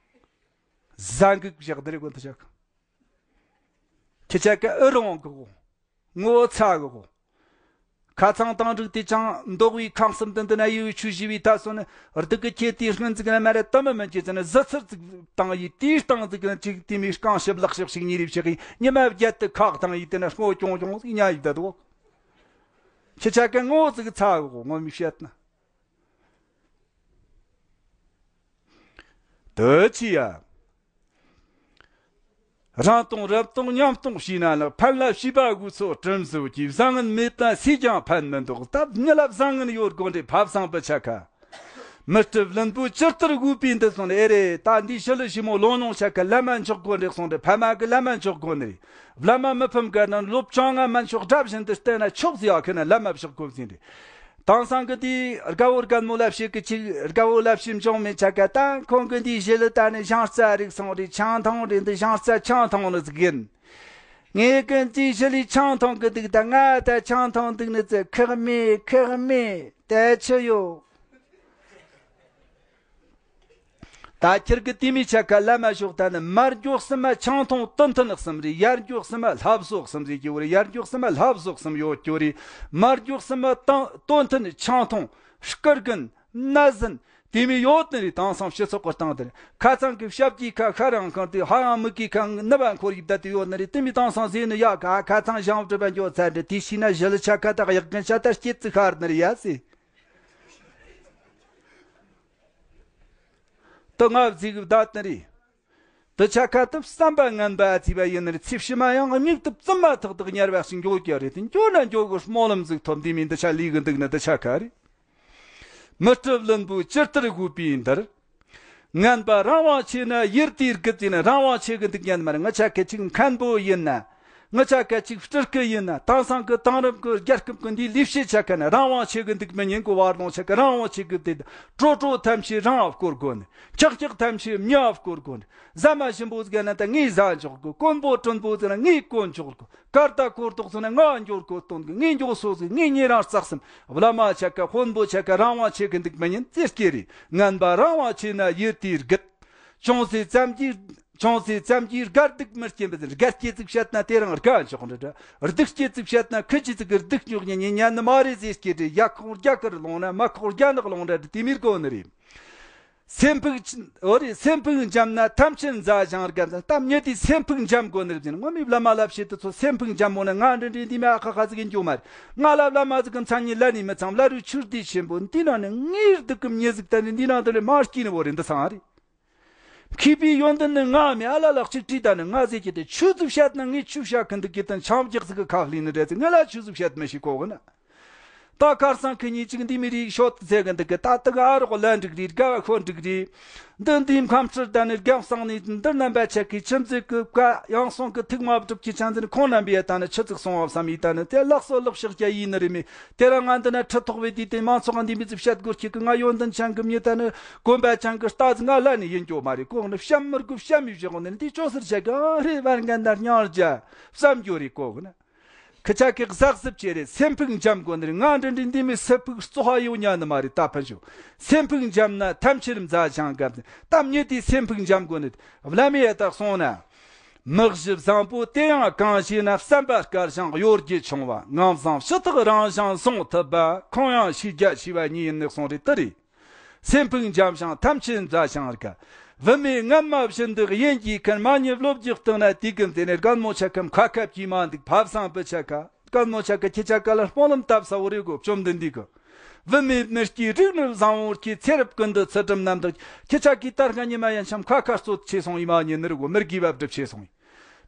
བཟང་གི་བཞག་འདི་རེ་གོ་འདི་ཆ་ག་ཁྱེད་ཅག་གི་ཨུ་རང་གི་གོ། ངོ་ཚ་གི་གོ། ཁ་ཚང་དང་འགྲིག་དེ་ཅང་མདོག་བའི་ཁང་གསུམ་དུ་འདི་ན་ཡུལ་ཆུ་བཞི་བའི་ད་སོ་ནི་སྡུག་གི་ཁྱེད་དེའི་སྔོན་ཚིག་ན་མ་རེད་དུ་མི་མི་འཇིག་ཟེར་ནི་གཟི་ཚིར་ཚིག་བཏང་ཡི་དེའི་སྟེང་ཚིག་ན་ཅིག་དེ་མི་རྐང་ཞིབ་ལག་ཞིབ་ཞིག་ཉེ་རིབ་ཞིག་ཡིན་ཉི་མ་བརྒྱད་དུ་ཁག་བཏང་ཡི་དེ་ན་སྔོ་ཀྱོང་ཀྱོང་ཟིག་ཉ་ཡི་ད་དོ། ཁྱེད་ཆ་ག་ངོ་ཟིག་ཚ་གོ་ངོ་མི་བཤད་ན། དུ་ཆི་ཡ། རང་གཏོང་རབ་གཏོང་མཉམ་གཏོང་བྱས་ན་ལགས། ཕན་ལ་བྱིས་པ་དགོས་ཚོགས་གྲིམ་བཟོ་གྱིས། བཟང་ངན་མེད་ན་སུས་ཀྱང་ཕན་མི་འདོགས། སྟབས་མྱི་ལ་བཟང་ངན་ཡོད་དགོས་འདྲེ་ཕབ་སང་པི་ཆ་ཁ། མི་སྤྲུལ་བླུན་པོ་ཇི་ལྟར་དགོས་པའི་འདི་སོང་ནས། ཨེ་རེད། ད་འདི་ཞི་ལི་ཞི་མོ་ལོ་ཉུང་ཆ་ཁ་ལམ་མ་འཇོག་དགོས་འདྲེ་སོང་འདྲེ་ཕ་མ་གི་ལམ་མ་འཇོག་དགོས་ནི་རེད། བླ་མ་མི་ཕམ་ག་ན་ལོ་བཅོ་ལྔ་མན་ཆོག་དགྲ་བཞིན་དུ་བལྟས་ན་ཆོག་ཟེར་ཡ་ཁི་ན་ལམ་མ་ཕྱོགས་གོམས་ཟིན་རེད། དེང་སང་གི་དེའི་དགའ་བོ་རྒན་མོ་ལབ་བྱེད་གི་ཅིག་དགའ་བོ་ལབ་བྱེད་འབྱུང་མེད་ཆ་ག་ད་ཁོང་གི་འདིའི་ཞི་ལི་ད་ནི་ཞང་རྩ་རིག་སོང་རེད། ཆང་འཐུང་རེད། འདི་ཞང་རྩ་ཆང་འཐུང་ནི་ཟིག་ཡིན། ངས་གི་འདིའི་ཞི་ལི་ཆང་འཐུང་གི་འདུག་ད་ང་ད་ཆང་འཐུང་འདུག་ནི་ཙི་ཁག་མེད་ཁག་མེད་དེ་ཆི་ཡོད། ད་ཁྱེར་གི་དེ་མི་ཆ་ཁ་ལ་མ་ཞོག་ད་ནི་མར་འགྱོག་སི་མ་ཆང་འཐུང་སྟོན་ཐུན་གསུམ་རེད། ཡར་འགྱོག་སི་མ་ལྷ་བཟོ་གསུམ་རེད་ཀྱི་བོ་རེད། ཡར་འགྱོག་སི་མ་ལྷ་བཟོ་གསུམ་ཡོད་ཀྱི་བོ་རེད། མར་འགྱོག་སི་མ་སྟོན་ཐུན་ཆང་འཐུང་སྐུ་རྒན་ན་ཟིན་དེ་མི་ཡོད་ནི་རེད། དེང་སང་སྤྱི་ཚོགས་ཀྱི་སྟེང་དེར་ཁ་ཚང་གི་ཞབས་ཀྱི་ཁ་ཤ་རང་ཁང་དེ་ཧ་ཡང་མིག་གི་ཁ་ནི་བ་འཁོར་ཡིབ་ད་དེ་ཡོད་ནི་རེད། དེ་མི་དེང་སང་ཟེར་ནི་ཡ་ཁ་ཁ་ཚང་ཞང་བྲི་བ་འགྱོ་ཚར་འདྲ་དེ་ཤི་ན་ཞི་ལི་ཆ་ཁ་དག་ཡག་གན་ཆ་ད་སྐྱེད་ཙི་ཤར་ནི་རེད་ཡ་ཟེར། དུ་ང་བརྩིས་གི་བདག་ཏུ་རེད། དུ་ཆ་ཁ་དུ་བསམ་པ་ངན་པ་བརྩིས་པ་ཡིན་ནི་རེད། ཚེ་ཕྱི་མ་ཡང་མིག་ཏུ་བཙུམ་མ་ཐག་ཐག་ཉར་བ་ཞིག་འགྱོ་རྒྱུ་རེད། དུ་འགྱོ་ན་འགྱོ་གི་སྨོན་ལམ་ཟིག་ཐོབ། འདི་མིན་དུ་ཆ་ལུས་གི་འདུག་ན་དུ་ཆ་ཁ་རེད། མི་སྤྲུལ་བླུན་པོ་ཇི་ལྟར་དགོས་པའི་འདིར། ངན་པ་རང་དབང་ཆེ་ན་ཡུལ་དེའི་རྒུད་ཡིན། རང་དབང་ཆེ་གི་འདུག་ཉན་མ་རེད། ང་ཆ་ཁ་ཅིག་མཁན་པོ་ཡིན་ན། ང་ཆ་ཁ་ཅིག་སྤྲུལ་སྐུ་ཡིན་ན། དེང་སང་གི་དེང་རབས་ཀྱི་རྒྱལ་ཁབ་ཀྱི་འདིའི་ལས་བྱེད་ཆ་ཁ་ན་རང་དབང་ཆེ་གི་འདུག་མི་ཉན་གི་བར་ལོང་ཆ་ཁ་རང་དབང་ཆེ་གི་དེ་ཀྲོ་ཀྲོ་ཐམས་ཅད་རང་བསྐོར་དགོས་ནི། ཁྱག་ཁྱག་ཐམས་ཅད་མྱི་བསྐོར་དགོས་ནི། ཟ་མ་ཞིམ་པོ་ཟིག་ན་ད་ངས་ཟ་འཇོག་གི། དཀོན་པོ་དྲིན་པོ་ཟིག་ན་ངས་བསྐོན་འཇོག་གི། ཀར་ད་ཀོར་དོག་ཟིག་ན་ང་འབྱོར་གོ་སྟོན་གི། ངས་འཇོག་སོ་ཟིག་ངས་ཉེ་རང་རྩག་སེམས། བླ་མ་ཆ་ཁ་དཔོན་པོ་ཆ་ཁ་རང་དབང་ཆེ་གི་འདུག་མི་ཉན་ཙི་སྐྱེ་རེད། ངན་པ་རང་དབང་ཆེ་ན་ཡུལ་དེའི་རྒུད། ཅུང་ཟད་ཙམ་གྱིས་ཅུང་ཟད་ཙམ་གྱིས་དགའ་སྡུག་མི་སྐྱེ་བ་ཟིན། དགའ་སྐྱེ་ཙིག་བཤད་ན་དེ་རང་དགའ་འཇོག་འདྲ་འདྲ། སྡུག་སྐྱེ་ཙིག་བཤད་ན་ཁི་ཅི་ཙིག་གི་སྡུག་ཉོག་ཉན་ཉན་ཉན་ནི་མ་རེད་ཟེར་སྐྱེ་འདྲ། ཡ་ཁོག་རྒྱ་གར་ལོང་ན་མ་ཁོག་རྒྱ་ནག་ལོང་འདྲ་འདྲ་དེ་མིར་གོ་ནི་རེད། སེམས་ཕུགས་ཅི་འོ་རེད། སེམས་ཕུགས་འཇམ་ན་ཐམས་ཅད་མཛའ་ཞིང་རྒན་ཟེར། ད་མྱི་དེ་སེམས་ཕུགས་འཇམ་དགོས་ནི་རེད་ཟེར། ངོ་མའི་བླ་མ་ལབ་བྱེད་དུ་ཚོ་སེམས་ཕུགས་འཇམ་མོ་ན་ང་འདྲ་འདྲའི་འདི་མ་ཁ་ཁ་ཟིག་ཡིན་རྒྱུ་མ་རེད། ང་ལ་བླ་མ་ཟིག་གི་མཚན་ཉིད་ལ་ནི་མི་ཚང་བླ་རུ་ཆུར་དུས་ཆེན་པོ་འདི་ན་ནི་ངའི་སྡུག་གི་མྱི་ཟིག་ད་ནི་འདི་ནང་དུ་ལས་མ་སྐྱིད་ནི་བོ་རེད། འདི་ཚང་རེད། མཁས་པའི་ཡོན་ཏན་ནི་ང་མི་ཨ་ལ་ལག་ཅིག་བྲིས་ད་ནི་ང་ཟེར་གྱི་དེ་ཆུ་ཟིག་བཤད་ན་ངས་ཆུ་བཤད་གི་འདུག་གི་དང་ཆང་རྒྱག་ཟིག་གི་ཁ་ལི་ནི་རེད་ཟེར། ང་ལ་ཆུ་ཟིག་བཤད་མི་ཤེས་གོ་གི་ན། ད་ཁར་སང་ཁི་གཉིས་གཅིག་འདི་མི་རིགས་ཤོད་ཟེར་གི་འདུག་གི། ད་དུ་ག་ཨ་རོགས་ལ་འགྲིག་རེད། དགའ་བ་ཁོ་འགྲིག་རེད། འདི་འདིའི་ཁམས་ཁྲིར་ད་ནི་རྒན་གསང་ནས་འདིར་རྣམ་པ་ཆ་གི་ཁྱིམ་མཚེས་ཀྱི་བཀའ་ཡང་སོང་གི་ཐུགས་མ་གྲུབ་ཀྱི་ཆང་འཛིན་ཁོང་རྣམ་པས་ད་ནི་ཆུ་ཚིག་སོང་བ་བསམ་ཡིས་ད་ནི་དེ་ལགས་སོ་ལགས་ཤག་རྒྱ་ཡིན་ནི་རེད་མེད། དེ་ར་ང་འདི་ན་ཁྲི་ཐོག་བའི་དུས་དེ་མང་ཚོགས་འདི་མི་ཚོ་བཤད་དགོས་ཁྱེད་ཀྱི་ང་ཡོན་ཏན་ཆང་གི་མྱི་ད་ནི་གོམ་པ་ཆང་གི་རྟ་ཟིག་ང་ལ་ནི་ཡིན་རྒྱུ་མ་རེད། ཁོང་ནི་བཤམ་མི་དགོས་བཤམ་ཡོད་བཞག་ནི་འདི་ཅོ་སར་ཆ་གི་ཨ་རེད། བར་འགན་ད་སྙིང་རྒྱ་བསམ་རྒྱུ་རེད་གོ་གི་ན། ཁི་ཆ་ཁི་གཟག་གཟབ་བྱེད་རེད། སེམས་ཕུགས་འཇམ་དགོས་ནི་རེད། ང་འདྲ་འདྲའི་འདི་མི་སེམས་ཕུགས་བཙོག་ཧ་ཡོད་ཉན་ནི་མ་རེད། ད་ཕན་ཞུ། སེམས་ཕུགས་འཇམ་ན་ཐམས་ཅད་མཛའ་ཞིང་རྒན་ཟེར། ད་མྱི་དེའི་སེམས་ཕུགས་འཇམ་དགོས་ནི་རེད། བླ་མས་ཡ་ད་གསུངས་ན། མི་གཞི་བཟང་པོ་དེ་ཡང་གང་བྱས་ན། བསམ་པ་དཀར་ཞིང་གཡོ་སྒྱུ་ཆུང་བ། ངང་བཟང་ཕྱི་ཐག་རིང་ཞིང་སྲུང་ཐུབ་པ། ཁོང་ཡང་ཤེས་རྒྱ་ཆེ་བ་ཉིད་ཡིན་ནི་གསུངས་རེད། དེ་རེད། སེམས་ཕུགས་འཇམ་ཞིང་ཐམས་ཅད་མཛའ་ཞིང་དགའ། བུད་མེད་ངན་མ་བཞིན་དུ་གཡེན་གྱིས་ཁུར། མ་ཉེས་བློ་རྒྱུག་བཏང་ན་དུས་ཀུན་དེ་ནས་རྒན་མོ་ཆ་ཁམ་ཁ་ཁབ་ཀྱིས་མ་འདུག་ཕ་བཟང་པོ་ཆ་ཁ་རྒན་མོ་ཆ་ཁ་ཁྱེད་ཆ་ཁ་ལ་སྨོན་ལམ་བཏབ་ས་བོ་རེད་གོ། བཅོམ་ལྡན་འདས་ཀྱིས་བུད་མེད་མི་སྐྱིད་རིགས་ནི་བཟང་བོར་གྱིས། ཚེ་རབས་ཀུན་ཏུ་ཚུལ་ཁྲིམས་རྣམ་དག་ཁྱེད་ཆ་ཁའི་ད་སྔ་ཉི་མ་ཡན་ཆམ་ཁ་ཁ་གཙོད་ཆེ་སོང་ཡིན་མ་ཉེ་ནི་རེད་གོ། མི་དགེ་བ་སྒྲུབ་ཆེ་སོང་ཡིན།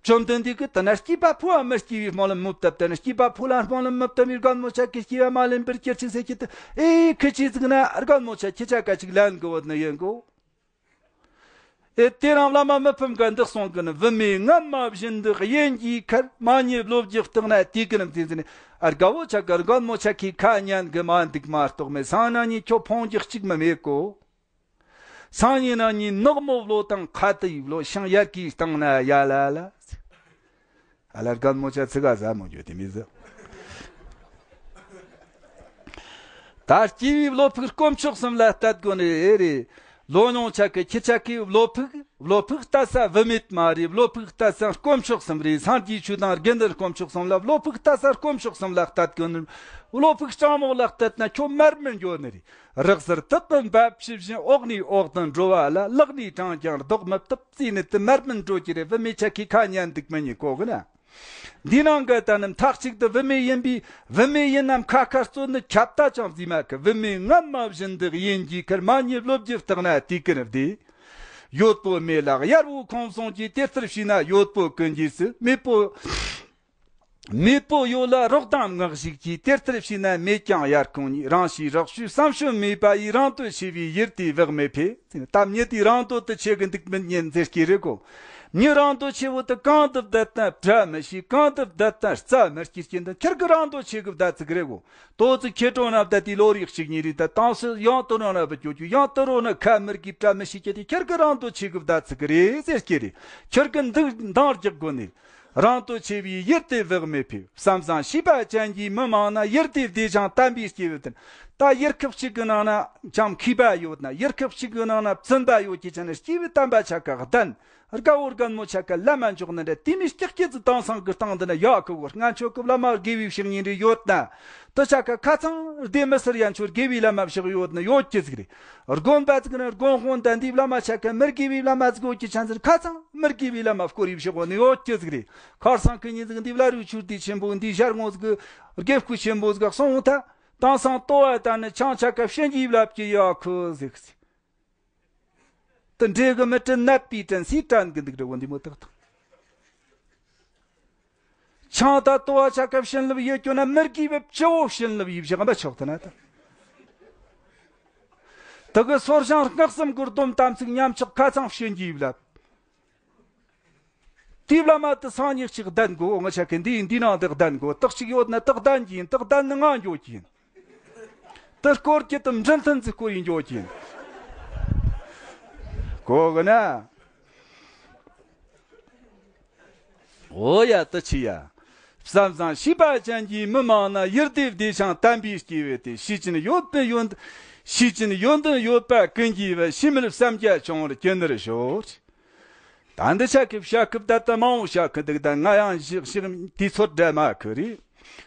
བཅོམ་ལྡན་འདས་ཀྱིས་ད་ན་སྐྱེས་པ་ཕོ་བ་མི་སྐྱེ་བའི་སྨོན་ལམ་མི་བཏབ། ད་ན་སྐྱེས་པ་ཕོ་ལ་སྨོན་ལམ་མི་བཏབ་པའི་རྒན་མོ་ཆ་གི་སྐྱེ་བ་མ་ལེན་པར་སྐྱེར་ཆིག་ཟེར་གྱི་དུ་ཨེ་ཁི་ཆི་ཟིག་ན་རྒན་མོ་ཆ་ཁྱེད་ཆ་ག་ཅིག་ལན་གི་བོད་ནི་ཡིན་གོ། ཨེ་དེ་རང་བླ་མ་མི་ཕམ་ག་འདི་གསུང་གི་ནི། བུད་མེད་ངན་མ་བཞིན་དུ་གཡེན་གྱིས་ཁར། མ་ཉེས་བློ་རྒྱུག་བཏང་ན་དུས་ཀུན་ནམ་ཚེ་ཟིན་ནི། ཨ་རྒད་པོ་ཆ་ག་རྒན་མོ་ཆ་ཁའི་ཁ་ཉན་གི་མ་འདུག་མ་གཏོགས་མེད། སང་ན་ཉིན་ཁྱོད་ཕོང་རྒྱུ་གཅིག་མི་མེད་གོ། སང་ཉིན་ན་ཉིན་ནག་མོ་བློ་དང་ཁ་ཏི་ཡི་བློ་ཤིང་ཡར་གྱིས་བཏང་ན་ཡ་ལ་ལ། ཨ་ལ་རྒན་མོ་ཆ་ཚིག་ག་ཟ་མོ་འགྱོ་དེ་མི་ཟ། ད་སྐྱེས་བུའི་བློ་ཕུགས་དཀོན་མཆོག་གསུམ་ལ་གཏད་དགོས་ནི་ཨེ་རེད། ལོ་ཉུང་ཆ་གི་ཁྱི་ཆ་གི་བློ་ཕུགས་བློ་ཕུགས་ལྟ་ས་བུད་མེད་མ་རེད། བློ་ཕུགས་ལྟ་ས་དཀོན་མཆོག་གསུམ་རེད། སངས་རྒྱས་ཆོས་དང་དགེ་འདུན་དཀོན་མཆོག་གསུམ་ལ། བློ་ཕུགས་ལྟ་ས་དཀོན་མཆོག་གསུམ་ལ་གཏད་དགོས་ནི། བློ་ཕུགས་སྤྱང་མོ་ལ་གཏད་ན་ཁྱོད་མར་མི་འགྱོ་ནི་རེད། རག་ཟར་དག་གི་འབབ་ཕྱི་བཞིན། འོག་ནས་འོག་ཏུ་འགྲོ་བ་ལ། ལག་ནས་དྲངས་ཀྱང་ལྡོག་མི་ཐུབ། རྩིས་ནི་དུ་མར་མི་འགྲོ་གི་རེད། བུད་མེད་ཆ་ཁའི་ཁ་ཉན་འདུག་མི་ཉན་གོ་གི་ན། འདི་ནང་གི་ད་ནི་མཐའ་གཅིག་ཏུ་བུད་མེད་ཡིན་པས། བུད་མེད་ཡིན་ན་ཁ་ཁ་གཙོ་ནི་ཁྱབ་ད་ཅང་བཟི་མ་གི། བུད་མེད་ངན་མ་བཞིན་དུ་གཡེན་གྱིས་ཁུར། མ་ཉེས་བློ་བརྒྱུད་བརྟག་ན་དུས་ཀུན་བདེ། ཡོད་པོ་མེད་ལ་གཡར་བོ་ཁོང་བཟུང་གིས། དེ་ལྟར་བྱས་ན་ཡོད་པོ་ཀུན་གྱིས་སུ། མེད་པོ་མེད་པོ་ཡོད་ལ་རོགས་དང་ངག་ཞུགས་ཀྱིས། དེ་ལྟར་བྱས་ན་མེད་ཀྱང་གཡར་ཁོང་ཉིད། རང་ཤེས་རག་ཤུལ་བསམ་ཤུལ་མེད་པ་ཡིས། རང་དོན་ཆེ་བའི་ཡུལ་དེ་བག་མེད་ཕེབས། ད་མྱི་དེའི་རང་དོན་དུ་ཆེ་གི་འདུག་མིན་ཉན་ཟེར་སྐྱེ་རེ་གོ། མྱི་རང་དོན་ཆེ་བོ་དུ་གང་དུ་བསྡད་ན་བྲལ་མི་ཤེས། གང་དུ་བསྡད་ན་རྩ་མི་སྐྱེ་རྐྱེན་དུ། ཁྱེར་གི་རང་དོན་ཆེ་གི་བསྡད་ཚིག་རེ་གོ། དོ་ཚིག་ཁྱེད་གྲོང་ན་བསྡད་དེ་ལོ་རེ་གཅིག་གཉིས་རེ་ད་དང་སུ་ཡང་དུ་རང་ན་བུ་ཅོ་ཅོ་ཡང་དུ་རོ་ན་ཁ་མི་དགེ་བྲལ་མི་ཤེས་ཀྱི་དེ། ཁྱེར་གི་རང་དོན་ཆེ་གི་བསྡད་ཚིག་རེ་ཟེར་སྐྱེ་རེ། ཁྱེར་གི་འདུག་འདང་རྒྱག་དགོ་ནི། རང་དོན་ཆེ་བའི་ཡུལ་དེ་བག་མེད་ཕེབས། བསམ་བཟང་ཤེས་པ་ཅན་གྱི་མི་མང་ན། ཡུལ་དེ་བདེ་ཞིང་བརྟན་པའི་སྐྱེ་བོ་དེ། ད་ཡུལ་ཁག་ཅིག་གི་ནང་ན་ཅང་མཁས་པ་ཡོད་ན། ཡུལ་ཁག་ཅིག་གི་ནང་ན་བཙུན་པ་ཡོད་ཀྱི་ཆ་ནས་སྐྱེ་བོ་དམ་པ་ཆ་ག་བདེན། དགའ་བོ་རྒན་མོ་ཆ་ག་ལམ་མ་འཇོག་ནི་འདྲ། དེ་མི་སྐྱག་སྐྱེ་ཚུལ་དེང་སང་གི་སྟེང་འདི་ན་ཡག་གི་གོ། ང་ཆོ་གི་བླ་མ་དགེ་བའི་བཤེས་གཉེན་རེ་ཡོད་ན། དེ་ཆ་ག་ཁ་ཚང་བདེ་མི་སྲིད་ཡ། ཆོ་དགེ་བའི་བླ་མ་བཤེས་ཡོད་ན་ཡོད་ཀྱི་ཟིག་རེད། དགོན་པ་ཚིག་ནི་དགོན་དཔོན་དང་འདི་བླ་མ་ཆ་ག་མི་དགེ་བའི་བླ་མ་ཚིག་ཡོད་ཀྱི་ཆ་ཚིག་ཁ་ཚང་མི་དགེ་བའི་བླ་མ་བསྐོར་ཡི་བཤེས་ཡོད་ན་ཡོད་ཀྱི་ཟིག་རེད། ཁར་སང་ཁི་ཉིན་ཚིག་འདི་བླ་རུ་ཆུར་དེ་ཆེན་པོ་འདི་ཞར་ངོ་ཟིག་དགེ་བསྐོས་ཆེན་པོ་ཟིག་སོང་ད། དེང་སང་ལྟོ་བ་དང་ནི་ཆང་ཆ་ག་བཤན་གྱི་བླ་བཀྱི་ཡག་གི་ཟིག་ཟིག་དེ་འདྲའི་གི་མི་དྲན་ནད་པའི་དྲན་སའི་དྲན་གི་འདུག་རེ་བོ་འདི་མོ་ཏག་ཏག་ཆང་ད་ལྟོ་བ་ཆ་ག་བྱིན་རླབས་ཡོད་རྒྱུ་ན། མི་དགེ་བའི་སྤྱི་བོ་བྱིན་རླབས་ཡིན་བཞག་པ་ཆོག་ཏུ་ན་ད། དེ་གི་སོར་བྱང་སྔགས་གསུམ་གི་སྡོམ་དམ་ཚིག་ཉམས་ཆག་ཁ་ཚང་བྱིན་གྱིས་བརླབས། དེའི་བླ་མ་དེ་སང་ཉིན་གཅིག་བསྡད་དགོ། ང་ཆ་གི་འདི་ཡིན་འདི་ནང་དེ་བསྡད་དགོ། དག་གཅིག་ཡོད་ན་དེ་བསྡད་ཀྱི་ཡིན། དེ་བསྡད་ན་ང་འགྱོ་གི་ཡིན། དེ་སྐོར་གྱི་དེ་མགྲིན་ཐུན་ཚི་སྐོར་ཡིན་འགྱོ་གི་ཡིན། གོ་གི་ན། འོ་ཡ་དེ་ཆི་ཡ། བསམ་བཟང་ཤེས་པ་ཅན་གྱི་མི་མང་ན། ཡུལ་དེ་བདེ་ཞིང་བརྟན་པའི་སྐྱེ་བོ་དེ། ཤེས་ཅན་ཡོན་ཏན་ཡོན་ཤེས་ཅན་ཡོན་ཏན་ཡོད་པ་ཀུན་གྱིས་བ། ཤེས་མིན་བསམ་རྒྱ་ཆུང་བར་གྱུར་ནུར་ཤོག་ད་འདི་ཆ་གི་བཤད་སྐབས་ད་ལྟ་མང་བོ་བཤད་གི་འདུག་ད་ང་ཡང་ཞིག་ཞིག་དུས་ཚོད་འདྲ་མ་ཁུ་རེད།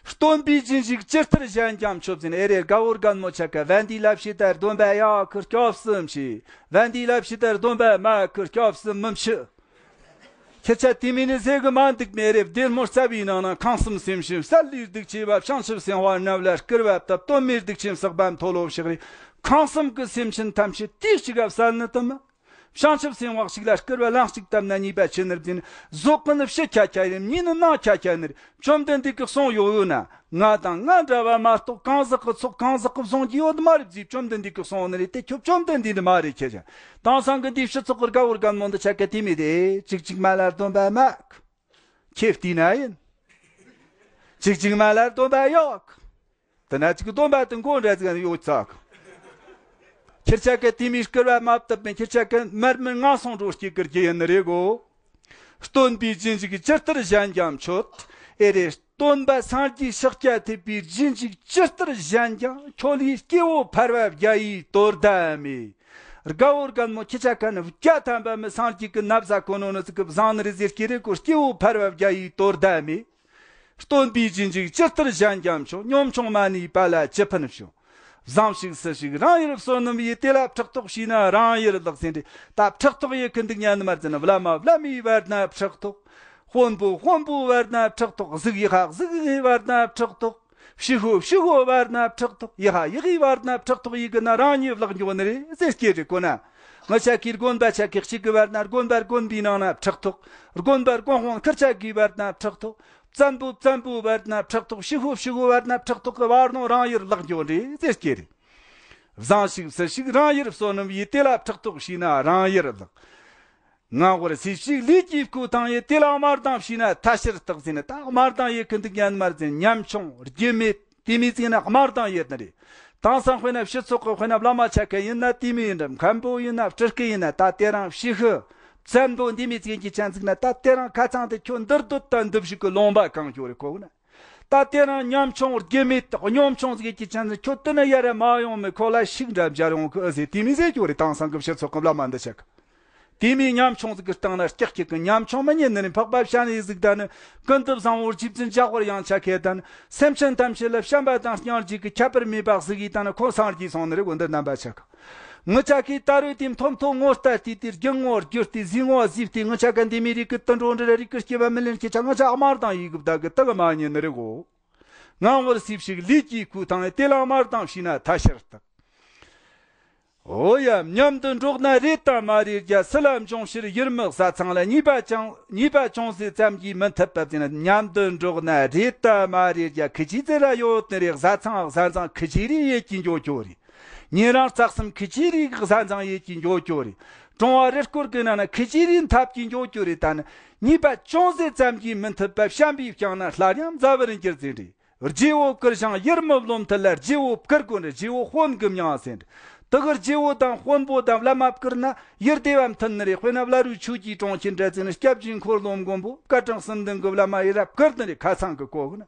སྟོན་པའི་སྦྱིན་བཞུགས་ཇི་ལྟར་གཞན་ཀྱང་མཆོད་ཟེར་ནས། ཨེ་རེད། དགའ་བོ་རྒན་མོ་ཆ་ག་བན་དེའི་ལབ་བྱེད་ལྟར་སྡོམ་པ་ཡག་ཁུ་སྐྱོབ་སུ་མཆི། བན་དེའི་ལབ་བྱེད་ལྟར་སྡོམ་པ་མ་ཁུ་སྐྱོབ་སུ་མི་མཆི། ཁྱེད་ཆ་དེ་མིན་ནི་ཟེར་གི་མ་འདུག་མེ་རེད། བདེ་མོ་རྩ་བའི་ནང་ན་ཁང་གསུམ་སེམས་ཤིང་གསལ་ལེའི་གདུགས་ཆེ་བ། བྱང་ཆུབ་སེམས་དཔའ་རྣམས་ལ་སྐུར་བ་བཏབ། དོན་མེད་གདུགས་ཆེན་བསགས་པ་མཐོལ་ལོ་བཤགས་རེ། ཁང་གསུམ་གི་སེམས་ཅན་ཐམས་ཅད་དུས་གཅིག་ག་བསལ་ནི་དུ་མི། བྱང་ཆུབ་སེམས་དཔའ་གཅིག་ལ་སྐུར་བ་ལན་གཅིག་བཏབ་ན་ཉེས་པ་ཆེ་ནི་བདེན། བཟོད་ཀུན་ཕྱི་ཁྱ་ཁྱ་ཡིན། ཉེས་ནི་ནང་ཁྱ་ཁྱ་ནི་རེད། བཅོམ་ལྡན་འདས་ཀྱིས་གསུངས་ཡོད་ཡོད་ན། ང་དང་ང་འདྲ་བ་མ་གཏོགས་གང་ཟག་གི་ཚོགས་གང་ཟག་གི་བཟུང་རྒྱུ་ཡོད་མ་རེད་ཟེར་བཅོམ་ལྡན་འདས་ཀྱིས་གསུངས་ནི་རེད་དེ། ཁྱོད་བཅོམ་ལྡན་འདས་འདི་མ་རེད་ཁྱེད་ཅག་དེང་སང་གི་འདིའི་སྤྱི་ཚོགས་ཀྱི་དགའ་བོ་རྒན་མོ་འདི་ཆ་ག་དེ་མི་དེ། གཅིག་གཅིག་མ་ལ་སྡོམ་པ་མ། ཁྱེད་བལྟས་ན་ཡིན། གཅིག་གཅིག་མ་ལ་སྡོམ་པ་ཡོད། དེ་ན་གཅིག་སྡོམ་པ་དེ་མགོ་འདྲ་ཟིག་ཡོད་ཚག་ཁྱེད་ཆ་ག་དེ་མི་སྐུར་བ་མ་བཏབ་པས། ཁྱེད་ཆ་ག་མར་མི་ང་སོང་འགྲོ་སྐྱེ་ཀིར་གྱི་ཡིན་ནི་རེད་གོ། སྟོན་པའི་སྦྱིན་བཞུགས་ཇི་ལྟར་གཞན་ཀྱང་མཆོད། ཨེ་རེད། སྟོན་པ་སངས་རྒྱས་ཤཱཀྱ་ཐུབ་པའི་སྦྱིན་བཞུགས་ཇི་ལྟར་གཞན་ཀྱང་། ཁྱོད་ལས་སྐྱེ་བོ་ཕལ་བ་བརྒྱ་ཡི་དོར་ཟླ་མེད། དགའ་བོ་རྒན་མོ་ཁྱེད་ཆ་ག་ནི་བརྒྱ་ཐམ་པ་མི་སངས་རྒྱས་ཀྱི་ན་བཟའ་གོ་ནོ་ནི་ཟིག་གི་བཟང་ནི་རེད་ཟེར་སྐྱེ་རེད་གོ། སྐྱེ་བོ་ཕལ་བ་བརྒྱ་ཡི་དོར་ཟླ་མེད། སྟོན་པའི་སྦྱིན་བཞུགས་ཇི་ལྟར་གཞན་ཀྱང་མཆོད། གཉོམ་ཆུང་མ་ནུས་པ་ལ་ཅི་ཕན་ཞུ། བཟང་ཞིག་སུ་ཞིག་རང་ཡུལ་བསོད་ནམས་ཡིས། དེ་ལ་ཕྲག་དོག་བྱས་ན་རང་ཡུལ་བརླག་ཟེར་འདི། ད་ཕྲག་དོག་ཡེ་གི་འདུག་ཉན་མར་ཟེར་ན། བླ་མ་བླ་མའི་བར་ན་ཕྲག་དོག་དཔོན་པོ་དཔོན་པོའི་བར་ན་ཕྲག་དོག་གཟུགས་ཡི་ཧ་གཟུགས་ཡི་བར་ན་ཕྲག་དོག་ཕྱི་ཤོ་ཕྱི་ཤོ་བར་ན་ཕྲག་དོག་ཡི་ཧ་ཡི་ཧའི་བར་ན་ཕྲག་དོག་ཡེ་གི་ན་རང་ཉིད་བརླག་འགྱོ་ནི་རེད་ཟེར་སྐྱེ་རེ་གོ་ན། ང་ཆ་གིས་དགོན་པ་ཆ་གི་གཅིག་གི་བར་ན། དགོན་པ་དགོན་པའི་ནང་ན་ཕྲག་དོག་དགོན་པ་དགོན་དཔོན་ཁུར་ཆ་གི་བར་ན་ཕྲག་དོག་བཙན་པོ་བཙན་པོའི་བར་ན་ཕྲག་དོག་ཕྱི་ཤོ་ཕྱི་ཤོ་བར་ན་ཕྲག་དོག་གི་བར་ནོ་རང་ཡུལ་བརླག་འགྱོ་རེད་ཟེར་སྐྱེ་རེ། བཟང་ཞིག་སུ་ཞིག་རང་ཡུལ་བསོད་ནམས་ཡིས། དེ་ལ་ཕྲག་དོག་བྱས་ན་རང་ཡུལ་བརླག་ངན་པར་སུ་ཞིག་ལས་ཀྱིས་བསྐོས་དང་ཡི། དེ་ལ་དམར་མདངས་བྱས་ན་ཐལ་ཕྱིར་བརྟག་ཟེར་ན། ད་དམར་མདངས་ཡེ་གི་འདུག་ཉན་མར་ཟེར་ན། ཉམ་ཆུང་རྒྱུ་མེད་དེ་མི་ཚིག་ན་དམར་མདངས་ཡེ་ནི་རེད། དེང་སང་དཔེར་ན་སྤྱི་ཚོགས་ཀྱི་དཔེར་ན་བླ་མ་ཆ་ག་ཡིན་ན་དེ་མི་ཡིན་འདྲ། མཁན་པོ་ཡིན་ན་སྤྲུལ་སྐུ་ཡིན་ན། ད་དེ་རིང་ཕྱི་ཤོ་བཙན་པོ་འདི་མི་ཚིག་གི་ཆ་འཛུགས་ན། ད་དེ་རིང་ཁ་ཚང་དེ་ཁྱོད་འདིར་སྡོད་དང་འདི་བཞུགས་གི་ལུང་པ་གང་ཤོ་རེ་གོ་ན། ད་དེ་རིང་ཉམ་ཆུང་རྒྱུ་མེད་དོ། གཉོམ་ཆུང་ཟིག་གི་ཆ་ནས་ཁྱོད་དེ་ན་ཡར་མ་ཡོང་མི་ཁོ་ལ་ཤིག་འདྲ་འབྱར་ཡོང་གི་ཨ་ཟེར་དེ་མི་ཟེར་རྒྱུ་རེད། དེང་སང་གི་སྤྱི་ཚོགས་ཀྱི་བླ་མ་འདི་ཆ་ག་དེ་མི་ཉམ་ཆུང་ཟིག་གི་སྟེང་ན་སྐྱག་སྐྱག་གི། ཉམ་ཆུང་མི་ཉན་ནི་རེད། འཕགས་པ་སྤྱན་རས་གཟིགས་ད་ནི་ཀུན་ཏུ་བཟང་པོར་རྗེ་བཙུན་ཕྱག་བར་ཡང་ཆ་ཁས་ད་ནི། སེམས་ཅན་ཐམས་ཅད་ལ་བྱམས་པ་དང་སྙིང་རྗེ་གི་ཁྱད་པར་མེད་པ་ཟིག་གིས་ད་ནི་ཁོ་སངས་རྒྱས་སོང་ནི་རེད། འོ་འདི་རྣམ་པ་ཆ་ག་ངི་ཆ་ཁའི་ད་རོས་དེ་མཐོ་མཐོ་ངོ་ལྟ་དེ་དེ་རྒྱུ་ངོ་རྒྱུ་སྟེ་ཟི་ངོ་ཟི་སྟེ་ངི་ཆ་ཁ་འདི་མི་རིགས་ཀྱི་དུད་འགྲོ་འདྲ་རིགས་ཀྱི་སྐྱེ་བ་མི་ལེན་ཁྱེད་ཆ་ངི་ཆ་དམར་དང་ཡིག་བདག་གི་དག་མ་ཉན་ནི་རེད་གོ། ངང་བར་སིབ་ཞིག་ལུས་ཀྱི་ཁུ་ཐང་དེ་ལ་དམར་དང་ཕྱིན་ན་ཐ་ཤར་སྟག་ཨོ་ཡ། མཉམ་དུ་འགྲོགས་ན་རེད་ད་མ་རེད་རྒྱ། སུ་ལ་འབྱུང་ཕྱིར་ཡུལ་མི་བཟའ་ཚང་ལ། གཉིས་པ་ཅུང་གཉིས་པ་ཅུང་ཟད་ཙམ་གྱིས་མི་མཐུད་པ་ཟེར་ན། མཉམ་དུ་འགྲོགས་ན་རེད་ད་མ་རེད་རྒྱ། ཁི་ཆི་ཙེ་ར་ཡོད་ནི་རེད། བཟའ་ཚང་བཟའ་ཚང་ཁི་ཆི་རེ་ཡེད་ཀྱི་འགྱོ་ཀྱོ་རེད། ཉེ་རང་རྩ་གསུམ་ཁི་ཆི་རེ་གི་བཟའ་ཚང་ཡེད་ཀྱི་འགྱོ་ཀྱོ་རེད། གྲོང་བ་རི་སྐོར་གི་ནང་ན་ཁི་ཆི་རེ་འཐབ་ཀྱི་འགྱོ་ཀྱོ་རེད། ད་ནི་གཉིས་པ་ཅུང་ཟད་ཙམ་གྱིས་མི་མཐུད་པ་བྱམས་པའི་བསྐྱངས་ན་སླར་ཡང་མཛའ་བར་འགྱུར་ཟེར་རེད། རྗེ་བོ་བཀུར་ཞིང་ཡུལ་མི་བློ་མཐུན་ལ། རྗེ་བོ་བཀུར་དགོས་ནི་རྗེ་བོ་དཔོན་གྱི་མྱིང་ཟེར། དེ་གི་རྗེ་བོ་དང་དཔོན་པོ་དང་བླ་མ་བཀུར་ན་ཡུལ་སྡེ་བ་མཐུན་ནི་རེད། དཔེར་ན་བླ་རུང་ཆོས་ཀྱི་གྲོང་ཁྱེར་འདྲ་ཟེར་ན་སྐྱབས་རྗེ་འཁོར་ལོ་མགོན་པོ་བཀའ་དྲིན་གསུམ་ལྡན་གྱི་བླ་མ་ཡི་རབས་བཀུར་ནི་རེད། ཁ་ཚང་གི་གོ་གི་ན།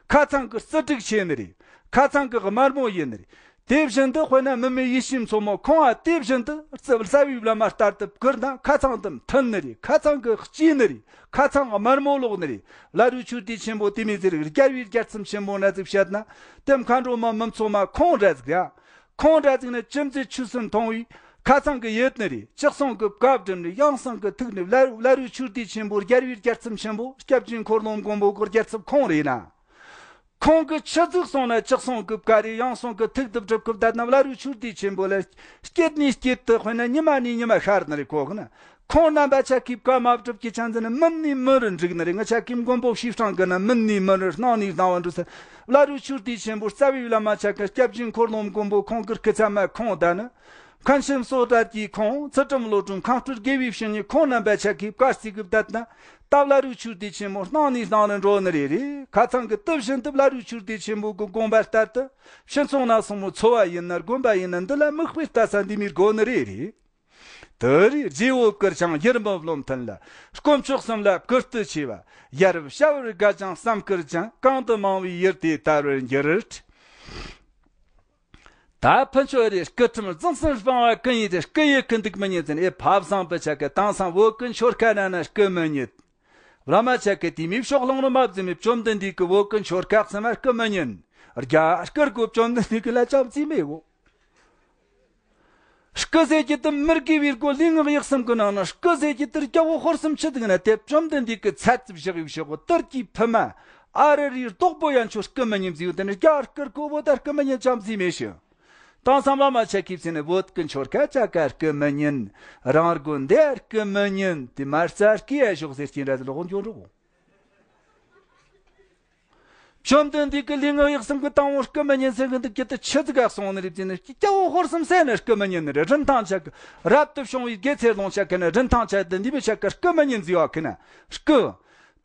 ཁ་ཚང་གི་རྩིས་སྒྲིག་བྱེད་ནི་རེད། ཁ་ཚང་གི་དམར་མོ་ཡིན་ནི་རེད། དེ་བཞིན་དུ་དཔེར་ན་མི་མེད་ཡེ་ཤེས་མཚོ་མོ་ཁོང་ང་དེ་བཞིན་དུ་རྩ་རྩ་བའི་བླ་མ་ལྟར་དུ་བཀུར་ན་ཁ་ཚང་དུ་མཐུན་ནི་རེད། ཁ་ཚང་གི་གཅེས་ནི་རེད། ཁ་ཚང་དམར་མོ་ལོག་ནི་རེད། བླ་རུང་ཆོས་སྡེ་ཆེན་པོ་དེ་མི་ཟེར་རྒྱལ་བའི་རྒྱལ་ཚབ་ཆེན་པོ་ན་ཟིག་བཤད་ན། དེ་མཁའ་འགྲོ་མ་མི་ཚོ་མ་ཁོང་འདྲ་ཟིག་ར། ཁོང་འདྲ་ཟིག་ནི་ཅི་མཛད་ཆོས་སུ་མཐོང་བའི་ཁ་ཚང་གི་ཡིད་ནི་རེད། ཅི་གསུང་གི་བཀའ་སྒྲུབ་ནི། ཡང་གསུང་གི་ཐུགས་ནི། བླ་བླ་རུང་ཆོས་སྡེ་ཆེན་པོ་རྒྱལ་བའི་རྒྱལ་ཚབ་ཆེན་པོ་སྐྱབས་རྗེ་འཁོར་ལོ་མགོན་པོ་གི་རྒྱལ་ཚབ་ཁོང་རེད་ན། ཁོང་གི་ཆི་ཟིག་གསུང་ན་ཅི་གསུང་གི་བཀའ་རེད། ཡང་གསུང་གི་ཐུགས་སྒྲུབ་སྒྲུབ་གི་བསྡད་ན་བླ་རུང་ཆོས་སྡེ་ཆེན་པོ་ལ་སྐྱེད་ནས་སྐྱེད་དུ་དཔེར་ན་ཉི་མ་ནས་ཉི་མ་ཤར་ནི་རེད་གོ་གི་ན། ཁོང་རྣམ་པ་ཆ་གིས་བཀའ་མ་སྒྲུབ་ཀྱི་ཆ་འཛིན་ན་མི་ནས་མི་རུ་འགྲིག་ནི་རེད། ང་ཆ་གིས་མགོན་པོ་ཞེས་དྲང་གི་ན་མི་ནས་མི་རུ་སྣང་ནས་སྣང་བ་འགྲོ་ས། བླ་རུང་ཆོས་སྡེ་ཆེན་པོ་རྩ་བའི་བླ་མ་ཆ་གི་སྐྱབས་རྗེ་འཁོར་ལོ་མགོན་པོ་ཁོང་གི་སྐུ་ཚབ་མ་ཁོང་ད་ནི། མཁན་ཆེན་བསོད་བདེ་ཁོང་། ཚུལ་ཁྲིམས་བློ་གྲོས། མཁན་སྤྲུལ་དགེ་བའི་བཤེས་གཉེན་ཁོང་རྣམ་པ་ཆ་གིས་བཀའ་གཙིགས་གི་བསྡད་ན། ད་བླ་རུང་ཆོས་སྡེ་ཆེན་མོ་སྣང་ནས་སྣང་རུ་འགྲོ་ནི་རེད་རེད། ཁ་ཚང་གི་དེ་བཞིན་དུ་བླ་རུང་ཆོས་སྡེ་ཆེན་མོ་གི་དགོངས་པ་ལྟར་དུ། ཕྱི་སོང་ན་སོང་མོ་འཚོ་བ་ཡིན་ན་དགོན་པ་ཡིན་ན་འདི་ལ་མིག་དཔེ་ལྟ་ས་འདི་མིར་དགོ་ནི་རེད་རེད། དེ་རེད། རྗེ་བོ་བཀུར་ཞིང་ཡུལ་མི་བློ་མཐུན་ལ། དཀོན་མཆོག་གསུམ་ལ་བཀུར་སྟི་ཆེ་བ། ཡ་རབས་བྱ་བར་དགའ་ཅིང་བསམ་དཀར་ཅན། གང་དུ་མང་བའི་ཡུལ་དེ་དར་བར་འགྱུར། ད་ཕུན་ཚོགས་རེད། སྐུ་ཁྲིམས་གཙང་སེམས་སྤང་བ་ཀུན་ཡིན་ཏེ། སྐུ་ཡི་ཀུན་འདུག་མི་ཉན་ཟེར་ནས་ཨེ་ཕ་བཟང་པོ་ཆ་ག་དེང་སང་བོད་ཀུན་ཆོལ་ཁ་ན་ན་སྐུ་མི་ཉན། བླ་མ་ཆ་ག་དེ་མི་ཕྱོགས་ལྷུང་རུ་མ་བརྫི་མི་བཅོམ་ལྡན་འདས་ཀྱི་བོད་ཀུན་ཆོལ་ཁ་ཚང་མ་སྐུ་མི་ཉན། རྒྱ་སྐུར་གོ་བཅོམ་ལྡན་འདས་ཀྱི་ལ་ཅམ་བརྩི་མེད་གོ། སྐུ་ཟེར་གྱི་དེ་མི་དགེ་བའི་སྒོ་ལུས་ངག་ཡིད་གསུམ་གྱི་ནང་ན་སྐུ་ཟེར་གྱི་དེ་རྒྱལ་བོ་ཧོར་གསུམ་ཆི་འདུག་ན་དེ་བཅོམ་ལྡན་འདས་ཀྱི་ཚད་ཙིག་བཞག་ཡོད་ཞོག་གོ། དེར་གྱི་ཕུ་མ་ཨ་རི་རིའི་རྡོག་པོ་ཡན་ཆོད་སྐུ་མི་ཉན་ཟེར་ཡོད། དེ་ནི་རྒྱ་སྐུར་གོ་བོ་ད་སྐུ་མི་ཉན་ཅམ་ཟིག་མེད་ཞིང་། དེང་སང་བླ་མ་ཆ་གིས་ཟེར་ནས་བོད་ཀུན་ཆོལ་ཁ་ཆ་ག་སྐུ་མི་ཉན། རང་དགོན་འདི་སྐུ་མི་ཉན། དེ་མ་རྩ་སྐུ་ཡ་ཞོག་ཟེར་གྱིན་ར་ཟེར་ལོག་འཇོག་འགྲོ། བཅོམ་ལྡན་འདས་ཀྱི་ལུས་ངག་ཡིད་གསུམ་གྱི་དང་པོ་སྐུ་མི་ཉན་ཟེར་གི་འདུག་གི་དེ་ཆི་ཟིག་ག་གསུངས་ནི་རེད་ཟེར་ན། སྐྱ་བོ་ཧོར་གསུམ་ཟེར་ན་སྐུ་མི་ཉན་ནི་རེད། རིན་ཐང་ཆ་གི་རབ་ཏུ་བྱུང་བའི་དགེ་ཚེ་ལོངས་ཆ་གི་ན་རིན་ཐང་ཆ་དེ་འདི་མི་ཆ་གི་སྐུ་མི་ཉན་ཟེར་བ་གི་ན་སྐུ།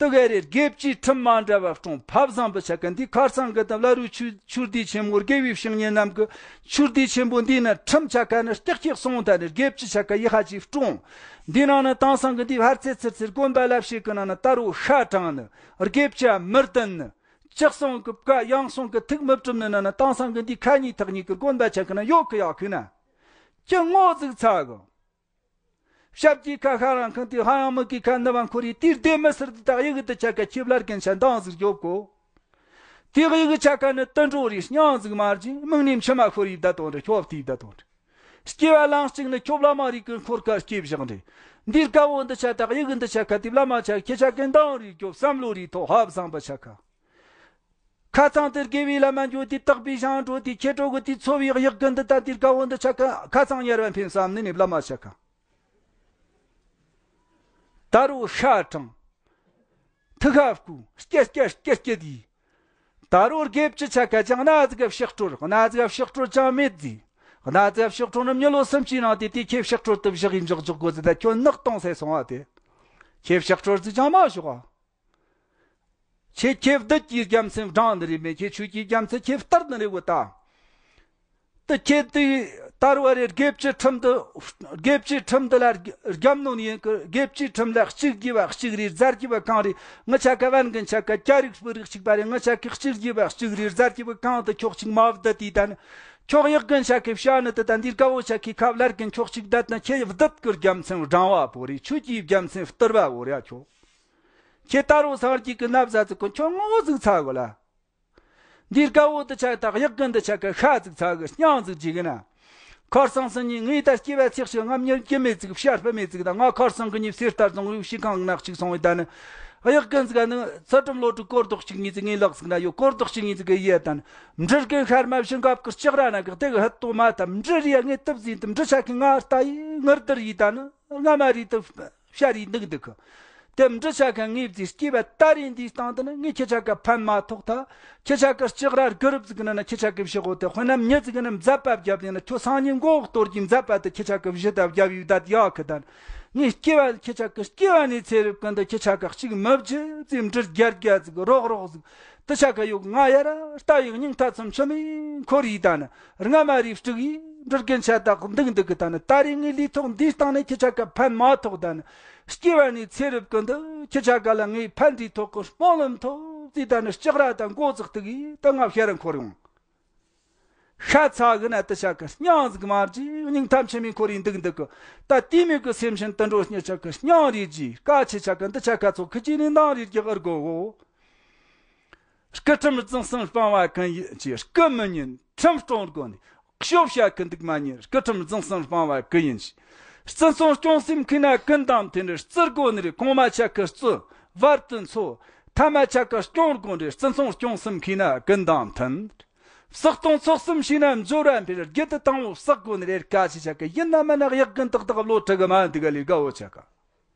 དེ་ག་རེ་དགེ་བཅུའི་ཁྲིམས་མ་འདྲ་བ་སྲུང་། ཕ་བཟང་པོ་ཆ་གི་འདི་ཁར་སང་གི་དང་བླ་རུང་ཆོས་ཆོས་སྡེ་ཆེན་མོ་དགེ་བའི་བཤེས་གཉེན་རྣམས་ཀྱི་ཆོས་སྡེ་ཆེན་པོ་འདི་ན་ཁྲིམས་ཆ་ག་ན་ལྕགས་ཀྱི་གསུང་ད་ནི་དགེ་བཅུ་ཆ་ག་ཡི་ཧ་ཅིག་སྲུང་། འདི་ནང་ན་དེང་སང་གི་འདི་ཧར་ཚེ་ཚེར་ཚེར་དགོན་པ་ལ་ཞིག་གི་ནང་ན་ད་རུང་ཤ་དྲང་ནི་དགེ་བཅུ་མི་ལྡན་ནི། ཅི་གསུང་གི་བཀའ་ཡང་གསུང་གི་ཐུགས་མི་སྒྲུབ་ནི་ན་ན་དེང་སང་གི་འདི་ཁ་ཉིན་ཐག་ཉིན་གི་དགོན་པ་ཆ་གི་ན་ཡོད་གི་ཡག་གི་ན། ཅི་ངོ་ཟིག་ཚ་གི། ཞབས་ཀྱི་ཁ་ཤ་རང་ཁང་དེ་ཧ་ཡང་མི་གི་ཁ་ནི་བ་འཁོར་ཡི་དེའི་སྡེ་མི་སེར་དེ་དག་ཡི་གི་དེ་ཆ་ག་ཁྱེབ་ལར་གན་ཆ་འདང་ཟིག་རྒྱོབ་གོ། དེ་ཡི་གི་ཆ་ག་ནི་དུད་འགྲོ་རེ་སྙིང་ཟིག་མ་རྒྱུ་མིག་ནས་མཆི་མ་ཤོར་ཡི་བསྡད་དོན་རེ་ཁྱོབ་དེ་བསྡད་དོན་རེ། སྐྱེ་བ་ལང་གཅིག་ནི་ཁྱོད་བླ་མ་རིགས་ཀྱི་འཁོར་ཁ་སྐྱེ་བཞག་འདྲེ། འདིར་དཀའ་བོ་འདི་ཆ་དག་ཡི་གི་འདི་ཆ་ཁ་དེ་བླ་མ་ཆ་ཁྱེད་ཆ་གི་འདང་རིགས་རྒྱོབ་བསམ་བློ་རིགས་ཐོག་ཧ་བཟང་པ་ཆ་ཁ། ཁ་ཚང་དེར་དགེ་བའི་ལམ་མ་འགྱོ་དེ་དག་པའི་ཞང་འགྲོ་དེ་ཁྱེད་འགྲོ་གི་དེ་འཚོ་བའི་གཡག་གི་འདི་ད་འདིར་དཀའ་བོ་འདི་ཆ་ཁ་ཁ་ཚང་ཉར་བ་འཕེན་བསམ་ནི་ནི་བླ་མ་ཆ་ཁ། ད་རུ་ཤ་དྲང་། ཐུགས་ཧ་བསྐུ། སྐྱེ་སྐྱེ་སྐྱེ་སྐྱེ་དེ། ད་རུང་དགེ་བཅུ་ཆ་ག་ཅང་གནའ་ཟིག་ག་ཕྱག་སྤྲོར་གནའ་ཟིག་ག་ཕྱག་སྤྲོར་ཅང་མེད་ཟིག་གནའ་ཟིག་ག་ཕྱག་སྤྲོར་ནི་མྱི་ལོ་སུམ་ཅུའི་ནང་དེ་དེ་ཁྱེད་ཕྱག་སྤྲོར་དུ་བཞག་ཡིན་འཇོག་འཇོག་དགོས་ཟིག་ད་ཁྱོད་ནག་གཏོང་ཟེར་སོང་བ་དེ། ཁྱེད་ཕྱག་སྤྲོར་ཟིག་ཅང་མ་ཞོག་ཨ། ཁྱེད་ཁྱེད་བདུད་ཀྱི་རྒྱལ་མཚན་བགྲང་ནི་རེད་མེད། ཁྱེད་ཆོས་ཀྱི་རྒྱལ་མཚན་ཁྱེད་བསྟར་ནི་རེད་བོ་ད། དེ་ཁྱེད་དེ་ལྟར་བ་རེ་དགེ་བཅུའི་ཁྲིམས་འདི་དགེ་བཅུའི་ཁྲིམས་འདི་ལ་རྒྱབ་གནོན་ཡིན་གི། དགེ་བཅུའི་ཁྲིམས་ལ་གཅིག་རྒྱུ་བ་གཅིག་རེད། རྫ་རྒྱུ་བ་གང་རེད། ངི་ཆ་ག་བན་གི་ཆ་ག་སྐྱ་རིགས་སྤུ་རིགས་གཅིག་པ་རེད། ངི་ཆ་གི་གཅིག་རྒྱུ་བ་གཅིག་རེད། རྫ་རྒྱུ་བ་གང་དུ་ཁྱོག་གཅིག་མ་བསྡད་དེ་ད་ནི་ཁྱོག་ཡག་གི་ཆ་གི་བྱ་ནི་དེ་ད་འདིར་དཀའ་བོ་ཆ་གི་ཁ་བླར་གི་ཁྱོག་གཅིག་བསྡད་ན་ཁྱེད་བདུད་ཀྱི་རྒྱལ་མཚན་བགྲང་བ་བོ་རེད། ཆོས་ཀྱི་རྒྱལ་མཚན་བསྟར་བ་བོ་རེད་ཁྱོད། ཁྱེད་ད་རུང་སངས་རྒྱས་ཀྱི་ན་བཟའ་ཚིག་གི་ཁྱོད་ངོ་ཟིག་ཚ་གོ་ལ། འདིར་དཀའ་བོ་འདི་ཆ་དག་ཡག་གི་འདི་ཆ་གི་ཤ་ཚིག་ཚ་གི་སྙིང་ཚིག་ཅིག་ཡིན་ན། ཁར་སང་སང་ཉིན་ངས་ད་སྐྱེ་བ་ཚེགས་ཤིག་ང་མྱི་སྐྱེ་མེད་ཅིག་བཤད་པ་མེད་ཅིག་ད་ང་ཁར་སང་གི་ཉིན་སེར་ལྟར་བཟང་ཡོད་ཤི་ཁང་ནག་ཅིག་སོང་བའི་ད་ནི། གཡག་ཀུན་ཟིག་ནི་ཚུལ་ཁྲིམས་བློ་གྲོས་སྐོར་རྡོག་གཅིག་གཉིས་ཟིག་ངའི་ལག་ཟིག་ན་ཡོད། སྐོར་རྡོག་གཅིག་གཉིས་ཟིག་གི་ཡས་ད་ནི། འབྲུ་རྒན་ཤར་མ་བཞི་འགབ་ཀི་ལྕགས་ར་ན་གི་དེ་གི་ཧད་ཏོ་མ་ད་འབྲུ་རིས་ངས་དུབ་ཟིན་དུ་འབྲུ་ཆ་གི་ང་ལྟ་ཡི་ངར་དར་ཡི་ད་ནི་ང་མ་རིས་དུ་ཤ་རིས་འདུག་འདུག་གི། དེ་འབྲུ་ཆ་ག་ངེས་ཟིག་སྐྱེ་བ་ད་རིས་འདིའི་སྟེང་དུ་ནི་ངས་ཁྱེད་ཆ་ག་ཕན་མ་ཐོགས་ད། ཁྱེད་ཆ་ག་ལྕགས་ར་དགུ་རུབ་ཟིག་ན་ནི་ཁྱེད་ཆ་གི་བཞི་གོ་དེ་དཔེར་ན་མྱི་ཟིག་ན་མཛད་པ་བརྒྱབ་ཡིན་ན་ཁྱོད་སང་ཉིན་མགོ་གཏོར་གྱི་མཛད་པ་དེ་ཁྱེད་ཆ་གི་བཞི་ད་བརྒྱབ་ཡོད་ད་ཡག་གི་ད། ངས་སྐྱེ་བ་ཁྱེད་ཆ་གི་སྐྱེ་བ་ནས་ཚེ་རབས་ཀུན་ཏུ་ཁྱེད་ཆ་ག་གཅིག་མི་བརྗེད་ཙེ་འབྲུ་རྒྱལ་རྒྱལ་ཟིག་རོག་རོག་ཟིག་དེ་ཆ་ག་ཡོད་ང་ཡ་ར་ལྟ་ཡི་སྙིང་ཐ་ཚོམ་ཆུ་མི་འཁོར་ཡི་ད་ནི་རྔ་མ་རིས་དཀྲུག་ཡི་འབྲུ་རྒན་ཆ་དག་འདུག་འདུག་གི་ད་ནི་ད་རེས་ངའི་ལུས་ཐོག་འདིའི་སྟེང་ནས་ཁྱེད་ཆ་ག་ཕན་མ་ཐོགས་ད་ནི། སྐྱེ་བ་ནས་ཚེ་རབས་ཀུན་ཏུ་ཁྱེད་ཆ་ག་ལ་ངའི་ཕན་བདེའི་ཐོག་གི་སྨོན་ལམ་ཐོབ་ཙི་ད་ནི་ལྕགས་ར་དང་མགོ་ཙག་ཏུ་གི་ད་ང་ཤ་ར་འཁོར་ཡོང་། ཤ་ཚ་གི་ན་དེ་ཆ་ག་སྙིང་ཟིག་མ་བརྗེད་སྙིང་ཐམས་ཅད་མི་འཁོར་ཡིན་འདུག་འདུག་གི། ད་དེ་མོ་གི་སེམས་ཤིན་དུ་འགྲོ་སྙིང་ཆ་ག་སྙིང་རེ་བརྗེད་ཀ་ཁྱེད་ཆ་ག་འདི་ཆ་ག་ཚོ་ཁི་ཅི་ནས་འདང་རེ་རྒྱག་ཨར་གོ་གོ། སྐུ་ཁྲིམས་རྫོང་གསུམ་སྤང་བ་ཀུན་ཡིན་གྱི་སྐུ་མི་ཉན་ཁྲིམས་སྐྱོང་དགོས་ནས་ཤོབ་བྱ་ཀུན་འདུག་མ་ཉན་སྐུ་ཁྲིམས་རྫོང་གསུམ་སྤང་བ་ཀུན་ཡིན་ཞིང་། བརྩི་སྲུང་སྐྱོང་སེམས་མཁས་ན་ཀུན་དང་མཐུན་བརྩི་དགོས་ནི་རེད། གོང་མ་ཆ་གི་བརྩི་བར་དུ་འཚོ་ཐ་མ་ཆ་གི་སྐྱོང་དགོས་ནི་རེད། བརྩི་སྲུང་སྐྱོང་སེམས་མཁས་ན་ཀུན་དང་མཐུན། བསགས་གཏོང་ཚོགས་གསུམ་བྱས་ན་འབྱོར་བ་འཕེལ། རྒྱུ་དེ་དང་པོ་བསགས་དགོས་ནི་རེད། ཀ་ཆེ་ཆ་གི་ཡིན་ན་མིན་ན་གཡག་རྒན་ཏག་ཏག་བློ་ཁྲི་གི་མ་འདི་ག་ལས་དགའ་བོ་ཆ་ག་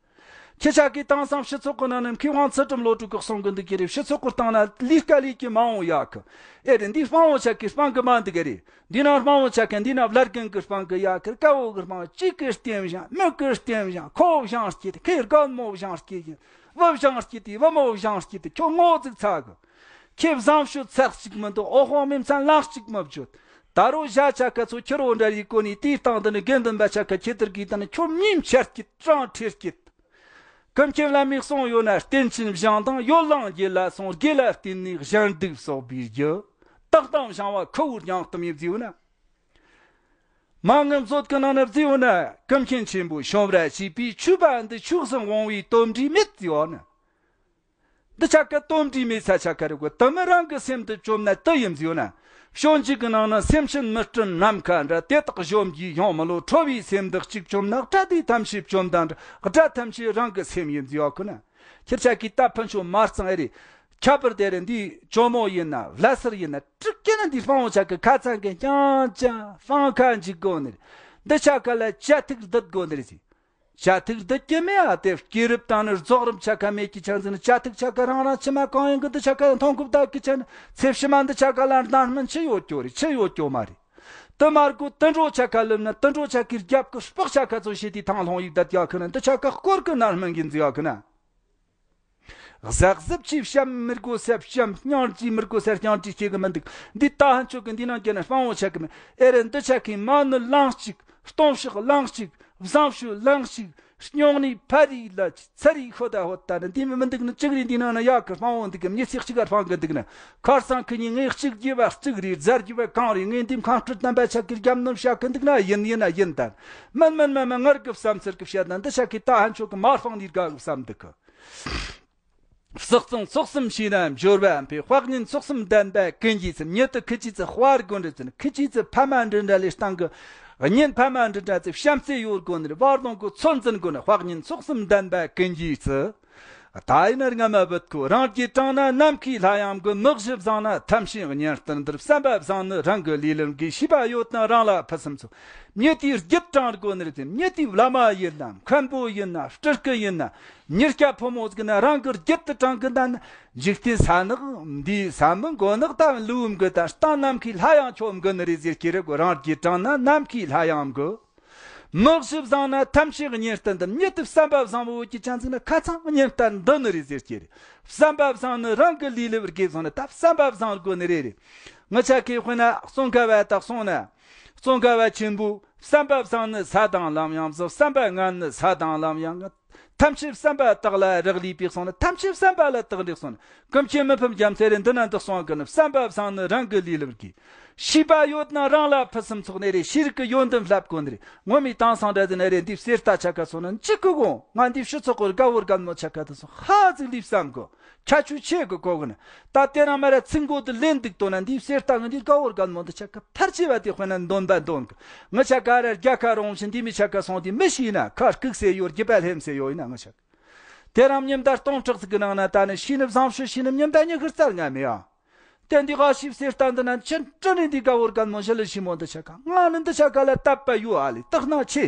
ཁྱེད་ཆ་གི་དེང་སང་སྤྱི་ཚོགས་ཀྱི་ནང་ནས་མཁས་དབང་ཚུལ་ཁྲིམས་བློ་གྲོས་ཀྱི་གསུང་གི་འདུག་གི་རེད། སྤྱི་ཚོགས་ཀྱི་སྟེང་ན་ལས་ཀ་ལས་ཀྱི་མང་བོ་ཡག་གི། ཨེ་རེད། འདི་སྤང་བོ་ཆ་གི་སྤང་གི་མ་འདུག་གི་རེད། འདི་ན་སྤང་བོ་ཆ་གི་འདི་ན་བླ་རྒན་གི་སྤང་གི་ཡག་གི། དཀར་བོ་གི་སྤང་གཅིག་གི་རྟེན་བཞེངས་མིག་གི་རྟེན་བཞེངས་ཁོ་བཞེངས་སྐྱིད་ཁེ་རྒན་མོ་བཞེངས་སྐྱིད་ཡིན་བུ་བཞེངས་སྐྱིད་དེ་བུ་མོ་བཞེངས་སྐྱིད་དེ་ཁྱོད་ངོ་ཙིག་ཚ་གི། ཁྱེད་བཟང་ཕྱོགས་ཚག་གཅིག་མི་འདུག་འོ་ཧོང་མིན་ཚན་ལང་གཅིག་མི་བརྗོད། ད་རུང་བཞག་ཆ་ག་ཚོ་ཁྱི་རོ་འདྲ་རིགས་གོ་ནས་དེའི་སྟེང་དུ་ནི་དགེ་འདུན་པ་ཆ་ག་ཁྱེད་དར་གིས་དང་ནི་ཁྱོད་མིའི་མཆར་སྐྱིད་གྲང་ཁྲེར་སྐྱིད། ཀུན་མཁྱེན་བླ་མའི་གསུང་ཡོད་ན་རྟེན་ཅན་བཞེངས་དང་ཡོ་ལང་རྒྱལ་ལ་སོང་དགེ་ལ་བརྟེན་ནས་གཞན་སྡིག་གསོག་པའི་རྒྱུ། རྟགས་དང་བཞེངས་བ་ཁུ་བོར་སྙིང་གཏམ་ཡིན་བརྫིས་ཡོད་ན། མ་ངན་བཟོད་ཀྱི་ནང་ན་བརྫིས་ཡོད་ན་ཀུན་མཁྱེན་ཆེན་པོས་བྱུང་བར་བྱས་པའི་ཆོས་པ་འདི་ཕྱོགས་སུ་འོང་བའི་དོན་འབྲས་མེད་བརྫིས་ཡོད་ན། འདི་ཆ་ག་དོན་འབྲས་མེད་ས་ཆ་ག་རེ་གོ་དུ་མི་རང་གི་སེམས་དུ་བཅོམ་ན་དུ་ཡིན་ཟེར་ན། ཕྱོགས་འཇིག་གི་ནང་ན་སེམས་ཅན་མི་སྐྲུན་ནམ་མཁའ་འདྲ་དེ་དག་གཞོམ་གྱིས་ཡོང་མི་ལོ་ཁྲོ་བའི་སེམས་འདི་གཅིག་བཅོམ་ན་དགྲ་དེ་ཐམས་ཅད་བཅོམ་དང་འདྲ་དགྲ་ཐམས་ཅད་རང་གི་སེམས་ཡིན་ཟེར་ཡོད་ཁོ་ན། ཁྱེད་ཆ་གི་ད་ཕན་ཆོད་མ་གཙང་ཨེ་རེད། ཁྱད་པར་དེ་རེད། འདི་ཇོ་མོ་ཡིན་ན་བླ་སེར་ཡིན་ན་དྲུག་ཀྱི་ན་འདི་སྤང་བོ་ཆ་གི་ཁ་ཚང་གི་རྐྱང་རྐྱང་སྤང་ཁ་འཇིག་དགོ་ནི་རེད། འདི་ཆ་ག་ལ་བྱ་ཐུག་སྡུད་དགོ་ནི་རེད་ཟེར། བྱ་ཐུག་འདི་ཀྱི་མེད་ཨ་དེ་སྐྱེས་རབས་དང་ནི་རྫོགས་རིམ་ཆ་ཁ་མེད་ཀྱི་ཆ་འཛིན་བྱ་ཐུག་ཆ་ཁ་རང་རང་ཕྱི་མ་གང་ཡིན་གི་འདི་ཆ་ཁ་མཐོང་གུབ་དག་གི་ཆ་ནི་ཚེ་ཕྱི་མ་འདི་ཆ་ཁ་ལ་རྣམ་སྨིན་ཆི་ཡོད་ཀྱོ་རེད་ཆི་ཡོད་ཀྱོ་མ་རེད། དུ་མར་གོ་དུད་འགྲོ་ཆ་ཁ་ལུམ་ན་དུད་འགྲོ་ཆ་ཁའི་རྒྱབ་ཀི་སྤགས་ཆ་ཁ་ཚོ་ཞེས་དེ་ཐང་ལྷོང་ཡིག་བསྡད་ཡ་ཁི་ན་འདི་ཆ་ཁ་སྐོར་གི་རྣམ་སྨིན་གི་འཛི་ཡ་ཁི་ན། གཟབ་གཟབ་ཀྱིས་བཤམ་མི་དགོས་སེ་བཤམ་སྙིང་རྗེ་མི་དགོས་སེ་སྙིང་རྗེ་སྐྱེ་གི་མི་འདུག་འདི་ལྟ་ཧན་ཆོག་གི་འདི་ནང་གི་ན་སྤང་བོ་ཆ་གི་མི་ཨེ་རེད། འདི་ཆ་གི་མ་ནི་ལང་གཅིག་སྟོང་ཕྱག་ལང་གཅིག་བཟང་ཕྱོགས་ལང་གཅིག་སྙིང་ནས་ཕ་རི་ལ་ཚ་རི་ཤོ་ད་ཧོ་ད་ནི་འདི་མི་མི་འདུག་ནི་གཅིག་རེད། འདི་ནང་ན་ཡག་གི་སྤང་བོ་འདུག་གི་མྱི་ཚེ་གཅིག་ག་སྤང་གི་འདུག་ན་ཁར་སང་ཁི་ཉིན་ངས་གཅིག་རྒྱུ་བ་གཅིག་རེད། རྫ་རྒྱུ་བ་གང་རེད། ངས་འདི་ཁང་སྤྲུལ་དམ་པ་ཆ་གི་རྒྱབ་ནོར་བྱ་གི་འདུག་ན་ཡིན་ཡིན་ན་ཡིན་ད་མིན་མིན་མིན་མིན་ངར་གི་བསམ་ཚུལ་གི་བཤད་ན་འདི་ཆ་གི་ད་ཧན་ཆོག་གི་མ་སྤང་ནི་དགའ་གི་བསམ་འདུག་གི་བསགས་གཙང་ཚོགས་གསུམ་བྱས་ན་འབྱོར་བ་འཕེལ། དཔག་ཉིན་ཚོགས་གསུམ་ལྡན་པ་ཀུན་གྱིས་ཚེ། ཉི་དུ་ཁི་ཆི་ཚེ་དཔའ་དགོན་རེ་ཚེ་ཁི་ཆི་ཚེ་ཕ་མ་འདྲི་འདྲ་ལས་སྟེང་གི་ཉིན་ཕ་མ་འདྲི་འདྲ་ཚེ་བྱམས་བརྩེ་ཡོད་དགོན་རེ་བར་དང་གི་ཚོད་འཛིན་དགོན་དཔག་ཉིན་ཚོགས་གསུམ་ལྡན་པ་ཀུན་གྱིས་ཚེ། ད་ཡིན་ན་རྔ་མ་བུད་ཁོ་རང་རྒྱུད་དྲང་ན་ནམ་མཁའི་ལྷ་ཡང་དགོས། མི་གཞི་བཟང་ན་ཐམས་ཅད་གཉེན་སྟེར་འདིར་བསམ་པ་བཟང་ནི་རང་གི་ལས་ལམ་དགོས། ཤེས་པ་ཡོད་ན་རང་ལ་ཕུན་སུམ་ཚོགས། མྱི་དེའི་རྒྱུད་དྲང་དགོས་ནི་རེད་དེ་མྱི་དེའི་བླ་མ་ཡིན་ན་མཁན་པོ་ཡིན་ན་སྤྲུལ་སྐུ་ཡིན་ན། མྱི་སྐྱ་ཕོ་མོ་ཟིག་ན་རང་གི་རྒྱུད་དུ་དྲང་གི་ན་ན། འཇིག་རྟེན་ས་ནག་འདིའི་ས་མི་མགོ་ནག་ད་ལུའམ་གི་ད་སྟེང་ནམ་མཁའི་ལྷ་ཡང་ཁྱོམ་གི་ནི་རེད་ཟེར་གྱི་རེད་གོ་རང་རྒྱུད་དྲང་ན་ནམ་མཁའི་ལྷ་ཡང་གི་མི་གཞི་བཟང་ན་ཐམས་ཅད་གཉེར་སྟེ་འདི་མྱི་དུ་བསམ་པ་བཟང་བོ་གྱི་ཅང་ཟིག་ན་ཁ་ཚང་གཉེར་སྟེ་འདི་ནི་རེད་ཟེར་གྱི་རེད། བསམ་པ་བཟང་ནི་རང་གི་ལུས་ལེབ་རྒྱས་བཟང་ན་ད་བསམ་པ་བཟང་དགོས་ནི་རེད་རེད། ང་ཆ་ཁའི་དཔེར་ན་གཙོ་འགའ་བ་དག་སོང་ན། གཙོ་འགའ་བ་ཆེན་པོ། བསམ་པ་བཟང་ནི་ས་དང་ལམ་ཡང་བཟང་། བསམ་པ་ངན་ནི་ས་དང་ལམ་ཡང་ངན། ཐམས་ཅད་བསམ་པ་དག་ལ་རག་ལས་པའི་སོང་ན་ཐམས་ཅད་བསམ་པ་ལ་དག་འགྲིག་སོང་ན། ཀུན་མཁྱེན་མི་ཕམ་རྒྱལ་མཚན་རེ་འདི་ན་འདི་སོང་གི་ནི་བསམ་པ་བཟང་ནི་རང་གི་ལུས་ལེབ་རྒྱས། ཤེས་པ་ཡོད་ན་རང་ལ་ཕུན་སུམ་ཚོགས་ནི་རེད། ཤེས་རིག་གི་ཡོན་ཏན་བསླབ་དགོས་ནི་རེད། ངོ་མའི་དེང་སང་འདྲ་ཟིག་ནི་རེད། འདི་གསེར་རྟ་ཆ་ག་སོང་ན་འཇིག་གི་གོ། ང་འདི་ཕྱི་ཚོགས་གི་དགའ་བོ་དགའ་མོ་ཆ་ག་དུ་སོང་ཧ་ཟིག་ལིབ་བསམ་གི། ཁྱད་ཆོས་ཆེ་གི་གོ་གི་ན། ད་དེ་རང་མ་ར་ཚིག་མགོ་དུ་ལེན་འདུག་དོ་ན། འདི་གསེར་རྟ་ངི་འདི་དགའ་བོ་དགའ་མོ་འདི་ཆ་ག་ཕལ་ཆེ་བ་དེ་དཔེར་ན་འདོན་པ་འདོན་གི། ངི་ཆ་ག་ར་རྒྱལ་ཁ་རུང་བཞིན་འདི་མི་ཆ་ག་སོང་དེ་མི་ཤེས་ན། ཁ་སྐུག་སེ་ཡོད། རྒྱུ་པ་ལྷེམ་སེ་ཡོད་ཡིན་ན། ངི་ཆ་ག་དེ་རང་ཉིན་ཟླ་སྟོང་ཕྲག་ཟིག་གི་ནང་ན་ད་ནི་ཤེས་ནི་བཟང་ཤོས་ཤེས་ནི་ཉིན་ཟླ་ཉི་ཤུ་རྩ་ལྔ་མེད་ཨ། དེ་འདི་ག་ཤིབ་གསེར་རྟ་འདི་ན་ཅི་འདྲ་ནི་འདི་དགའ་བོ་དགའ་མོ་ཞི་ལི་ཞི་མོ་འདི་ཆ་ག་ང་ནི་འདི་ཆ་ག་ལ་དད་པ་ཡོད་ཨ་ལེ། དག་སྣང་ཆེ།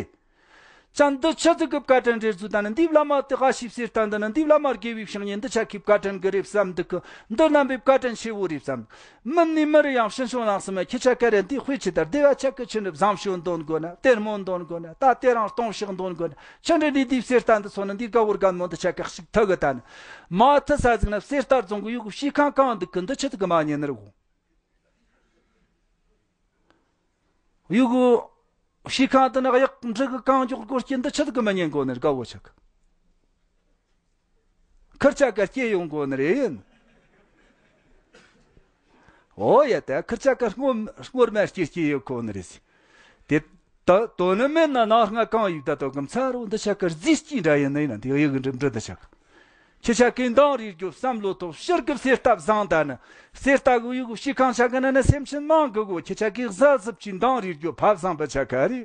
ཅང་འདི་ཆི་ཟིག་གི་བཀའ་དྲིན་རེད་ཟུ། ད་ནི་འདི་བླ་མ་དེ་ག་ཤིབ་གསེར་རྟ་འདི་ན་འདི་བླ་མ་དགེ་བའི་བཤེས་གཉེན་འདི་ཆ་གི་བཀའ་དྲིན་གི་རེད་བསམ་འདུག་གི། འདི་རྣམ་པའི་བཀའ་དྲིན་ཆེ་བོ་རེད་བསམ། མི་ནི་མི་རེ་ཡང་ཕྱིན་ཆོག་ནང་སུ་མ་ཁྱི་ཆ་ག་རེ་འདི་དཔེ་ཆི་ལྟར་བདེ་བ་ཆ་གི་ཆི་ནི་བཟང་ཤོས་འདོན་དགོས་ན། དེ་རྨོ་འདོན་དགོས་ན། ད་དེ་རང་སྟོང་ཕྱག་འདོན་དགོས་ན། ཆི་འདྲ་འདི་འདི་གསེར་རྟ་འདི་ཚོ་ནི་འདི་དགའ་བོ་དགའ་མོ་འདི་ཆ་ག་ཞིག་ཐུ་གི། ད་ནི་མ་ཐུ་ས་ཟིག་ན་གསེར་རྟ་རྫོང་གི་ཡུ་གུ་ཤི་ཁང་གང་འདུག་གི། འདི་ཆི་ཐུ་གི་མ་ཉན་ནི་རེད་གོ། ཡུ་གུ་ཤི་ཁང་དུ་ནག་ཡག་འབྲི་གི་གང་མགྱོགས་སྒོ་སྐྱིན་འདི་ཆི་གི་མི་ཉན་གོ་ནི་དགའ་བོ་ཆག་ཁིར་ཆ་ག་སྐྱེ་ཡོང་གོ་ནི་རེད་ཡིན། ཨོ་ཡ་ད་ཁིར་ཆ་ག་སྔོ་སྔོར་མ་སྐྱེ་སྐྱེ་ཡོད་གོ་ནི་རེད། དེ་ད་དོ་ནི་མེད་ན་ནག་སྔ་གང་ཡིག་ད་དོ་གི་མཚར་རོ། འདི་ཆ་ག་རྫིས་སྐྱིན་འདྲ་ཡིན་ནི་ཡིན་ན། དེ་ཡུ་གུ་འབྲི་འབྲི་འདི་ཆ་ག་ཁྱེད་ཆ་གིས་འདང་རེ་རྒྱོབ་བསམ་བློ་ཐོབ། ཕྱིར་གི་གསེར་རྟ་བཟང་ད་ནི། གསེར་རྟ་གི་ཡུ་གུ་ཤི་ཁང་ཆ་གི་ན་ནི་སེམས་ཅན་མང་གི་གོ། ཁྱེད་ཆ་གིས་གཟབ་གཟབ་ཀྱིས་འདང་རེ་རྒྱོབ། ཕ་བཟང་པ་ཆ་ག་རེད།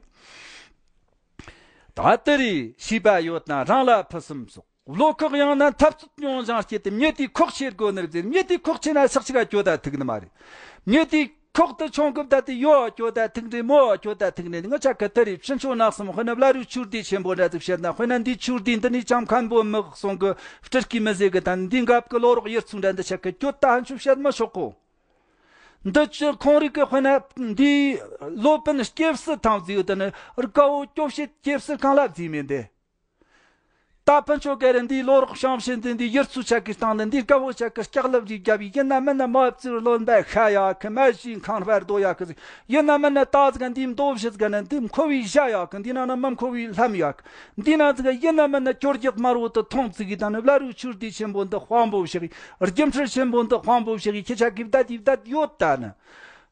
ད་དེ་རེད། ཤེས་པ་ཡོད་ན་རང་ལ་ཕུན་སུམ་ཚོགས། བློ་ཁོག་ཡང་ན་འཐབ་རྩོད་མྱོང་བྱང་སྐྱེད་དེ། མྱི་དེའི་ཁོག་ཆེར་དགོས་ནི་རེད་ཟེར། མྱི་དེའི་ཁོག་ཆེ་ན་ཤག་ཅིག་ག་གྱོད་ད་ཐུག་ནི་མ་རེད། མྱི་དེའི་ཁོག་ཏུ་ཆུང་གི་བསྡད་དེ་ཡོད་གྱོད་ད་ཐུག་འདྲེ་མོ་གྱོད་ད་ཐུག་འདྲེ། ངི་ཆ་ག་དེ་རེད། ཕྱིན་ཆོག་ནག་སུམ་དཔེར་ན་བླ་རུང་ཆོས་སྡེ་ཆེན་པོ་འདྲ་ཟིག་བཤད་ན། དཔེར་ན་འདི་ཆོས་སྡེ་འདི་ནས་ཅང་མཁན་པོ་མི་གསུང་གི་སྤྲུལ་སྐུའི་མི་ཟེར་གི། ད་འདི་འགབ་གི་ལོ་རོགས་ཡིར་ཚུགས་འདྲ་འདི་ཆ་གི་གྱོད་ད་ཧན་ཆུ་བཤད་མི་ཆོག་གོ། འདི་ཅི་ཁོང་རིག་གི་དཔེར་ན་འདི་ལོ་པིན་སྐྱེབས་སུ་ཐང་བརྫིས་ཡོད། དེ་ནི་དགའ་བོ་སྐྱོ་བྱེད་སྐྱེབས་སུ་གང་ལ་བརྫིས་མེད་འདི། ད་ཕུན་ཆོ་ག་རེ་འདིའི་ལོ་རོགས་བྱང་བྱེད་འདི་འདི་ཡིར་ཚུགས་ཆ་གི་སྟེང་ནས་འདི་དགའ་བོ་ཆ་གི་སྐྱག་ལབ་རིགས་རྒྱབ་ཡིན་ན་མིན་ན། མ་བཙུར་ལོན་པ་ཤ་ཡག་གི། མ་ཞིག་ཁང་བར་རྡོ་ཡག་གི་ཟིག་ཡིན་ན་མིན་ན། ད་ཟིག་འདི་མདོ་བཞི་ཟིག་ན་འདི་མཁོ་བའི་ཞྭ་ཡག་གི། འདི་ནང་ན་མི་མཁོ་བའི་ལྷམ་ཡག་གི། འདི་ནང་ཟིག་ཡིན་ན་མིན་ན་ཅོར་རྒྱག་དམར་བོ་དུ་མཐོང་ཙིག་གི། ད་ནི་བླ་རུང་ཆོས་སྡེ་ཆེན་པོ་འདི་དཔང་པོ་བཞག་གི། རྒྱུ་འཕྲུལ་ཆེན་པོ་འདི་དཔང་པོ་བཞག་གི། ཁྱེད་ཆ་གི་བདག་གི་བདག་ཡོད་ད་ནི།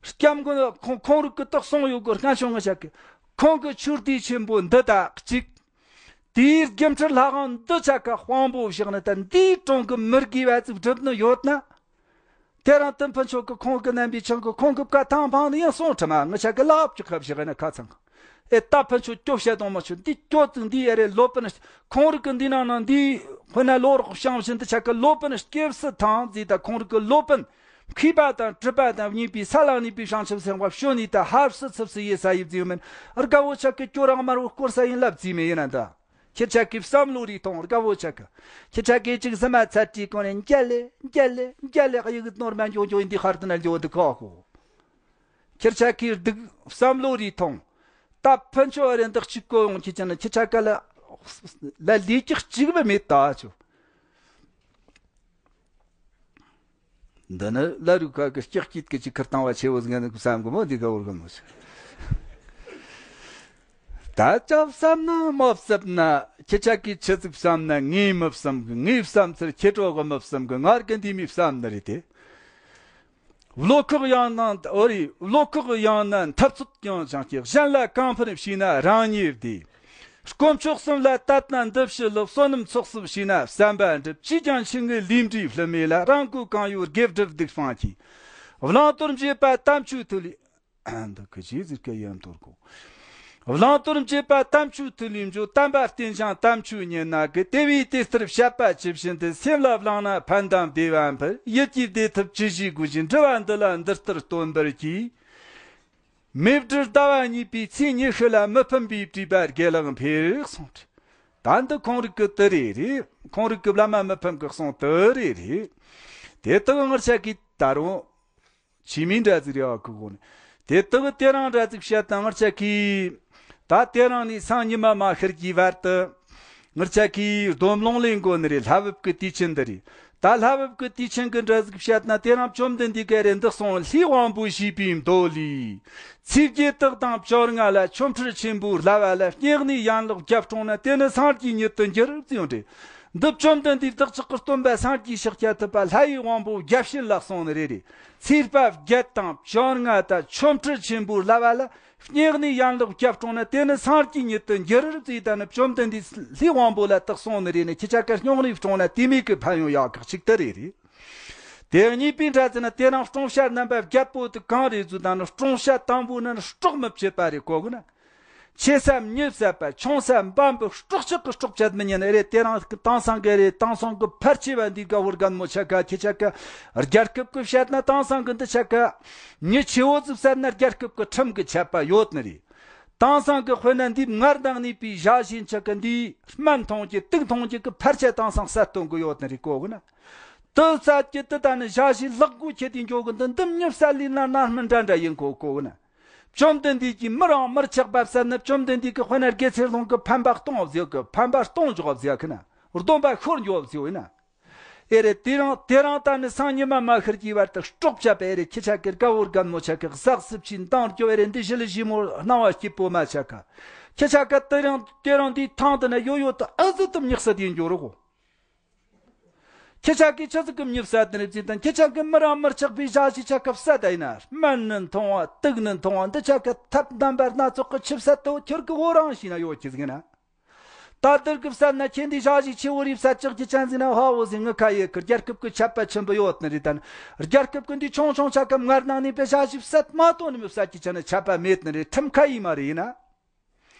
སྐྱབས་མགོན་ཁོང་ཁོང་རིག་གི་དག་སོང་ཡོད་གི། སྔ་ཆུང་ངི་ཆ་གི་ཁོང་གི་ཆོས་སྡེ་ཆེན་པོ་འདི་ད་གཅིག་དེའི་རྒྱུ་འཕྲུལ་ལྷ་ཁང་འདི་ཆ་ག་དཔང་པོ་བཞག་ནས། ད་འདིའི་གྲོང་གི་མི་དགེ་བ་ཙིག་སྒྲུབ་ནི་ཡོད་ན། དེ་རིང་དུ་ཕུན་ཆོ་གི་ཁོང་གི་རྣམ་པའི་ཆང་གི་ཁོང་གི་བཀའ་ཐང་འཕངས་ནི་ཡང་སོང་ཁྲི་མ། ངི་ཆ་གི་ལབ་ཀྱི་ཁབ་བཞག་ན་ཁ་ཚང་གི། ཨེ་ད་ཕུན་ཆོ་སྐྱོ་བཤད་གཏོང་མ་ཆོག་འདི་སྐྱོ་ཙིག་འདི་ཨེ་རེད། ལོ་པིན་ཁོང་རིག་གི་འདི་ནང་ན་འདི་དཔེར་ན་ལོ་རོགས་བྱང་བཞིན་འདི་ཆ་གི་ལོ་པིན་སྐྱེབས་སུ་ཐང་བརྫིས། ད་ཁོང་རིག་གི་ལོ་པིན་མཁས་པ་དང་གྲུབ་པ་དང་བརྙེས་པའི་ས་ལ་གནས་པའི་བྱང་ཆུབ་སེམས་དཔའ་བྱོན་ནས། ད་ཧར་སི་ཚིབ་སི་ཡེ་ས་ཡིབ་ཟིན་མིན། དགའ་བོ་ཆ་གི་སྐྱོ་རང་དམར་བོ་སྐོར་ས་ཡིན་ལབ་རྩིས་མེད་ཡིན་ན་ད། ཁྱེད་ཆ་གི་བསམ་བློ་རེ་ཐོངས། དགའ་བོ་ཆ་གི། ཁྱེད་ཆ་གི་ཅིག་ཟི་མ་ཚ་དྲིས་གོང་ནས་འགྱ་ལེ་འགྱ་ལེ་འགྱ་ལེ་གཡུག་ནོར་མ་འགྱོ་འགྱོ་ཡིན། འདི་ཧར་དུ་ན་འགྱོ་འདི་ཁོག་གོ། ཁྱེད་ཆ་གི་སྡུག་བསམ་བློ་རེ་ཐོངས། ད་ཕུན་ཆོ་རེ་འདི་གཅིག་གོ་ཡོང་། ཁྱེད་ཆ་ནི་ཁྱེད་ཆ་ག་ལ་ལ་ལས་ཀྱི་གཅིག་པ་མེད་ད་ཆོ། འདི་ནི་བླ་རུང་ཁ་གི་ལྕགས་སྐྱིད་ཀྱི་ཅིག་ཁུར་བཏང་བ་ཆེ་བོ་ཟིག་ནི་བསམ་གི་མོ། འདི་ག་བོར་གི་མོ་ཟིག་ད་ཅག་བསམ་ན་མ་བསམ་ན། ཁྱེད་ཆ་གིས་ཆི་ཟིག་བསམ་ན་ངས་མི་བསམ་གི། ངས་བསམ་ཚུལ་ཁྱེད་གྲོགས་གི་མི་བསམ་གི། ངར་གི་འདི་མི་བསམ་ནི་རེད་དེ། བློ་ཁོག་ཡང་ན་ཨོ་རེད། བློ་ཁོག་ཡང་ན་འཐབ་རྩོད་ཡང་བྱང་སྟེ། གཞན་ལ་གང་ཕན་བྱས་ན་རང་ཉེས་བདེ། དཀོན་མཆོག་གསུམ་ལ་དད་ན་འདི་ཕྱི་ལོག་བསོད་ནམས་ཚོགས་གསུམ་བྱས་ན་བསམ་པ་འགྲུབ། ཅིས་ཀྱང་ཆུང་ངུའི་ལུས་འབྲས་ལྷུ་མེད་ལ། རང་གོ་གང་ཡོད་དགེ་སྒྲུབ་སྡིག་སྤང་གྱིས། བླང་དོར་འབྱེད་པ་དམ་ཆོས་ཐུགས་ལས། འདི་ཁི་ཆི་ཟིག་གི་ཡན་དོར་གོ། བླང་དོར་འབྱེད་པ་དམ་ཆོས་ཐུགས་ལས་འབྱུང་། དམ་པ་བསྟེན་ཞིང་དམ་ཆོས་ཉན་ན་གི། དེ་བས་དེ་ལྟར་བཤད་པ་ཇི་བཞིན་དུ། སེམས་ལ་བླངས་ན་ཕན་དང་བདེ་བ་འཕེལ། ཡིད་ཀྱིས་བདེ་ཐབས་ཇི་བཞེས་དགོས་ཤེས། འདྲི་བ་འདི་ལ་འདི་ལྟར་སྟོན་པར་གྱིས། མེ་སྦྲུལ་ཟླ་བ་གཉིས་པའི་ཚེས་ཉི་ཤུ་ལ། མི་ཕམ་པའི་སྤྲུལ་པ་དགེ་ལེགས་འཕེལ་གསུངས་ཏེ། ད་འདི་ཁོང་རིག་གི་དེ་རེད་རེད། ཁོང་རིག་གི་བླ་མ་མི་ཕམ་གི་གསུང་དེ་རེད་རེད། དེ་དག་ངར་ཆ་གི་ད་རུང་ཆི་མིན་འདྲ་ཟིག་རེ་བ་གི་གོ་ནས། དེ་དག་དེ་རིང་འདྲ་ཟིག་བཤད་དང་ངར་ཆ་གི། ད་དེ་རིང་ནས་སང་ཉི་མ་མ་ཤར་གྱི་བར་དུ། ངར་ཆ་གི་སྡོམ་ལུང་ལས་འགོ་ནི་རེད། ལྷ་བབ་ཀྱི་དུས་ཆེན་འདི་རེད། ད་ལྷ་བབ་ཀྱི་དུས་ཆེན་གྱི་འདྲ་ཟིག་བཤད་ན། དེ་རིང་བཅོམ་ལྡན་འདས་ཀྱིས་རེ་འདི་གསུངས། ལྷའི་དབང་པོ་བཞེས་པའི་མདོ་ལས། ཚེས་བརྒྱད་དག་དང་བཅོ་ལྔ་ལ། ཆོ་འཕྲུལ་ཆེན་པོའི་བསླབ་པ་ལ། སྙེག་ནས་ཡན་ལག་བརྒྱད་བཀྲོངས་ན། དེ་ནི་སངས་རྒྱས་ཉིད་དུ་འགྱུར་ཟེར་ཡོང་དྲི། འདི་བཅོམ་ལྡན་འདས་བདག་ཅག་གི་སྟོན་པ་སངས་རྒྱས་ཤཱཀྱ་ཐུབ་པ་ལྷ་ཡི་དབང་པོ་བརྒྱ་བྱིན་ལ་གསུངས་ནི་རེད། རེད། ཚེས་པ་བརྒྱད་དང་བཅོ་ལྔ་དང་ཆོ་འཕྲུལ་ཆེན་པོའི་བསླབ་པ་ལ་སྙེག་ནས་ཡན་ལག་བརྒྱད་སྲུངས་ན་དེ་ནི་སངས་རྒྱས་ཉིད་དུ་འགྱུར་རོ་ཟེར། ད་ནི་བཅོམ་ལྡན་འདས་ལྷའི་དབང་པོ་ལ་དག་གསུངས་ནི་རེད། ནི་ཁྱེད་ཅག་གི་སྙུང་གནས་སྲུངས་ན་དེ་མིན་གྱི་ཕན་ཡོན་ཡག་ག་ཅིག་ཏུ་རེད། རེད། དེ་གཉིས་པའི་འདྲ་ཟེར་ན་དེ་རིང་སྲུང་བྱ་རྣམ་པ་བརྒྱད་པོ་དེ་གང་རེད་ཟེར། ད་ནི་སྲུང་བྱ་དང་པོ་ནི་སྲོག་མི་བཅད་པ་རེད་གོ་གི་ན། ཆེ་ས་མི་བསད་པ། ཆུང་ས་འབའ་འབུ་སྲོག་ཆགས་ཀྱི་སྲོག་བཅད་མི་ཉན་རེད། དེ་རིང་དེང་སང་གི་རེད། དེང་སང་གི་ཕལ་ཆེ་བ་འདི་ག་བོར་རྒན་མོ་ཆ་ག་ཁྱེད་ཆ་ག་རྒྱལ་ཁབ་ཀྱི་བཤད་ན་དེང་སང་གི་འདི་ཆ་ག་མི་ཆེ་བོ་ཟིག་བསད་ན་རྒྱལ་ཁབ་ཀྱི་ཁྲིམས་ཀྱི་ཆད་པ་ཡོད་ནི་རེད། དེང་སང་གི་དཔེར་ན་འདི་མངལ་ནང་གནས་པའི་ཞ་ཞི་ཆ་ག་འདི་སྨན་འཐུང་གི་དུག་འཐུང་གི་གི་ཕལ་ཆེར་དེང་སང་བསད་གཏོང་གི་ཡོད་ནི་རེད་གོ་གི་ན། དུ་བསད་ཀྱི་དུ་ད་ནི་ཞ་ཞི་ལག་སྒོ་ཁྱེར་ཏེ་འགྱོ་གི་འདི་འདི་མྱི་བསད་ལས་ན་རྣམ་སྨིན་འདྲ་འདྲ་ཡིན་གོ་གོ་གི་ན། བཅོམ་ལྡན་འདས་ཀྱིས་མི་རང་མི་ར་ཆགས་པ་བསད་ན་བཅོམ་ལྡན་འདས་ཀྱི་དཔེར་ན་དགེ་ཚུལ་སློང་གི་ཕན་པ་སྟོང་བཟོ་གི། ཕན་པ་སྟོང་འཇོག་བཟོ་གི་ན། སྡོམ་པ་ཤོར་འཇོག་བཟོ་ཡིན་ན། ཨེ་རེད། དེ་རིང་དེ་རིང་ད་ནི་སང་ཉི་མ་མ་ཤར་གྱི་བར་དུ་སྲོག་བཅད་པ་ཨེ་རེད། ཁྱེད་ཆ་གི་དགའ་བོ་རྒན་མོ་ཆ་གི་གཟགས་སུ་ཕྱིན་བཏང་རྒྱུ་ཨེ་རེད། འདི་ཞི་ལི་ཞི་མོ་སྣང་བ་སྐྱིད་པོ་མ་ཆ་ག་ཁྱེད་ཆ་གི་དེ་རིང་དེ་རིང་འདིའི་ཐང་དུ་ན་ཡོད་ཡོད་དུ་ཨ་ཟི་དུ་མྱི་བསད་ཡིན་རྒྱུ་རོགས། ཁྱེད་ཅག་གིས་ཆི་ཟིག་གི་མྱི་བསད་ནི་རེད་ཟེར་དང་། ཁྱེད་ཅག་གིས་མི་རང་མི་ཆགས་པའི་ཞ་ཞི་ཆ་ག་བསད་ད་ཡིན་ན། སྨན་ནི་འཐུང་བ་དུག་ནི་འཐུང་བ་འདི་ཆ་ག་ཐབས་རྣམ་པ་སྣ་ཚོགས་ཀྱི་ཆི་བསད་དོ་ཁྱོད་ཀྱི་བོ་རང་ཤེས་ན་ཡོད་ཀྱི་ཟིག་ཡིན་ན། ད་དེར་གི་བསད་ན་ཁྱེད་འདི་ཞ་ཞི་ཆེ་བོ་རེ་བསད་ཅག་གི་ཅན་ཟིག་ན་ཧ་བོ་ཟིག་ངི་ཁ་ཡེ་གི་རྒྱལ་ཁབ་ཀྱི་ཆད་པ་ཆེན་པོ་ཡོད་ནི་རེད་ད་ནི། རྒྱལ་ཁབ་ཀྱི་འདི་ཆུང་ཆུང་ཆ་ག་མངལ་ནང་ནས་པའི་ཞ་ཞི་བསད་མ་དོ་ནི་མི་བསད་ཀྱི་ཆ་ནི་ཆད་པ་མེད་ནི་རེད། ཁྲིམས་ཁ་ཡིན་མ་རེད་ཡིན་ན།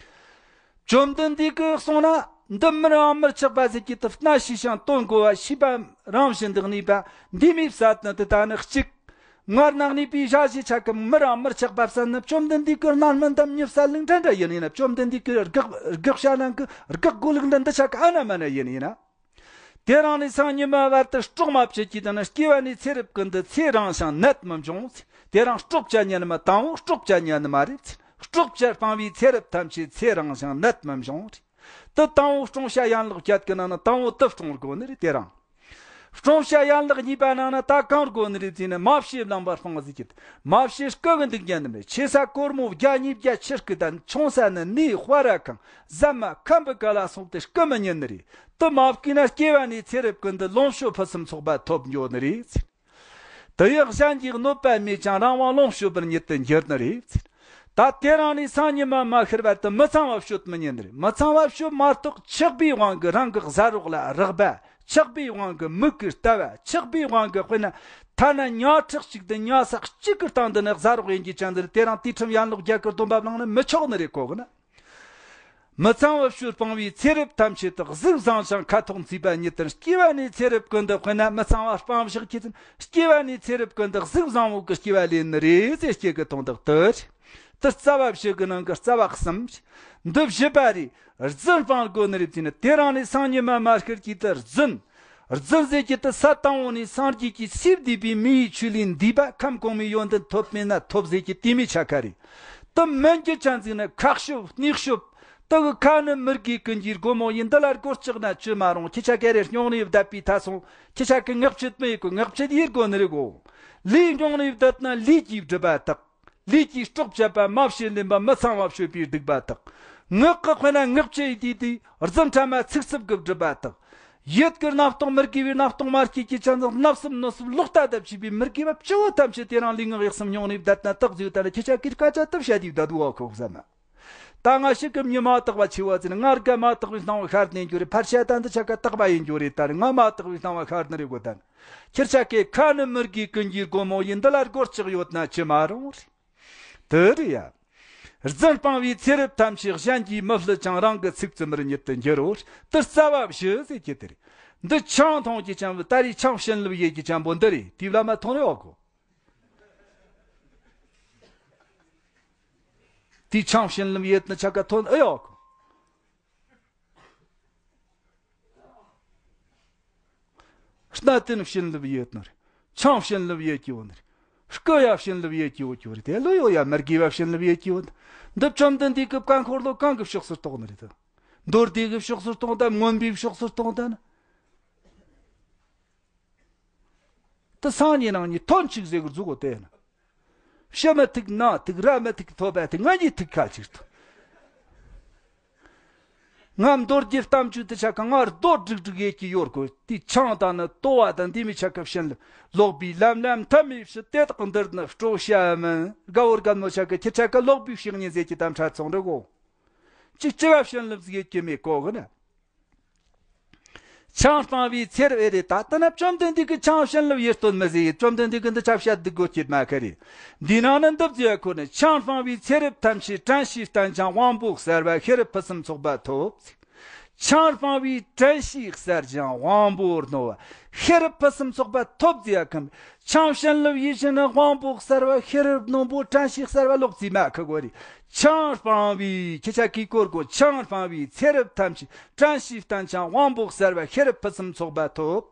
བཅོམ་ལྡན་འདས་ཀྱིས་གསུངས་ན། འདི་མི་རང་མི་ཆགས་པ་ཟེར་གྱི་དུ་སྣ་ཤེས་ཤིང་དོན་གོ་བ་ཤེས་པ་རང་བཞིན་དུ་གནས་པ་འདི་མི་བསད་ནི་དེ་ད་ནི་གཅིག་མངལ་ནང་གནས་པའི་ཞ་ཞི་ཆ་གི་མི་རང་མི་ཆགས་པ་བསད་ནི་བཅོམ་ལྡན་འདས་ཀྱི་རྣམ་སྨིན་དམ་ཉི་བསད་ལུགས་འདྲ་འདྲ་ཡིན་ཡིན་ན། བཅོམ་ལྡན་འདས་ཀྱི་དགག་དགག་བྱ་ནང་གི་དགག་དགོས་ལུགས་འདི་འདི་ཆ་གི་ཨ་ན་མ་ན་ཡིན་ཡིན་ན། དེ་རིང་ནས་སང་ཉི་མ་བར་དུ་སྲོག་མ་བཅད་ཀྱི་དང་ན། སྐྱེ་བ་ནས་ཚེ་རབས་ཀུན་ཏུ་ཚེ་རིང་ཞིང་ནད་མི་འབྱུང་། དེ་རིང་སྲོག་བཅད་ཉན་མ་དང་བོ་སྲོག་བཅད་ཉན་མ་རེད། སྲོག་བཅད་སྤང་བའི་ཚེ་རབས་ཐམས་ཅད་ཚེ་རིང་ཞིང་ནད་མི་འབྱུང་། དེ་དང་བོ་སྲུང་བྱ་ཡན་ལག་བརྒྱད་ཀྱི་ནང་ན་དང་བོ་དེ་སྲུང་དགོས་ནི་རེད། དེ་རིང་སྲུང་བྱ་ཡན་ལག་གཉིས་པ་ནང་ན་ད་གང་དགོས་ནི་རེད་ཟེར་ན། མ་བྱེད་ལམ་པ་སྤང་ཟེར་གྱི། མ་བྱེད་རྐུ་གི་འདུག་ཉན་ནི་མེད། ཆེ་ས་སྒོར་མོ་བརྒྱ་ཉིས་བརྒྱ་ཆི་རྐུ་དང་། ཆུང་ས་ནི་ནས་སྤར་ར་ཁང་ཟ་མ་ཁམ་བུ་ག་ལ་སོགས་ཏེ་རྐུ་མི་ཉན་ནི་རེད། དེ་མ་བརྐུས་ན་སྐྱེ་བ་ནས་ཚེ་རབས་ཀུན་ཏུ་ལོངས་སྤྱོད་ཕུན་སུམ་ཚོགས་པ་ཐོབ་འགྱོ་ནི་རེད། དེ་ཡང་གཞན་གྱིས་གནོད་པ་མེད་ཀྱང་རང་དབང་ལོངས་སྤྱོད་པར་ཉིད་དུ་འགྱུར་ནི་རེད། ད་དེ་རིང་ནས་སང་ཉི་མ་མ་ཤར་བར་དུ་མི་ཚངས་པ་སྤྱོད་མི་ཉན་ནི་རེད། མི་ཚངས་པ་སྤྱོད་མ་གཏོགས་ཆགས་པའི་དབང་གིས་རང་གི་གཟའ་རོགས་ལ་རེག་པ། ཆགས་པའི་དབང་གིས་མིག་གིས་ལྟ་བ། ཆགས་པའི་དབང་གིས་དཔེར་ན་ཐ་ན་ཉ་ཁྲག་གཅིག་དང་ཉ་ས་གཅིག་གི་སྟེང་དུ་ནི་གཟའ་རོགས་ཡིན་གྱི་ཅན་ཟེར། དེ་རིང་དུས་ཁྲིམས་ཡན་ལག་བརྒྱད་ཀྱི་སྡོམ་པ་བླངས་ན་མི་ཆོག་ནི་རེད་གོ་གི་ན། མི་ཚངས་པ་སྤྱོད་སྤང་བའི་ཚེ་རབས་ཐམས་ཅད་དུ་གཟུགས་བཟང་ཞིང་ཁ་དོག་མཛེས་པ་ཉིད་དུ། སྐྱེ་བ་ནས་ཚེ་རབས་ཀུན་ཏུ་དཔེར་ན་མི་ཚངས་པ་སྤང་བཞག་གི་ཚུན། སྐྱེ་བ་ནས་ཚེ་རབས་ཀུན་ཏུ་གཟུགས་བཟང་བོ་གི་སྐྱེ་བ་ལེན་ནི་རེད་ཟེར། སྐྱེ་གི་དོན་དག་དེ་རེད། དེ་རྩ་བ་བཞི་གི་ནང་གི་རྩ་བ་གསུམ། འདི་བཞི་པ་རེད། རྫུན་སྤང་དགོས་ནི་རེད་ཟེར་ན། དེ་རིང་ནས་སང་ཉི་མ་མ་ཤར་གྱི་དེ་རྫུན། རྫུན་ཟེར་གྱི་དེ་ས་དང་བོ་ནས་སངས་རྒྱས་ཀྱི་སྲས་བསྡུས་པའི་མི་ཡི་ཆོས་ལས་འདས་པ། ཁམས་གོང་མའི་ཡོན་ཏན་ཐོབ་མེད་ན་ཐོབ་ཟེར་གྱི་དེ་མི་ཆ་ཁ་རེད། དེ་མིན་གྱི་ཅན་ཟིག་ན་ཁ་ཤོབ་སྣེ་ཤོབ། དེ་གི་ཁ་ནི་མི་དགེ་ཀུན་གྱི་སྒོ་མོ་ཡིན། འདི་ལ་སྒོ་ལྕགས་ན་ཅི་མ་རུང་། ཁྱེད་ཆ་ག་རེ་སྙུང་གནས་བསྡད་པའི་ཐ་སོང་། ཁྱེད་ཆ་གི་ངག་བཅད་མི་ཡི་གོ། ངག་བཅད་ཡེད་དགོས་ནི་རེད་གོ། ལས་སྙུང་གནས་བསྡད་ན་ལས་ཀྱིས་སྒྲིབ་པ་དག། ལས་ཀྱིས་སྲོག་བཅད་པ། མ་བྱེད་ལེན་པ། མི་ཚངས་པ་སྤྱོད་པའི་སྡིག་པ་དག། ངག་གི་དཔེར་ན་ངག་བཅད་དེ་དེ་རྫུན་ཕྲ་མ་ཚིག་རྩུབ་ཀྱི་སྒྲིབ་པ་དག། ཡིད་ཀྱི་རྣམ་རྟོག་མི་དགེ་བའི་རྣམ་རྟོག་མ་སྐྱེས་ཀྱི་ཅན་ཟིག། བརྣབ་སེམས་གནོད་སེམས་ལོག་ལྟ་ལྟ་བྱས་པའི་མི་དགེ་བ་བཅུ་བོ་ཐམས་ཅད་དེ་རིང་ལས་ངག་ཡིད་གསུམ་སྙུང་གནས་བསྡད་ན་དག་ཟེར། ད་ནི་ཁྱེད་ཆ་གིས་སྐད་ཆ་ལྟ་བཤད་དེ་བསྡད་འདུག་བ་ཁོ་བསམ་ན། ད་ང་ཞིག་གི་མྱི་མ་དག་པ་ཆེ་བ་ཟེར་ན། ང་རྒན་མ་དག་པའི་སྣང་བ་ཤར་ནས་འགྱོ་རེད། ཕལ་ཆེར་ད་འདི་ཆ་ག་དག་པ་ཡིན་འགྱོ་རེད། ད་ནི་ང་མ་དག་པའི་སྣང་བ་ཤར་ནི་རེད་གོ། ད་ནི་ཁྱེད་ཆ་གི་ཁ་ནི་མི་དགེ་ཀུན་གྱི་སྒོ་མོ་ཡིན། འདི་ལ་སྒོ་ལྕགས་ཡོད་ན་ཅི་མ་རུང་། དེ་རེད་ཡ། རྫུན་སྤང་བའི་ཚེ་རབས་ཐམས་ཅད་གཞན་གྱིས་མི་བསླུ་ཅིང་རང་གི་ཚིག་རྩུབ་མར་ཉིད་དུ་འགྱུར་རོ། དེ་རྩ་བ་བཞི་ཟེར་གྱི་དེ་རེད། འདི་ཆང་འཐུང་གི་ཅན་བོ་ད་རེས་ཆང་བྱིན་རླབས་ཡེད་ཀྱི་ཅན་བོ་འདི་རེད། དེ་བླ་མ་ཐོང་རེ་ཨོ་གོ། དེ་ཆང་བྱིན་རླབས་ཡེད་ན་ཆ་ག་ཐོན་ཨེ་ཨོ་གོ། སྣ་བདུན་བྱིན་རླབས་ཡོད་ནི་རེད། ཆང་བྱིན་རླབས་ཡོད་ཀྱི་ཡོད་ནི་རེད། རྐུ་ཡ་བྱིན་རླབས་ཡོད་ཀྱི་ཡོད་ཀྱི་རེད། དེ་ལོ་ཡོད་ཡ་མི་དགེ་བ་བྱིན་རླབས་ཡོད་ཀྱི་ཡོད། འདི་བཅོམ་ལྡན་འདས་ཀྱི་བཀའ་འཁོར་ལོ་གང་གི་ཕྱོགས་སུ་གཏོགས་ནི་རེད་དོ། མདོ་སྡེ་གི་ཕྱོགས་སུ་གཏོགས་དང་མངོན་པའི་ཕྱོགས་སུ་གཏོགས་དང་ནི། དེ་སང་ཉིན་ནང་ཉིན་ཐོན་ཅིག་ཟེར་གི་འཛུགས་གོ་དེ་ན། ཕྱི་མི་ཐུག་ནང་ཐུག་ར་མི་ཐུག་ཐོ་བ་ཐུག་ང་གཉིས་ཐུག་ཁ་ཅིག་ཐུག་ང་མདོ་སྒྱུ་གཏམ་རྒྱུད་དེ་ཆ་ག་ང་རྡོ་སྒྲིག་སྒྲིག་ཡེད་ཀྱི་ཡོད་གོ། དེ་ཆང་དང་ནི་ལྟོ་བ་དང་འདི་མི་ཆ་ག་བྱིན་རླབས་ལོག་པའི་ལམ་ལམ་ཐ་མའི་ཕྱི་དེ་དག་འདིར་ནི་སྤྲོ་བྱ་མིན། དགའ་བོ་རྒན་མོ་ཆ་ག་ཁྱེད་ཆ་ག་ལོག་པའི་བཤེས་གཉེན་ཟེར་གྱི་དམ་ཕྲ་ཚོང་འདྲི་གོ། ཅིག་ཅི་བ་བྱིན་རླབས་ཟིག་ཡེད་ཀྱི་མེད་གོ་གི་ན། ཆང་སྤང་བའི་ཚེ་རབས་ཨེ་རེད། ད་ལྟ་ན་བཅོམ་ལྡན་འདས་ཀྱིས་ཆང་བྱིན་རླབས་ཡེད་དོན་མི་ཟེར་ཡིན། བཅོམ་ལྡན་འདས་ཀྱིས་འདི་ཆ་བཤད་འདུག་གོ་སྐྱིད་མ་ཁ་རེད། འདིའི་ནང་ན་འདི་བཟོས་ཁོ་ནི། ཆང་སྤང་བའི་ཚེ་རབས་ཐམས་ཅད་དྲན་ཤེས་བསྟེན་ཅིང་དབང་པོ་གསལ་བ་ཤེས་རབ་ཕུན་སུམ་ཚོགས་པ་ཐོབ། ཆང་སྤང་བའི་དྲན་ཤེས་གསལ་ཅིང་དབང་པོ་རྣོ་བ་ཤེས་རབ་ཕུན་སུམ་ཚོགས་པ་ཐོབ་ཟེར་ཡ་ཁམས། ཆང་བྱིན་རླབས་ཡེད་བཞིན་ན་དབང་པོ་གསལ་བ་ཤེས་རབ་རྣོན་པོ་དྲན་ཤེས་གསལ་བ་ལོག་རྩིས་མ་ཁ་གོ་རེད། ཆང་སྤང་བའི་ཁྱེད་ཆ་གིས་གོ་གོ། ཆང་སྤང་བའི་ཚེ་རབས་ཐམས་ཅད་དྲན་ཤེས་བསྟེན་ཅིང་དབང་པོ་གསལ་བ་ཤེས་རབ་ཕུན་སུམ་ཚོགས་པ་ཐོབ།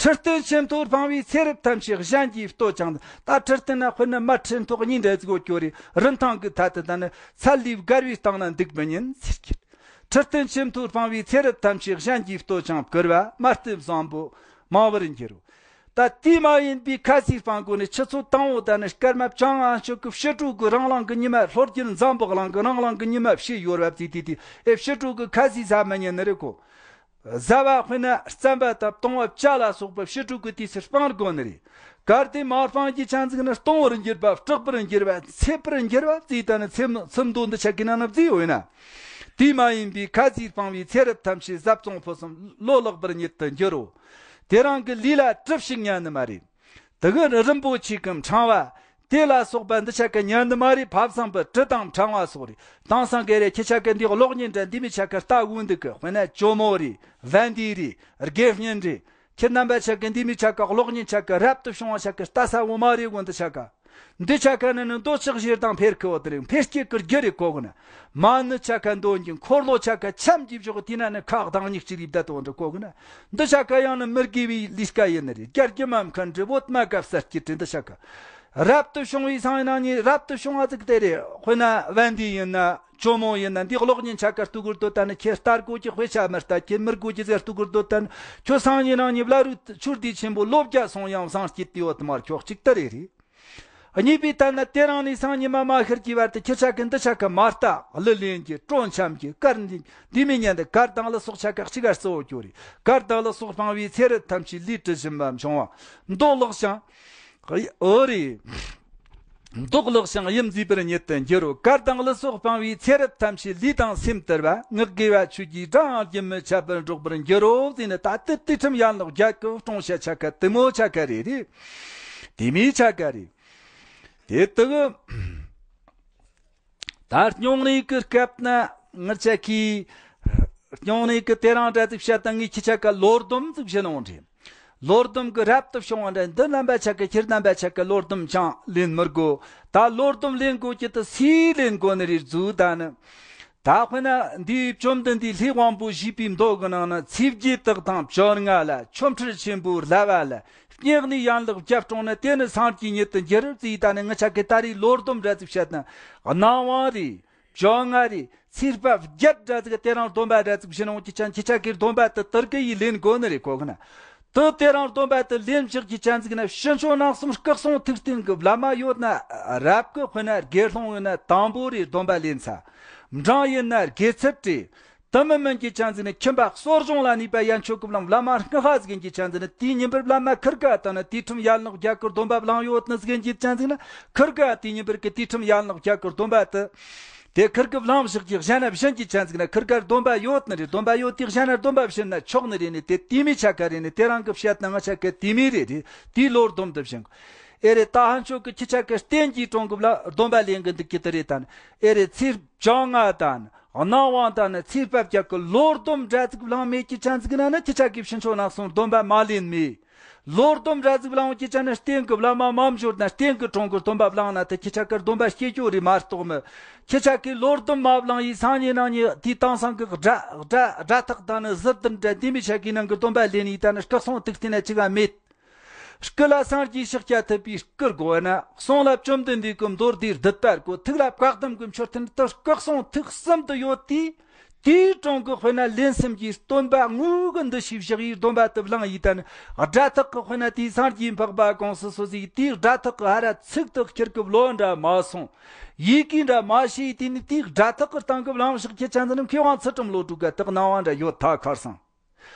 ཁྲི་སྟན་ཆེན་མཐོར་སྤངས་པའི་ཚེ་རབས་ཐམས་ཅད་གཞན་གྱིས་བསྟོད་ཅིང་། ད་ཁྲི་སྟན་ན་དཔེར་ན་མ་ཁྲི་མཐོ་གཉིས་འདྲ་ཟིག་གོ་ཀྱོ་རེ། རིན་ཐང་གི་ཐད་དུ་ད་ནི་ཚལ་ལས་བརྒལ་བའི་སྟེང་ན་འདུག་མི་ཉན་ཟེར་གྱི། ཁྲི་སྟན་ཆེན་མཐོར་སྤངས་པའི་ཚེ་རབས་ཐམས་ཅད་གཞན་གྱིས་བསྟོད་ཅིང་བཀུར་བ་མ་བསྟེན་བཟང་པོ་མང་བར་འགྱུར་རོ། ད་དེ་མ་ཡིན་པའི་ཁ་ཟས་སྤང་དགོས་ནི་ཆུ་ཚོད་དང་པོ་ད་ནི་སྐར་མ་བཅོ་ལྔ་ཆོག་གི་ཕྱི་དྲོ་གི་རང་རང་གི་ཉི་མ། ལྷོ་རྒྱུད་འཛམ་བུ་གླིང་གི་རང་རང་གི་ཉི་མ་ཕྱེད་ཡོལ་བ་བརྩིས་ཏེ་དེ་ཨེ་ཕྱི་དྲོ་གི་ཁ་ཟས་ཟ་མི་ཉན་ནི་རེད་གོ། བཟའ་བ་དཔེར་ན་རྩམ་པ་དང་བཏུང་བ་བྱ་ལ་སོགས་པ་ཕྱི་དྲོ་གི་དུས་སུ་སྤང་དགོས་ནི་རེད། གལ་ཏེ་མ་སྤང་རྒྱུ་ཅན་ཟིག་ནི་ལྟུང་བར་འགྱུར་བ། སྐྲག་པར་འགྱུར་བ། འཚེད་པར་འགྱུར་བ་བརྩིས་ད་ནི་ཚེ་མི་ཚེ་མདོ་འདི་ཆ་གི་ནང་ན་བརྩིས་ཡོད་ན། དེ་མ་ཡིན་པའི་ཁ་ཟས་སྤང་བའི་ཚེ་རབས་ཐམས་ཅད་ཟབ་གཙང་ཕུན་སུམ་ལོ་ལེགས་པར་ཉིད་དུ་འགྱུར་རོ། དེ་རང་གི་ལུས་ལ་གྲིབ་ཞིག་ཉན་ནི་མ་རེད། དེ་གི་རིན་པོ་ཆེ་གི་ཕྲེང་བ། དེ་ལ་སོགས་པ་འདི་ཆ་ག་ཉན་ནི་མ་རེད། ཕ་བཟང་པོ་དྲི་དང་ཕྲེང་བ་སོགས་རེད། དེང་སང་གི་རེད། ཁྱེད་ཆ་ག་འདི་གློག་བརྙན་འདྲ་འདི་མི་ཆ་ག་ལྟ་འོང་འདུག་གི། དཔེར་ན་ཇོ་མོ་རེད། བན་དེ་རེད། དགེ་བསྙེན་རེད། ཁྱེད་རྣམ་པ་ཆ་ག་འདི་མི་ཆ་ག་གློག་བརྙན་ཆ་ག་རབ་ཏུ་བྱུང་བ་ཆ་ག་ལྟ་ས་འོ་མ་རེད་འོ་འདི་ཆ་ག། འདི་ཆ་ག་ནི་ནི་འདོད་ཆགས་ཞེ་སྡང་འཕེལ་གི་འོ་དེ་རེད། འཕེལ་སྐྱེད་ཀྱི་རྒྱུ་རེད་གོ་གི་ན། མ་ཎི་ཆ་ག་འདོན་གྱི། འཁོར་ལོ་ཆ་ག་འཆམ་གྱི་བཞག་དེ་ན་ནི་ཁག་དང་སྙིགས་ཀྱི་རིབ་ད་དོ་འདྲ་གོ་གི་ན། འདི་ཆ་ག་ཡང་ནི་མི་དགེ་བའི་ལས་ཀ་ཡིན་ནི་རེད། རྒྱ་རྒྱུ་མ་མཁན་འདྲི་བོད་མ་གབ་ས་སྐྱིད་དྲི་འདི་ཆ་ག། རབ་ཏུ་བྱུང་བའི་སང་ནང་ནི་རབ་ཏུ་བྱུང་བ་ཟིག་དེ་རེད། དཔེར་ན་བན་དེ་ཡིན་ན་ཇོ་མོ་ཡིན་ན་འདི་གློག་བརྙན་ཆ་ག་ལྟ་དགོས་འདོད་ད་ནི་ཁྱེད་ལྟ་དགོས་ཀྱི། དཔེ་ཆ་མི་ལྟ་ཁྱེད་མི་དགོས་ཀྱི་ཟེར་ལྟ་དགོས་འདོད་ད་ནི། ཁྱོད་སང་ཉིན་ནང་ནི་བླ་རུང་ཆོས་སྡེ་ཆེན་པོ་ལོ་བརྒྱ་སོང་ཡང་བཟང་སྐྱིད་དེ་བོ་དུ་མར་ཁྱོག་གཅིག་ལྟ་རེ་རེད། གཉིས་པའི་ཐད་ན་དེ་རིང་ནས་སང་ཉི་མ་མ་ཤར་གྱི་བར་དུ་ཁྱེད་ཆ་གི་འདི་ཆ་ག་མ་ལྟ། གླུ་ལེན་གྱི། བྲོ་འཆམ་གྱི། སྐར་འདི་འདི་མི་ཉན་ཏེ་གར་དང་གླུ་སོགས་ཆ་ག་གཅིག་གར་གཙོ་བོ་གྱུར་རེད། གར་དང་གླུ་སོགས་སྤང་བའི་ཚེ་རབས་ཐམས་ཅད་ལུས་དྲི་ཞིམ་པ་འབྱུང་བ། མདོག་ལེགས་ཤིང་། འོ་རེད། མདོག་ལེགས་ཤིང་ཡིད་མཛེས་པར་ཉིད་དུ་འགྱུར་རོ། གར་དང་གླུ་སོགས་སྤང་བའི་ཚེ་རབས་ཐམས་ཅད་ལུས་དང་སེམས་དར་བ། ངག་དགེ་བ་ཆོས་ཀྱི་སྒྲ་ཡང་རྒྱུན་མི་འཆད་པར་སྒྲོག་པར་འགྱུར་རོ་ཟེར་ནས། ད་ལྟ་དུས་ཁྲིམས་ཡན་ལག་བརྒྱད་ཀྱི་སྲུང་བྱ་ཆ་ག་དེ་མོ་ཆ་ག་རེ་རེད། དེ་མོའི་ཆ་ག་རེད། དེ་དག་ད་སྨྱུང་གནས་ཀྱི་སྐབས་ན་ང་ཆ་གིས་སྨྱུང་གནས་ཀྱི་དེ་རིང་འདྲ་ཟིག་བཤད་ད་ངས་ཁྱེད་ཆ་ག་ལོ་སྡོམ་ཟིག་བྱེད་ནོ་འདྲ། ལོ་སྡོམ་གྱི་རབ་ཏུ་བྱུང་བ་འདྲ། འདི་རྣམ་པ་ཆ་ག་ཁྱེད་རྣམ་པ་ཆ་ག་ལོ་སྡོམ་ཅང་ལེན་མི་དགོས། ད་ལོ་སྡོམ་ལེན་དགོས་ཀྱི་དུ་སུས་ལེན་དགོས་ནི་རེད་ཟུ་ད་ནི། ད་དཔེར་ན་འདིའི་བཅོམ་ལྡན་འདས་ལྷའི་དབང་པོ་བཞི་པའི་མདོ་གི་ནང་ན་ཚེས་བརྒྱད་དག་དང་བཅོ་ལྔ་ལ། ཆོ་འཕྲུལ་ཆེན་པོའི་བསླབ་པ་ལ། སྨྱུང་གནས་ཡན་ལག་བརྒྱད་སྲུངས་ནས་དེ་ནི་སངས་རྒྱས་ཉིད་དུ་འགྱུར་ཟེར། ད་ནི་ང་ཆ་གི་ད་རེས་ལོ་སྡོམ་འདྲ་ཟིག་བཤད་ན། གནམ་དབང་རེད། བཅོ་ལྔ་རེད། ཚེས་པ་བརྒྱད་འདྲ་ཟིག་དེ་རིང་སྡོམ་པ་འདྲ་ཟིག་བྱིན་འོང་གི་ཅན། ཁྱེད་ཆ་གི་སྡོམ་པ་དེ་དེར་གི་ཡིས་ལེན་དགོས་ནི་རེད་གོ་གི་ན། དེ་དེ་རིང་སྡོམ་པ་དེ་ལེན་བཞག་གི་ཅན་ཟིག་ན། ཕྱི་ཆོས་ནང་གསུམ་སྐུ་གསུང་ཐུགས་རྟེན་གི་བླ་མ་ཡོད་ན་རབ་གི། དཔེར་ན་དགེ་སློང་ཡོད་ན་དང་པོ་རེད་སྡོམ་པ་ལེན་ས། འབྲིང་ཡིན་ན་དགེ་ཚུལ་རེད། དེ་མིན་མིན་གྱི་ཅན་ཟིག་ནི་ཁྱིམ་པ་གསོ་སྦྱོང་ལ་ནུས་པ་ཡན་ཆོད་གི་བླ་མ་བླ་མ་སྔགས་ཟིག་གི་ཅན་ཟིག་ནི། དེའི་ཉིན་པར་བླ་མ་ཁིར་ག་དང་ནི་དུས་ཁྲིམས་ཡན་ལག་བརྒྱད་ཀྱི་སྡོམ་པ་བླངས་ཡོད་ནི་ཟིག་གི་ཅན་ཟིག་ན། ཁིར་ག་དེའི་ཉིན་པར་གི་དུས་ཁྲིམས་ཡན་ལག་བརྒྱད་ཀྱི་སྡོམ་པ་དེ། དེ་ཁིར་གི་བླངས་བཞག་གི་གཞན་ན་བྱིན་གྱི་ཅན་ཟིག་ན། ཁིར་གར་སྡོམ་པ་ཡོད་ནི་རེད། སྡོམ་པ་ཡོད་དེ་གཞན་ན་སྡོམ་པ་བྱིན་ན་ཆོག་ནི་རེད་ནི། དེ་དེ་མོའི་ཆ་ག་རེད་ནི། དེ་རིང་གི་བཤད་ན་ང་ཆ་ག་དེ་མོ་རེད་རེད། དེའི་ལོ་སྡོམ་དུ་བྱིན། ཨེ་རེད། ད་ཧན་ཆོ་གི་ཁྱེད་ཆ་གི་རྟེན་གྱི་དྲུང་གི་བླ་སྡོམ་པ་ལེན་གི་འདུག་གི་དེ་རེད་ད་ནི། ཨེ་རེད། ཚེས་བཅོ་ལྔ་དང་གནམ་དབང་དང་ནི་ཚེས་པ་བརྒྱད་ཀྱི་ལོ་སྡོམ་འདྲ་ཟིག་བླངས་མེད་ཀྱི་ཅན་ཟིག་ན་ནི། ཁྱེད་ཆ་གི་ཕྱི་ཆོས་ནང་གསུམ་སྡོམ་པ་མ་ལེན་མེད། ལོ་སྡོམ་འདྲ་ཟིག་བླངས་ཀྱི་ཅན་ནི། རྟེན་གི་བླ་མ་མ་འབྱོར་ན་རྟེན་གི་དྲུང་གི་སྡོམ་པ་བླངས་ན་དེ་ཁྱེད་ཆ་གི་སྡོམ་པ་སྐྱེ་རྒྱུ་རེད་མ་གཏོགས་མི། ཁྱེད་ཆ་གི་ལོ་སྡོམ་མ་བླངས་ཡི་སང་ཉིན་གནངས་ཉིན་དེའི་དེང་སང་གི་དགྲ་དགྲ་དགྲ་ཐག་དང་ནི་ཟུར་འདུན་འདྲ་འདི་མོའི་ཆ་གི་ནང་གི་སྡོམ་པ་ལེན་ཡི་ད་ནི་སྐུ་གསུང་ཐུགས་རྟེན་ན་ཅི་ག་མེད། སྐུ་ལ་སངས་རྒྱས་ཤཱཀྱ་ཐུབ་པའི་སྐུ་དགོས་ན། གསུང་ལ་བཅོམ་ལྡན་འདས་ཀྱི་མདོ་སྡེ་སྡུད་པ་དགོས། ཐུགས་ལ་བཀའ་གདམས་ཀྱི་མཆོད་རྟེན་དུ་སྐུ་གསུང་ཐུགས་གསུམ་དུ་ཡོད་དེ། དེའི་དྲུང་གི་དཔེར་ན་ལན་གསུམ་གྱི་སྟོན་པ་དངོས་ཀྱི་འདུ་ཤེས་བཞག་ཡིས་སྡོམ་པ་དེ་བླངས་ཡིས་དང་ནི། དགྲ་ཐག་གི་དཔེར་ན་དེའི་སངས་རྒྱས་འཕགས་པ་གང་སུ་སོ་སོའི་དེའི་དགྲ་ཐག་གི་ཧ་ར་ཚིག་ཏུ་ཁྱེར་གི་བློ་འདྲ་མ་སོང་། ཡི་གེ་འདྲ་མ་ཤེས་དེ་ནི་དེའི་དགྲ་ཐག་གི་སྟེང་གི་བླངས་བཞག་ཁྱེད་ཅག་འདི་ནི་མཁས་དབང་ཚུལ་ཁྲིམས་བློ་གྲོས་ག་དག་སྣང་བ་འདྲ་ཡོད་ཐ་ཁར་སང་།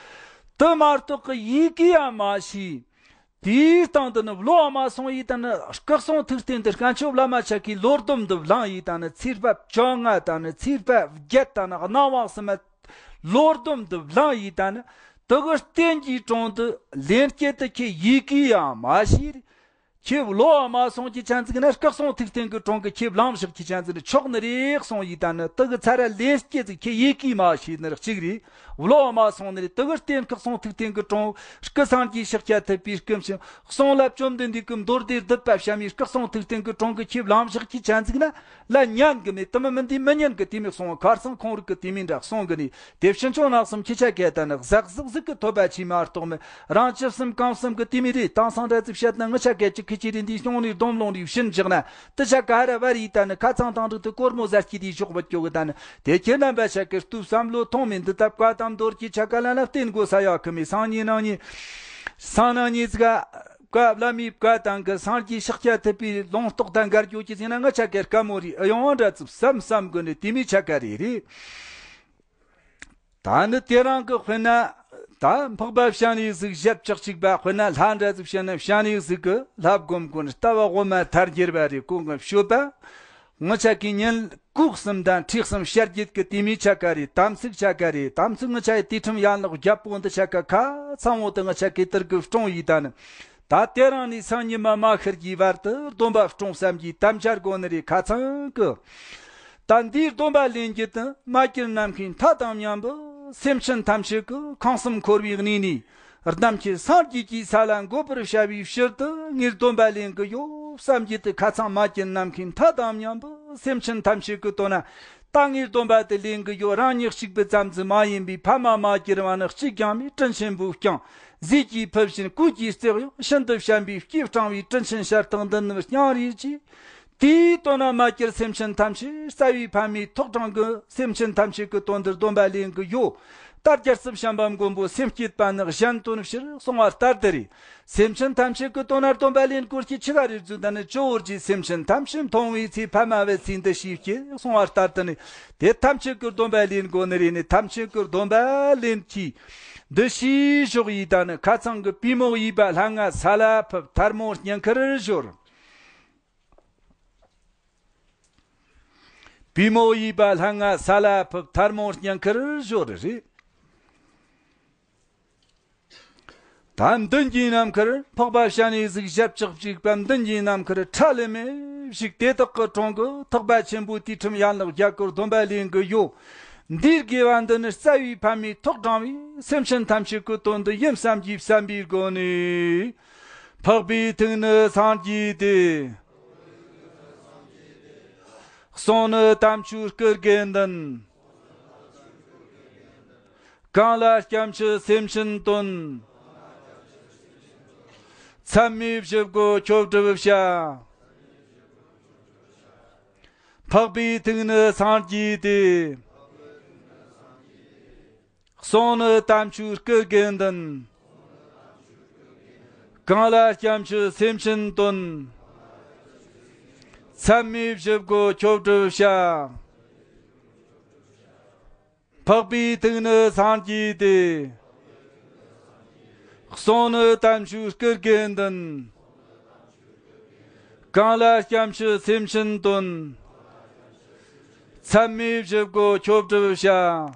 དེ་མ་གཏོགས་ཀྱི་ཡི་གེ་ཡང་མ་ཤེས། དེའི་སྟེང་དུ་ནི་བློ་མ་སོང་ཡིས་དང་ནི། སྐུ་གསུང་ཐུགས་རྟེན་དུ་དཀོན་མཆོག་བླ་མ་ཆ་གིས་བློ་སྡོམ་དུ་བླངས་ཡིས་དང་ནི། ཚེས་པ་བཅོ་ལྔ་དང་ནི་ཚེས་པ་བརྒྱད་དང་ནི་གནམ་དབང་གསུམ་མ་བློ་སྡོམ་དུ་བླངས་ཡིས་དང་ནི། དེ་གི་རྟེན་གྱི་དྲུང་དུ་ལན་བརྒྱད་དུ་ཁྱེད་ཡི་གེ་ཡང་མ་ཤེས། ཁྱེད་བློ་མ་སོང་གི་ཆ་འཛིག་ན། སྐུ་གསུང་ཐུགས་རྟེན་གྱི་དྲུང་གི་ཁྱེད་བླངས་བཞག་གི་ཆ་འཛིག་ན་ཆོག་ནི་རེད་གསུངས་ཡིས་དང་ནི། དེ་གི་ཚར་ལན་བརྒྱད་ཅིག་ཁྱེད་ཡི་གེ་མ་ཤེས་ནི་རེད། གཅིག་རེད། བློ་མ་སོང་ནི་རེད། དེ་གི་རྟེན་སྐུ་གསུང་ཐུགས་རྟེན་གྱི་དྲུང་སྐུ་སངས་རྒྱས་ཤཱཀྱ་ཐུབ་པའི་སྐུ་ཞབས་གསུང་ལ་བཅོམ་ལྡན་འདས་ཀྱི་མདོ་སྡེ་སྡུད་པ་བཤམས་ཡིས་སྐུ་གསུང་ཐུགས་རྟེན་གྱི་དྲུང་གི་ཁྱེད་བླངས་བཞག་གི་ཆ་འཛིག་ན། ལ་ཉན་གི་མེད། དེ་མི་མིན་འདི་མི་ཉན་གི་དེ་མི་གསུང་བ་ཁར་སང་ཁོང་རིག་གི་དེ་མི་འདྲ་གསུང་གི་ནི། དེ་ཕྱིན་ཆོག་ནག་གསུམ་ཁྱི་ཆ་གས་ད་ནི་གཟག་གཟུག་གཟུག་གི་ཐོབ་པ་ཆེས་མ་གཏོགས་མི་རང་ཅི་གསུམ་གང་གསུམ་གི་དེ་མི་རེད། དེང་སང་འདྲ་ཙིག་བཤད་ན་ངི་ཆ་གས་ཅི་ཁི་ཆི་རེད། འདི་སྙུང་ནས་སྡོམ་ལོང་རེད། བྱིན་བཞག་ན་དེ་ཆ་ག་ར་བར་ཡིས་ད་ནི་ཁ་ཚང་དང་རིག་ཏུ་སྒོར་མོ་ཟ་སྐྱིད་དེ་ཞོག་བུད་སྐྱོ་གི་ད་ནི། དེ་ཁྱེད་རྣམ་པ་ཆ་གས་སྟུ་བསམ་བློ་ཐོང་མིན་འདི་ལྟ་བཀའ་དང་མདོར་གྱི་ཆ་ག་ལ་ན་བརྟེན་དགོས་ས་ཡག་གི་མི་སང་ཉིན་གནངས་ཉིན་སང་གནངས་ཉིན་ཟིག་ག་བཀའ་བླ་མའི་བཀའ་དང་གི་སངས་རྒྱས་ཤཱཀྱ་ཐུབ་པའི་ལུང་རྟོགས་དང་འགལ་རྒྱུ་ཅི་ཟིན་ན་ང་ཆ་གེར་དཀའ་མོ་རེད། ཨ་ཡོང་བ་འདྲ་ཙིག་བསམ་བསམ་གི་ནི་དེ་མི་ཆ་ག་རེ་རེད། ད་ནི་དེ་རང་གི་དཔེར་ན་ད་འཕགས་པ་སྤྱན་རས་གཟིགས་ཞབས་བཅགས་གཅིག་པ་དཔེར་ན་ལྷ་འདྲ་ཙིག་བཤད་ན་སྤྱན་རས་གཟིགས་གི་ལྷ་བསྒོམ་གོ་ནི་ལྟ་བ་དབུ་མ་ཐལ་འགྱུར་བ་རེད། གོང་གི་སྤྱོད་པ། ངི་ཆ་གི་ཉིན་གུག་གསུམ་དང་ཁྲིག་གསུམ་ཤར་རྒྱུད་ཀྱི་དེ་མི་ཆ་ག་རེད། དམ་ཚིག་ཆ་ག་རེད། དམ་ཚིག་ངི་ཆ་ཡི་དུས་ཁྲིམས་ཡན་ལག་བརྒྱད་པོ་འདི་ཆ་ག་ཁ་ཚང་བོ་དུ་ངི་ཆ་གི་དིར་གི་སྲུང་ཡིས་དང་ནི། ད་དེ་རང་ནས་སང་ཉི་མ་མ་ཤར་གྱི་བར་དུ་སྡོམ་པ་སྲུང་བསམ་གྱིས་དམ་བཅའ་དགོ་ནི་རེད། ཁ་ཚང་གི་ད་འདིའི་སྡོམ་པ་ལེན་རྒྱུ་དུ་མ་གྱུར་ནམ་མཁའི་མཐའ་དང་མཉམ་པོ་སེམས་ཅན་ཐམས་ཅད་ཀྱི་ཁང་གསུམ་འཁོར་བའི་གནས་ནས། རྣམ་མཁྱེན་སངས་རྒྱས་ཀྱི་ས་ལ་འགོད་པར་བྱ་བའི་ཕྱིར་དུ་ངས་སྡོམ་པ་ལེན་གི་ཡོད་བསམ་རྒྱུ་དེ་ཁ་ཚང་མ་གྱུར་ནམ་མཁའི་མཐའ་དང་མཉམ་པོ་སེམས་ཅན་ཐམས་ཅད་ཀྱི་དོན་ན་ད་ངས་སྡོམ་པ་དེ་ལེན་གི་ཡོད། རང་ཉིད་གཅིག་པུ་ཙམ་ཟིག་མ་ཡིན་པའི་ཕ་མ་མ་གྱུར་བ་ནི་གཅིག་ཀྱང་མེད། དྲིན་ཆེན་པོས་ཀྱང་ཟས་ཀྱིས་ཕུལ་ཞིང་གོས་ཀྱིས་བརྩེགས་ཡང་ཤིན་ཏུ་བྱམས་པའི་སྐྱེས་སྤྲང་བའི་དྲིན་ཆེན་ཞལ་ཐང་འདི་ནི་སྙིང་རེ་རྗེ། དེའི་དོན་ན་མ་གྱུར་སེམས་ཅན་ཐམས་ཅད་རྩ་བའི་ཕ་མའི་ཐོག་དྲངས་ཀྱི་སེམས་ཅན་ཐམས་ཅད་ཀྱི་དོན་དུ་སྡོམ་པ་ལེན་གྱི་ཡོད། ད་རྒྱལ་སྲས་བྱམས་པ་མགོན་པོ་སེམས་བསྐྱེད་པ་ནི་གཞན་དོན་ཕྱིར་གསུངས་པ་ལྟར་དུ་རེད། སེམས་ཅན་ཐམས་ཅད་ཀྱི་དོན་ན་སྡོམ་པ་ལེན་དགོས་ཀྱི་ཆི་ག་རེད་ཟེར་ན་ནི། ཇོ་བོ་རྗེས་སེམས་ཅན་ཐམས་ཅད་མཐོང་བའི་ཚེ་ཕ་མ་བའི་ཚེ་འདི་ཞེས་བསྐྱེད་གསུངས་པ་ལྟར་དུ་ནི། དེ་ཐམས་ཅད་ཀྱི་སྡོམ་པ་ལེན་དགོས་ནི་རེད། ནི་ཐམས་ཅད་ཀྱི་སྡོམ་པ་ལེན་གྱི་འདི་ཞེས་ཞོག་ཡིས་ད་ནི་ཁ་ཚང་གི་པུས་མོ་གཡས་པ་ལྷ་ང་ས་ལ་ཕུབ། ཐལ་མོ་སྙིང་ཁར་གཞོལ། པུས་མོ་གཡས་པ་ལྷ་ང་ས་ལ་ཕུབ། ཐལ་མོ་སྙིང་ཁར་གཞོལ་རེ་རེད། ད་མདུན་གྱི་ནམ་མཁར་འཕགས་པ་སྤྱན་རས་གཟིགས་ཞབས་ཀྱག་ཅིག་པ་མདུན་གྱི་ནམ་མཁར་ཁྲ་ལམ་མེ་བཞུགས། དེ་དག་གི་དྲུང་གི་ཐེག་པ་ཆེན་པོའི་དུས་ཁྲིམས་ཡན་ལག་བརྒྱད་ཀྱི་སྡོམ་པ་ལེན་གི་ཡོད། འདིའི་དགེ་བ་འདི་ནི་རྩ་བའི་ཕ་མའི་ཐོག་དྲངས་པའི་སེམས་ཅན་ཐམས་ཅད་ཀྱི་དོན་དུ་ཡིན་བསམ་གྱིས་བསམ་པའི་སྒོ་ནས། འཕགས་པའི་ཐུགས་ནི་སངས་རྒྱས་ཏེ། གསུང་ནི་དམ་ཆོས་སྐུ་དགེ་འདུན། གང་ལ་སྐྱབས་མཆི་སེམས་ཅན་དོན། ཚད་མེད་བཞི་པོ་ཁྱོད་སྒྲུབ་བྱ། འཕགས་པའི་ཐུགས་ནི་སངས་རྒྱས་ཏེ། གསུང་ནི་དམ་ཆོས་སྐུ་དགེ་འདུན། གང་ལ་སྐྱབས་མཆི་སེམས་ཅན་དོན། ཚད་མེད་བཞི་པོ་ཁྱོད་སྒྲུབ་བྱ། འཕགས་པའི་ཐུགས་ནི་སངས་རྒྱས་ཏེ། གསུང་ནི་དམ་ཆོས་སྐུ་དགེ་འདུན། གང་ལ་སྐྱབས་མཆི་སེམས་ཅན་དོན། ཚད་མེད་བཞི་པོ་ཁྱོད་སྒྲུབ་བྱ།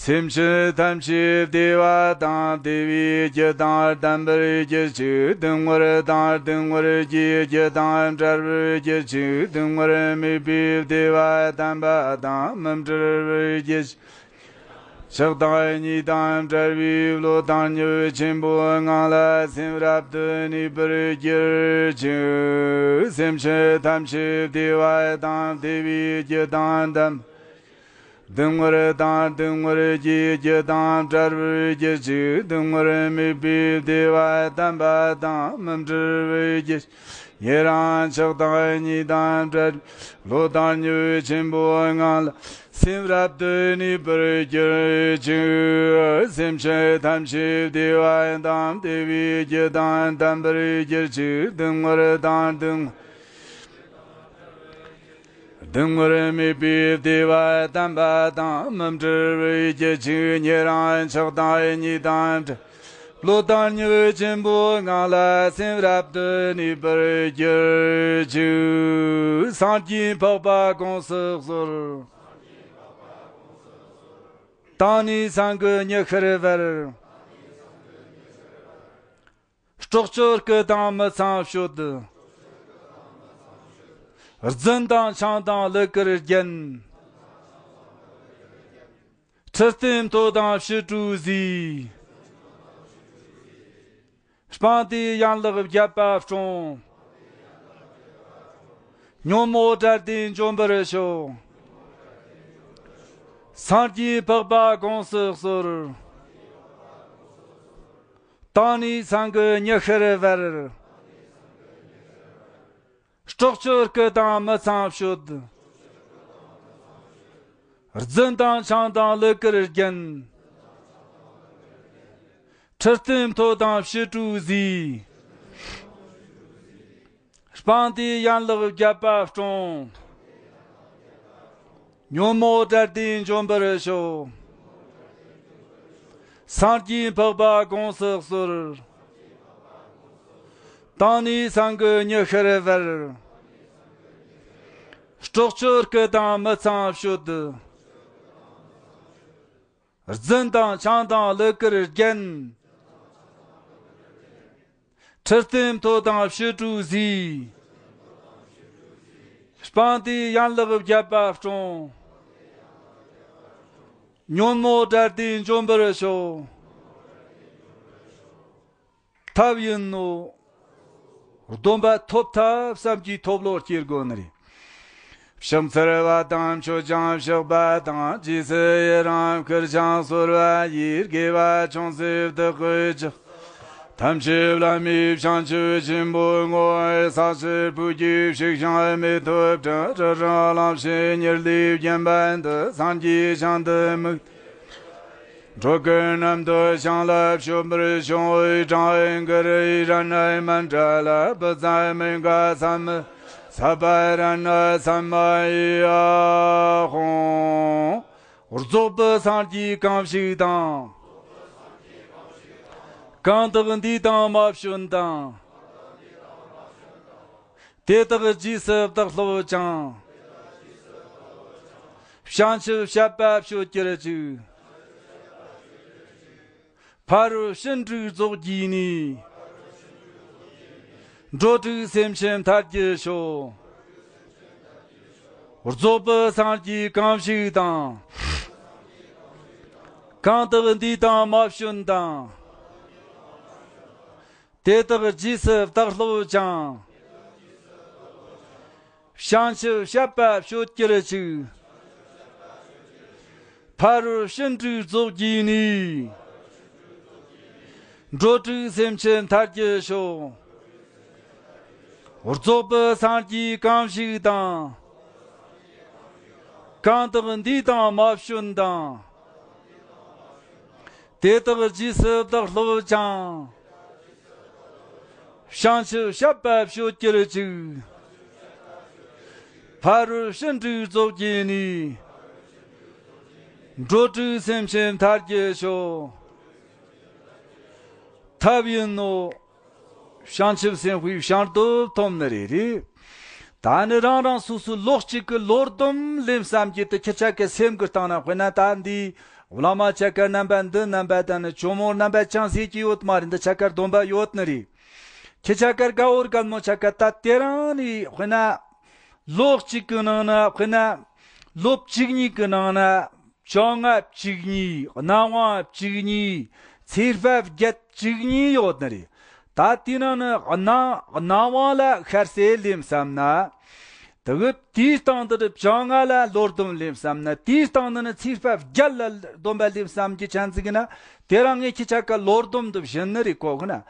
སེམས་ཅན་ཐམས་ཅད་བདེ་བ་དང་བདེ་བའི་རྒྱུ་དང་ལྡན་པར་གྱུར་ཅིག་སྡུག་བསྔལ་དང་སྡུག་བསྔལ་གྱི་རྒྱུ་དང་བྲལ་བར་གྱུར་ཅིག་སྡུག་བསྔལ་མེད་པའི་བདེ་བ་དམ་པ་དང་མི་འབྲལ་བར་གྱུར་ཅིག་ཕྱག་དང་གཉིས་དང་བྲལ་བའི་བློ་དང་ཉེ་བའི་ཆེན་པོའི་ངང་ལ་སེམས་རབ་ཏུ་གནས་པར་གྱུར་ཅིག་སེམས་ཅན་ཐམས་ཅད་བདེ་བ་དང་བདེ་བའི་རྒྱུ་དང་ལྡན། སྡུག་བསྔལ་དང་སྡུག་བསྔལ་གྱི་རྒྱུ་དང་བྲལ་བར་གྱུར་ཅིག་སྡུག་བསྔལ་མེད་པའི་བདེ་བ་དམ་པ་དང་མི་འབྲལ་བར་གྱུར་ཅིག་ཉེ་རིང་ཆགས་སྡང་གཉིས་དང་བྲལ་བློ་དང་མྱོས་ཆེན་པོའི་ངང་ལ་སེམས་རབ་ཏུ་གནས་པར་གྱུར་ཅིག་སེམས་ཅན་ཐམས་ཅད་བདེ་བ་དང་བདེ་བའི་རྒྱུ་དང་ལྡན་པར་གྱུར་ཅིག་སྡུག་བསྔལ་དང་སྡུག་བསྔལ་སྡུག་བསྔལ་མེད་པའི་བདེ་བ་དམ་པ་དང་མི་འབྲལ་བར་གྱུར་ཅིག་ཉེ་རིང་ཆགས་སྡང་གཉིས་དང་བྲལ་བློ་དང་མྱོས་ཆེན་པོའི་ངང་ལ་སེམས་རབ་ཏུ་གནས་པར་གྱུར་ཅིག་སངས་རྒྱས་འཕགས་པ་དགོངས་སུ་གསོལ། བརྟན་གནས་སེམས་ཀྱི་ཉི་ཤར་བར། སྲོག་གཅོད་སྐུ་དང་མི་ཚངས་སྤྱོད། རྫུན་དང་ཆང་དང་ལུག་གུར་རྒྱན། ཁྲི་སྟན་མཐོ་དང་ཕྱི་དྲོའི་ཟས། སྤངས་ཏེ་ཡན་ལག་བརྒྱད་པ་བསྲུང་། ཉོན་མོངས་བྲལ་ཏེ་འཇོམས་པར་ཤོག་སངས་རྒྱས་འཕགས་པ་དགོངས་སུ་གསོལ། བརྟན་གནས་སེམས་ཀྱི་ཉི་ཤར་བར། སྲོག་གཅོད་སྐུ་དང་མི་ཚངས་སྤྱོད། རྫུན་དང་ཆང་དང་ལུག་གུར་རྒྱན། ཁྲི་སྟན་མཐོ་དང་ཕྱི་དྲོའི་ཟས། སྤངས་ཏེ་ཡན་ལག་བརྒྱད་པ་བསྲུང་། ཉོན་མོངས་བྲལ་ཏེ་འཇོམས་པར་ཤོག་སངས་རྒྱས་འཕགས་པ་དགོངས་སུ་གསོལ། བརྟན་གནས་སེམས་ཀྱི་ཉི་ཤར་བར། སྲོག་གཅོད་སྐུ་དང་མི་ཚངས་སྤྱོད། རྫུན་དང་ཆང་དང་ལུག་གུར་རྒྱན། ཁྲི་སྟན་མཐོ་དང་ཕྱི་དྲོའི་ཟས། སྤངས་ཏེ་ཡན་ལག་བརྒྱད་པ་བསྲུང་། ཉོན་མོངས་བྲལ་ཏེ་འཇོམས་པར་ཤོག་ཐབས་ཡིན་ནོ། སྡོམ་པ་ཐོབ་ཐབས་བསམ་གྱིས་ཐོབ་བློ་སྐྱེ་དགོས་ནི་རེད། ཕྱག་འཚལ་བ་དང་མཆོད་ཅིང་བཤགས་པ་དང་། རྗེས་སུ་ཡི་རང་བསྐུལ་ཞིང་གསོལ་བ་ཡི། དགེ་བ་ཅུང་ཟད་བདག་གིས་ཅི་ཐམས་ཅད་བླ་མེད་བྱང་ཆུབ་ཆེན་པོའི་ངོ་བོ། ས་གཞི་སྤོས་ཀྱིས་བྱུགས་ཤིང་མེ་ཏོག་སྤྲིན་རི་རབ་རླུང་བཞད་ཉེར་ལེའི་བརྒྱན་པ་འདི། སངས་རྒྱས་ཞིང་དུ་དམིགས། འགྲོ་ཀུན་རྣམ་དག་ཞིང་ལ་སྤྱོད་པར་ཤོག་དྲང་གི་རི་ར་ན་མཎྜལ། བུ་ཚ་མི་ག་ས་མི་ས་པ་ར་ན་ས་མ་ཡ་ཧོང་། རྫོགས་པའི་སངས་རྒྱས་གང་བཞུགས་དང་། གང་དག་འདས་དང་མ་བྱོན་དང་། དེ་དག་རྗེས་སུ་བདག་སློབ་ཅིང་། བྱང་ཆུབ་སྤྱད་པ་སྤྱོད་གྱུར་ཅིག་ཕ་རོལ་ཕྱིན་དྲུག་རྫོགས་བགྱིས་ནས། འགྲོ་དྲུག་སེམས་ཅན་ཐར་གྱི་ཤོག་རྫོགས་པའི་སངས་རྒྱས་གང་བཞུགས་དང་། གང་དག་འདས་དང་མ་བྱོན་དང་། དེ་དག་རྗེས་སུ་བདག་སློབ་ཅིང་། བྱང་ཆུབ་སྤྱད་པ་སྤྱོད་གྱུར་ཅིག་ཕ་རོལ་ཕྱིན་དྲུག་རྫོགས་བགྱིས་ནས། འགྲོ་དྲུག་སེམས་ཅན་ཐར་གྱི་ཤོག་རྫོགས་པའི་སངས་རྒྱས་གང་བཞུགས་དང་། གང་དག་འདས་དང་མ་བྱོན་དང་། དེ་དག་རྗེས་སུ་བདག་སློབ་ཅིང་། བྱང་ཆུབ་སྤྱད་པ་སྤྱོད་གྱུར་ཅིག་ཕ་རོལ་ཕྱིན་དྲུག་རྫོགས་བགྱིས་ནས། འགྲོ་དྲུག་སེམས་ཅན་ཐར་གྱི་ཤོག་ཐབས་ཡིན་ནོ། བྱང་ཆུབ་སེམས་དཔའི་བྱང་སྟོབས་ཐོབ་ནི་རེད། རེད། ད་ནི་རང་རང་སོ་སོའི་ལོ་གཅིག་གི་ལོ་སྡོམ་ལེན་བསམ་རྒྱུ་དེ་ཁྱེད་ཅག་གི་སེམས་ཀྱི་སྟེང་ན། དཔེར་ན་ད་འདི་བླ་མ་ཆ་ག་རྣམ་པ་འདི་རྣམ་པ་དང་ནི་ཇོ་མོ་རྣམ་པ་ཅང་ཟེར་གྱི་ཡོད་མ་རེད། འདི་ཆ་ག་སྡོམ་པ་ཡོད་ནི་རེད། ཁྱེད་ཆ་ག་དགའ་བོ་དགའ་མོ་ཆ་ག་ད་དེ་རིང་ནས་དཔེར་ན་ལོ་གཅིག་གི་ནང་ན། དཔེར་ན་ལོ་བཅུ་གཉིས་ཀྱི་ནང་ན། བཅོ་ལྔ་བཅུ་གཉིས། གནམ་དབང་བཅུ་གཉིས། ཚེས་པ་བརྒྱད་བཅུ་གཉིས་ཡོད་ནི་རེད། ད་དེའི་ནང་ནས་གནམ་གནམ་དབང་ལ་ཤར་གསལ་ལེན་བསམ་ན། དེ་གི་དེའི་སྟེང་དུ་བཅོ་ལྔ་ལ་བློ་སྡོམ་ལེན་བསམ་ན། དེའི་སྟེང་དུ་ནི་ཚེས་པ་བརྒྱད་ལ་སྡོམ་པ་ལེན་བསམ་གྱི་ཆ་འཛིན་གི་ན། དེ་རིང་ངས་ཁྱེད་ཅག་ག་བློ་སྡོམ་དུ་བྱིན་ནི་རེད་གོ་གི་ན།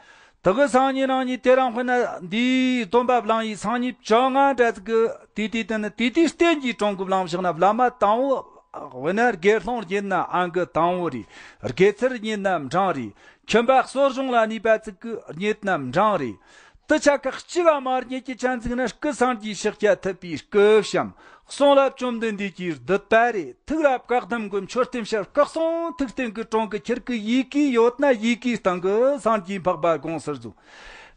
དེ་གི་སང་ཉིན་རང་ཉིད་དེ་རིང་དཔེར་ན་འདིའི་སྡོམ་པ་བླངས་ཡི་སང་ཉིན་བཅོ་ལྔ་འདྲ་ཟིག་གི་དུས་དུས་དུ་ནི་དུས་དུས་རྟེན་གྱི་དྲུང་གི་བླངས་བཞག་ན། བླ་མ་དང་བོ་དཔེར་ན་དགེ་སློང་རྙེད་ན་ཨང་ཀི་དང་བོ་རེད། དགེ་ཚུལ་རྙེད་ན་འབྲིང་རེད། ཁྱིམ་པ་གསོ་སྦྱོང་ལ་ནུས་པ་ཙིག་གི་རྙེད་ན་འབྲིང་རེད། དེ་ཆ་ག་གཅིག་ག་མ་རྙེད་ཀྱི་ཆ་འཛིན་ན་སྐུ་སངས་རྒྱས་ཤཱཀྱ་ཐུབ་པའི་སྐུ་བཤམས། གསུང་ལ་བཅོམ་ལྡན་འདས་ཀྱི་སྡུད་པ་རེད། ཐུགས་ལ་བཀའ་གདམས་ཀྱི་མཆོད་རྟེན་ཕྱིར་སྐུ་གསུང་ཐུགས་རྟེན་གྱི་དྲུང་གི་ཁྱེར་གི་ཡི་གེ་ཡོད་ན་ཡི་གེའི་སྟེང་གི་སངས་རྒྱས་འཕགས་པ་དགོངས་ཟེར་ཟུག་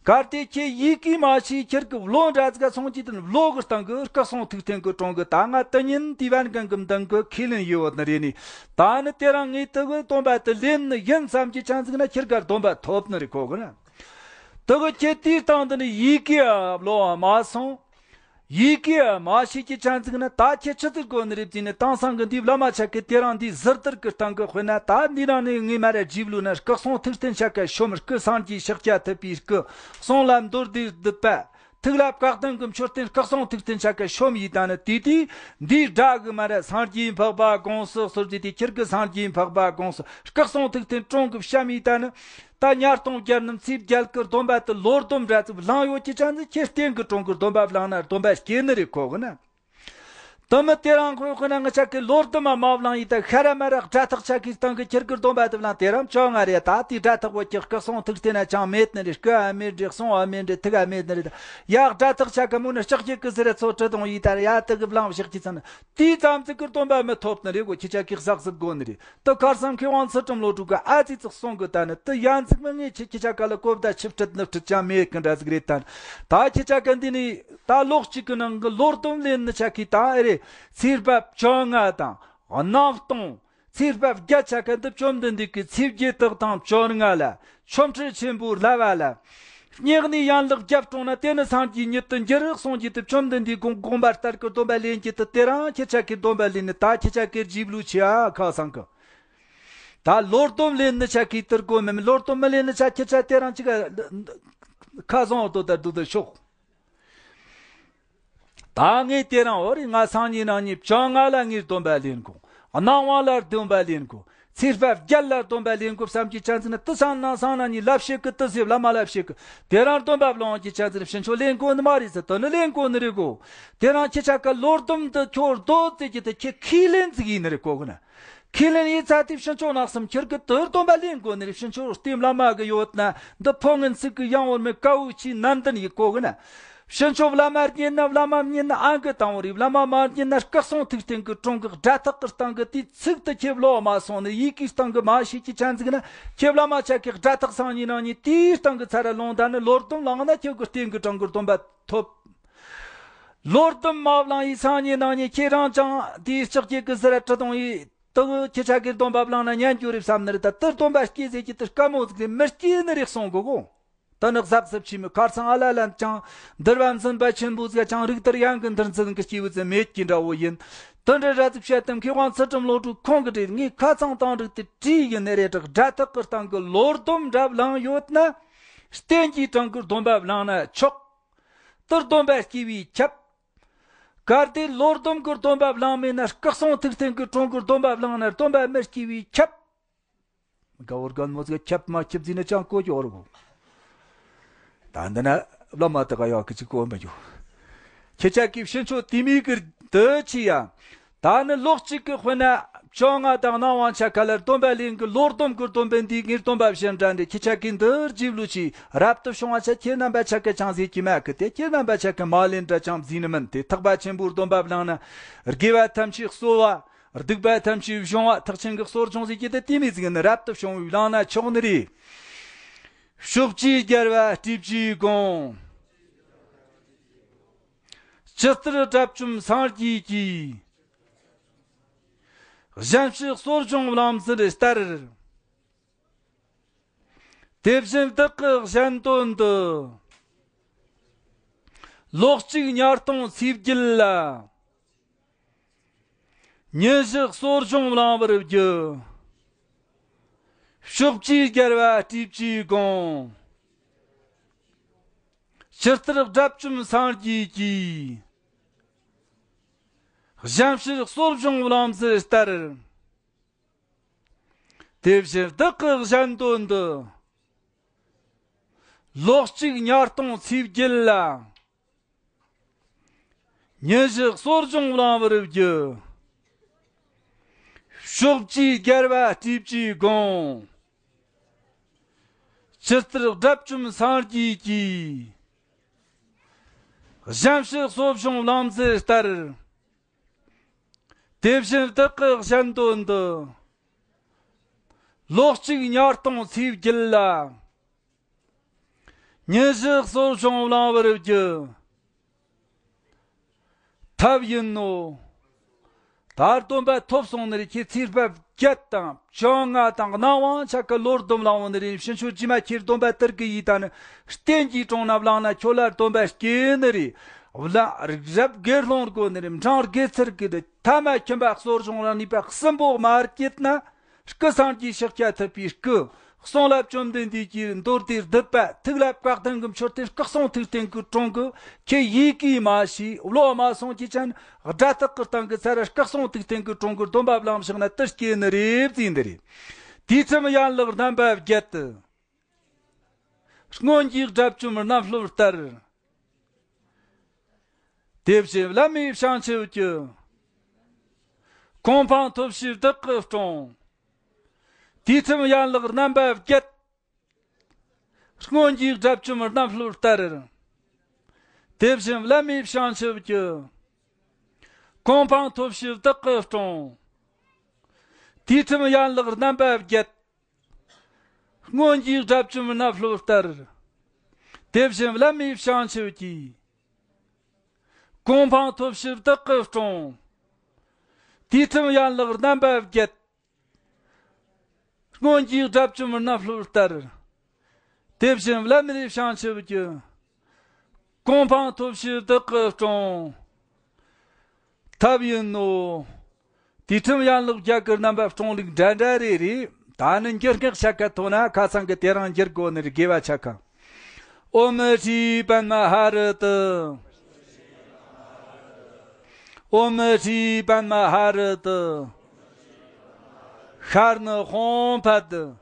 གལ་ཏེ་ཁྱེད་ཡི་གེ་མ་ཤེས། ཁྱེར་གི་བློ་འདྲ་ཟིག་ག་སོང་གྱི་དེ་བློ་གི་སྟེང་གི་སྐུ་གསུང་ཐུགས་རྟེན་གྱི་དྲུང་གི་ད་ང་དེ་ཉིན་དེ་བན་གང་གི་མདུན་གི་ཁས་ལེན་ཡོད་ནི་རེད་ནི། ད་ནི་དེ་རིང་ངས་དེ་གི་སྡོམ་པ་དེ་ལེན་ནི་ཡིན་བསམ་གྱི་ཆ་འཛིན་ན་ཁྱེར་ག་སྡོམ་པ་ཐོབ་ནི་རེད་གོ་གི་ན། དེ་གི་ཁྱེད་དེའི་སྟེང་དུ་ནི་ཡི་གེ་བློ་མ་སོང་། ཡི་གེ་མ་ཤེས་ཀྱི་ཆ་འཛིན་ན། ད་ཁྱེད་ཆི་ཟིག་དགོས་ནི་རེད་ཟེར་ནས། དེང་སང་གི་འདི་བླ་མ་ཆ་གི་དེ་རིང་འདི་ཟུར་དར་གི་སྟེང་གི་དཔེར་ན་ད་འདི་རང་ནས་ངས་མ་ར་རྗེས་ལུས་ན་སྐུ་གསུང་ཐུགས་རྟེན་ཆ་ག་ཤོམ། སྐུ་སངས་རྒྱས་ཤཱཀྱ་ཐུབ་པའི་སྐུ། གསུང་ལ་མདོར་བསྡུས་སྡུད་པ། ཐུགས་ལ་བཀའ་གདམས་ཀྱི་མཆོད་རྟེན་སྐུ་གསུང་ཐུགས་རྟེན་ཆ་ག་ཤོམ་ཡིས་ད་ནི་དེ་དུས་འདིའི་སྒྲ་གི་མ་ར་སངས་རྒྱས་འཕགས་པ་དགོངས་སུ་གསོལ་ཟེར་དེ། ཁྱེར་གི་སངས་རྒྱས་འཕགས་པ་དགོངས་སུ་སྐུ་གསུང་ཐུགས་རྟེན་དྲུང་གི་བཤམས་ཡིས་ད་ནི། ད་ཉ་སྟོང་བརྒྱ་རྣམས་ཚེས་བརྒྱད་ཀྱི་སྡོམ་པ་དེ་བློ་སྡོམ་འདྲ་ཚིག་བླངས་ཡོད་ཀྱི་ཆ་འཛིན། ཁྱེད་རྟེན་གྱི་དྲུང་གི་སྡོམ་པ་བླངས་ན་སྡོམ་པ་སྐྱེ་ནི་རེད་གོ་གི་ན། དེ་མི་དེ་རིང་ཁོས་ཁོ་ན་ང་ཆ་གི་བློ་སྡོམ་མ་མ་བླངས་ཡིན་ད་ཤ་ར་མ་ར་སྒྲ་ཐག་ཆ་གི་སྟེང་གི་ཁྱེར་གི་སྡོམ་པ་དེ་བླངས། དེ་རིང་བཅོ་ལྔ་རེད། ད་དེའི་སྒྲ་ཐག་བོད་ཀྱི་སྐུ་གསུང་ཐུགས་རྟེན་ན་ཅང་མེད་ནི་རེད། སྐུ་ཨ་མེད་རེད། གསུང་ཨ་མེད་རེད། ཐུགས་ཨ་མེད་ནི་རེད། ད་ཡ་སྒྲ་ཐག་ཆ་གི་མོ་ནི་ལྕགས་ཀྱི་སྐུ་ཟེར་ཚོ་ཁྲི་དང་ཡིན་ད་ཡ་དེ་གི་བླངས་བཞག་གི་ཚ་ན། དེའི་ཙམ་ཚིག་གི་སྡོམ་པ་མི་ཐོབ་ནི་རེད་གོ། ཁྱེད་ཅག་གིས་གཟབ་གཟབ་དགོས་ནི་རེད། དེ་ཁར་སང་མཁས་དབང་ཚུལ་ཁྲིམས་བློ་གྲོས་གི་ཨ་ཙི་ཙིག་གསུང་གི་ད་ནི་དེ་ཡ་འཛིག་མི་ངས་ཁྱེད་ཁྱེད་ཅག་ག་ལ་གོ་བརྡ་ཆིབས་ཁྲིད་ནུབ་ཁྲིད་ཅང་མེད་གི་འདྲ་ཟིག་རེད་ད། ད་ཁྱེད་ཅག་ག་འདི་ནི་ད་ལོ་གཅིག་གི་ནང་གི་བློ་སྡོམ་ལེན་ནི་ཆ་གི་ད་ཨེ་རེད། ཚེས་པ་བཅོ་ལྔ་དང་གནམ་སྟོང་། ཚེས་པ་བརྒྱད་ཆ་ག་འདི་བཅོམ་ལྡན་འདས་ཀྱི་ཚེས་བརྒྱད་དག་དང་བཅོ་ལྔ་ལ་ཆོ་འཕྲུལ་ཆེན་པོའི་བསླབ་པ་ལ། སྙེག་ནས་ཡན་ལག་བརྒྱད་བཀྲོངས་ན་དེ་ནི་སངས་རྒྱས་ཉིད་དུ་འགྱུར་གསུངས་རྒྱུ་དེ་བཅོམ་ལྡན་འདས་དགོངས་དགོངས་པ་ལྟར་གྱི་སྡོམ་པ་ལེན་རྒྱུ་དེ། དེ་རིང་ཁྱེད་ཅག་གིས་སྡོམ་པ་ལེན་ནི་ད་ཁྱེད་ཅག་གིས་རྗེས་ལུས་ཆེ་ཨ་ཁ་སང་གི། ད་བློ་སྡོམ་ལེན་ནི་ཆ་གིས་དེར་དགོས་མེད། བློ་སྡོམ་མི་ལེན་ནི་ཆ་ཁྱེད་ཅག་དེ་རིང་ཅིག་ཁ་བཟང་འོ་དོ་ལྟར་འདུག་ཏུ་ཤོག་ད་ངས་དེ་རིང་འོ་རེད། ང་སང་ཉིན་རང་ཉིན་བཅོ་ལྔ་ལ་ངས་སྡོམ་པ་ལེན་དགོས། གནམ་དབང་ལ་སྡོམ་པ་ལེན་དགོས། ཚེས་པ་བརྒྱད་ལ་སྡོམ་པ་ལེན་དགོས་བསམ་གྱི་ཆ་འཛིན་ན། དེ་སང་ནང་སང་ན་ཉིན་ལབ་བཤད་གི་དེ་ཟེར་བླ་མ་ལབ་བཤད་གི། དེ་རིང་སྡོམ་པ་བླངས་ཀྱི་ཆ་འཛིན་ཕྱིན་ཆོག་ལེན་དགོས་ནི་མ་རེད་ཟེར། དེ་ནི་ལེན་དགོས་ནི་རེད་གོ། དེ་རིང་ཁྱེད་ཅག་གི་བློ་སྡོམ་དེ་ཁྱོད་རྡོ་རྩེ་གྱི་དེ་ཁྱེད་ཁས་ལེན་ཟིག་ཡིན་ནི་རེད་གོ་གི་ན། ཁས་ལེན་ཡིན་ཚ་དེ་ཕྱིན་ཆོག་ནག་སེམས་ཁྱེར་གི་དེར་སྡོམ་པ་ལེན་དགོས་ནི་རེད། ཕྱིན་ཆོག་ལྟེམ་བླ་མ་གི་ཡོད་ན་འདི་ཕོ་ངན་ཚིག་གི་ཡང་བོར་མེད་དཀའ་བོ་ཆེའི་ནན་ཏན་ཡིན་གོ་གི་ན། ཕྱིན་ཆོག་བླ་མ་རྙེད་ན་བླ་མ་རྙེད་ན་ཨང་གི་དང་བོ་རེད། བླ་མ་མ་རྙེད་ན་སྐུ་གསུང་ཐུགས་རྟེན་གི་དྲུང་གི་སྒྲ་ཐག་གི་སྟེང་གི་དེའི་ཚིག་དེ་ཁྱེད་བློ་མ་སོང་ནི། ཡི་གེའི་སྟེང་གི་མ་ཤེས་ཀྱི་ཆ་འཛིན་ན་ཁྱེད་བླ་མ་ཆ་གི་སྒྲ་ཐག་སང་ཉིན་ནང་ཉིན་དེའི་སྟེང་གི་ཚར་ལོང་ད་ནི་བློ་སྡོམ་བླངས་ན་ཁྱེད་གི་རྟེན་གི་དྲུང་གི་སྡོམ་པ་ཐོབ། བློ་སྡོམ་མ་བླངས་ཡི་སང་ཉིན་ནང་ཉིན་ཁྱེད་རང་ཅང་དེའི་ལྕགས་ཀྱི་གི་ཟེར་ཁྲི་དང་ཡི། དུ་ཁྱེད་ཅག་གིས་སྡོམ་པ་བླངས་ན་ཉན་རྒྱུ་རེད་བསམ་ནི་རེད། ད་དེར་སྡོམ་པ་སྐྱེས་ཟེར་གྱི་དེ་དཀའ་མོ་ཟིག་རེད། མི་སྐྱེ་ནི་རེད་གསུང་གོ་གོ། དེ་ནི་གཟབ་གཟབ་བྱས་མི་ཁར་སང་ཨ་ལ་ལན་ཅང་འདིར་བ་འཛིན་པ་ཆེན་པོ་ཟིག་ཅང་རིགས་དེར་ཡང་གི་འདིར་འཛིན་གི་སྐྱེས་བུ་ཟིག་མེད་ཀྱི་འདྲ་བོ་ཡིན། དེ་འདྲ་ར་ཟིག་བཤད་དམ་མཁས་དབང་ཚུལ་ཁྲིམས་བློ་གྲོས་ཁོང་གི་གྲས་ངས་ཁ་ཚང་དང་རིགས་དེ་བྲིས་ཡིན་ནི་རེད། དྲག་སྒྲ་ཐག་གི་སྟེང་གི་བློ་སྡོམ་འདྲ་བླངས་ཡོད་ན་རྟེན་གྱི་དྲུང་གི་སྡོམ་པ་བླངས་ན་ཆོག་དེར་སྡོམ་པ་སྐྱེ་བའི་ཁྱབ། གལ་ཏེ་བློ་སྡོམ་གྱི་སྡོམ་པ་བླངས་མེད་ན། སྐུ་གསུང་ཐུགས་རྟེན་གྱི་དྲུང་གི་སྡོམ་པ་བླངས་ན་སྡོམ་པ་མི་སྐྱེ་བའི་ཁྱབ། དགའ་བོར་དགའ་མོ་ཟིག་ཁྱབ་མ་ཁྱབ་ཟིན་ན་ཅང་གོ་རྒྱུ་འོར་གོ། ད་འདི་ན་བླ་མ་དག་ཡག་གི་ཅིག་གོ་མི་རྒྱུ། ཁྱེད་ཅག་གིས་ཕྱིན་ཆོག་དེ་མིག་གི་འདི་ཆི་ཡ། ད་ནི་ལོག་ཅིག་གི་དཔེར་ན་བཅོ་ལྔ་དང་གནམ་དབང་ཆ་ག་ལ་སྡོམ་པ་ལེན་གི་བློ་སྡོམ་གི་སྡོམ་པ་འདི་ངེར་སྡོམ་པ་བཞིན་འདྲ་འདི་ཁྱེད་ཅག་གིས་འདིར་རྗེས་ལུས་ཆེ་རབ་ཏུ་བྱུང་བ་ཆ་ཁྱེད་རྣམ་པ་ཆ་གི་ཅང་ཟེར་གྱི་མ་གི་དེ་ཁྱེད་རྣམ་པ་ཆ་གི་མ་ལེན་འདྲ་ཅང་ཟིན་ནི་མིན་ཏེ། ཐེག་པ་ཆེན་པོའི་སྡོམ་པ་བླངས་ན་དགེ་བ་ཐམས་ཅད་གསོ་བ། སྡིག་པ་ཐམས་ཅད་སྦྱོང་བ། ཐེག་ཆེན་གྱི་གསོ་སྦྱོང་ཟེར་གྱི་དེ་དེ་མི་ཟིག་ནི་རབ་ཏུ་བྱུང་བའི་བླངས་ན་ཆོག་ནི་རེད། ཕྱོགས་བཅུའི་རྒྱལ་བ་སྤྲུལ་པའི་དགོངས། ཇི་ལྟར་དགྲ་བཅོམ་སངས་རྒྱས་ཀྱིས། གཞན་ཕྱིར་གསོ་སྦྱོང་བླངས་ཟིན་ལྟར། དེ་བཞིན་བདག་གིས་གཞན་དོན་དུ། ལོ་གཅིག་ཉ་སྟོང་ཚེས་བརྒྱད་ལ། ཉིན་བཞི་གསོ་སྦྱོང་བླང་བར་བགྱི། ཕྱོགས་བཅུའི་རྒྱལ་བ་སྤྲུལ་པའི་དགོངས། ཇི་ལྟར་དགྲ་བཅོམ་སངས་རྒྱས་ཀྱིས། གཞན་ཕྱིར་གསོ་སྦྱོང་བླང་ཟེར་ལྟར། དེ་བཞིན་བདག་གི་གཞན་དོན་འདི། ལོག་ཅིག་ཉ་སྟོང་ཚེས་བརྒྱད་ལ། ཉིན་བཞི་གསོ་སྦྱོང་བླང་བར་བགྱི། ཕྱོགས་བཅུའི་རྒྱལ་བ་སྤྲུལ་པའི་དགོངས། ཇི་ལྟར་དགྲ་བཅོམ་སངས་རྒྱས་ཀྱིས། གཞན་ཕྱིར་གསོ་སྦྱོང་བླང་ཟེར་ལྟར། དེ་བཞིན་བདག་གི་གཞན་དོན་འདི། ལོག་ཅིག་ཉ་སྟོང་ཚེས་བརྒྱད་ལ། ཉིན་བཞི་གསོ་སྦྱོང་བླང་བར་བགྱི། ཐབས་ཡིན་ནོ། ད་སྡོམ་པ་ཐོབ་སོང་ནི་རེད། ཁྱེད་ཚེས་པ་བརྒྱད་དང་བཅོ་ལྔ་དང་གནམ་དབང་ཆ་ག་ལོར་སྡོམ་བླང་བ་ནི་རེད། ཕྱིན་ཆད་རྗེས་མ་ཁྱེད་སྡོམ་པ་དེར་གི་ཡིད་དང་ནི་རྟེན་གྱི་དྲུང་ན་བླངས་ན་ཁྱོད་ལ་སྡོམ་པ་སྐྱེ་ནི་རེད། བླ་རབ་དགེ་སློང་དགོས་ནི་རེད། འཕྲང་དགེ་ཚར་གི་རེད། ཐ་མ་ཁྱིམ་པ་གསོ་སྦྱོང་རང་ནུས་པ་གསུམ་པོ་མ་སྐྱེས་ན། སྐུ་སངས་རྒྱས་ཤཱཀྱ་ཐུབ་པའི་སྐུ། གསུང་ལ་བཅོམ་ལྡན་འདས་ཀྱི་མདོ་སྡེ་བསྡུས་པ། ཐུགས་ལ་བཀའ་གདམས་ཀྱི་མཆོད་རྟེན་སྐུ་གསུང་ཐུགས་རྟེན་གྱི་དྲུང་གི། ཁྱེད་ཡིད་ཀྱིས་མ་ཤེས་བློ་མ་སོང་གི་ཅན། སྒྲ་དག་གི་སྟེང་གི་ཚར་སྐུ་གསུང་ཐུགས་རྟེན་གྱི་དྲུང་གི་སྡོམ་པ་བླངས་བཞག་ན་དེ་སྐྱེ་ནི་རེད་ཟེར་འདི་རེད། དུས་མཚམས་ཡན་ལག་རྣམ་པ་བརྒྱད་དུ། སྔོན་གྱི་དགྲ་བཅོམ་རྣམ་སློབ་ལྟར། དེ་བཞིན་བླ་མའི་བྱང་ཆུབ་ཀྱི། གོ་འཕང་ཐོབ་ཕྱིར་བདག་གི་སྲུང་། དུས་མཚམས་ཡན་ལག་རྣམ་པ་བརྒྱད། སྔོན་གྱི་དགྲ་བཅོམ་རྣམ་སློབ་ལྟར། དེ་བཞིན་བླ་མའི་བྱང་ཆུབ་ཀྱི། གོ་འཕང་ཐོབ་ཕྱིར་བདག་གི་སྲུང་། དུས་མཚམས་ཡན་ལག་རྣམ་པ་བརྒྱད། སྔོན་གྱི་དགྲ་བཅོམ་རྣམ་སློབ་ལྟར། དེ་བཞིན་བླ་མའི་བྱང་ཆུབ་ཀྱི། གོ་འཕང་ཐོབ་ཕྱིར་བདག་གི་སྲུང་། དུས་མཚམས་ཡན་ལག་རྣམ་པ་བརྒྱད། སྔོན་གྱི་དགྲ་བཅོམ་རྣམ་སློབ་ལྟར། དེ་བཞིན་བླ་མའི་བྱང་ཆུབ་ཀྱི། གོ་འཕང་ཐོབ་ཕྱིར་བདག་གི་སྲུང་། ཐབས་ཡིན་ནོ། དུས་མཚམས་ཡན་ལག་བརྒྱད་ཀྱི་རྣམ་པ་སྲུང་ལུགས་འདྲ་འདྲ་རེ་རེ། ད་ནི་འགྱུར་སྔགས་ཆ་ག་ཐོག་ན་ཁ་སང་གི་དེ་རང་འགྱུར་དགོས་ནི་རེད། དགེ་བ་ཆ་ག་ཨོཾ་ཧྲཱིཿ་པདྨ་ཧ་ར་ཏུ། ཨོཾ་ཧྲཱིཿ་པདྨ་ཧ་ར་ཏུ། ཤར་ནུབ་ཧཱུྃ་ཕཊ།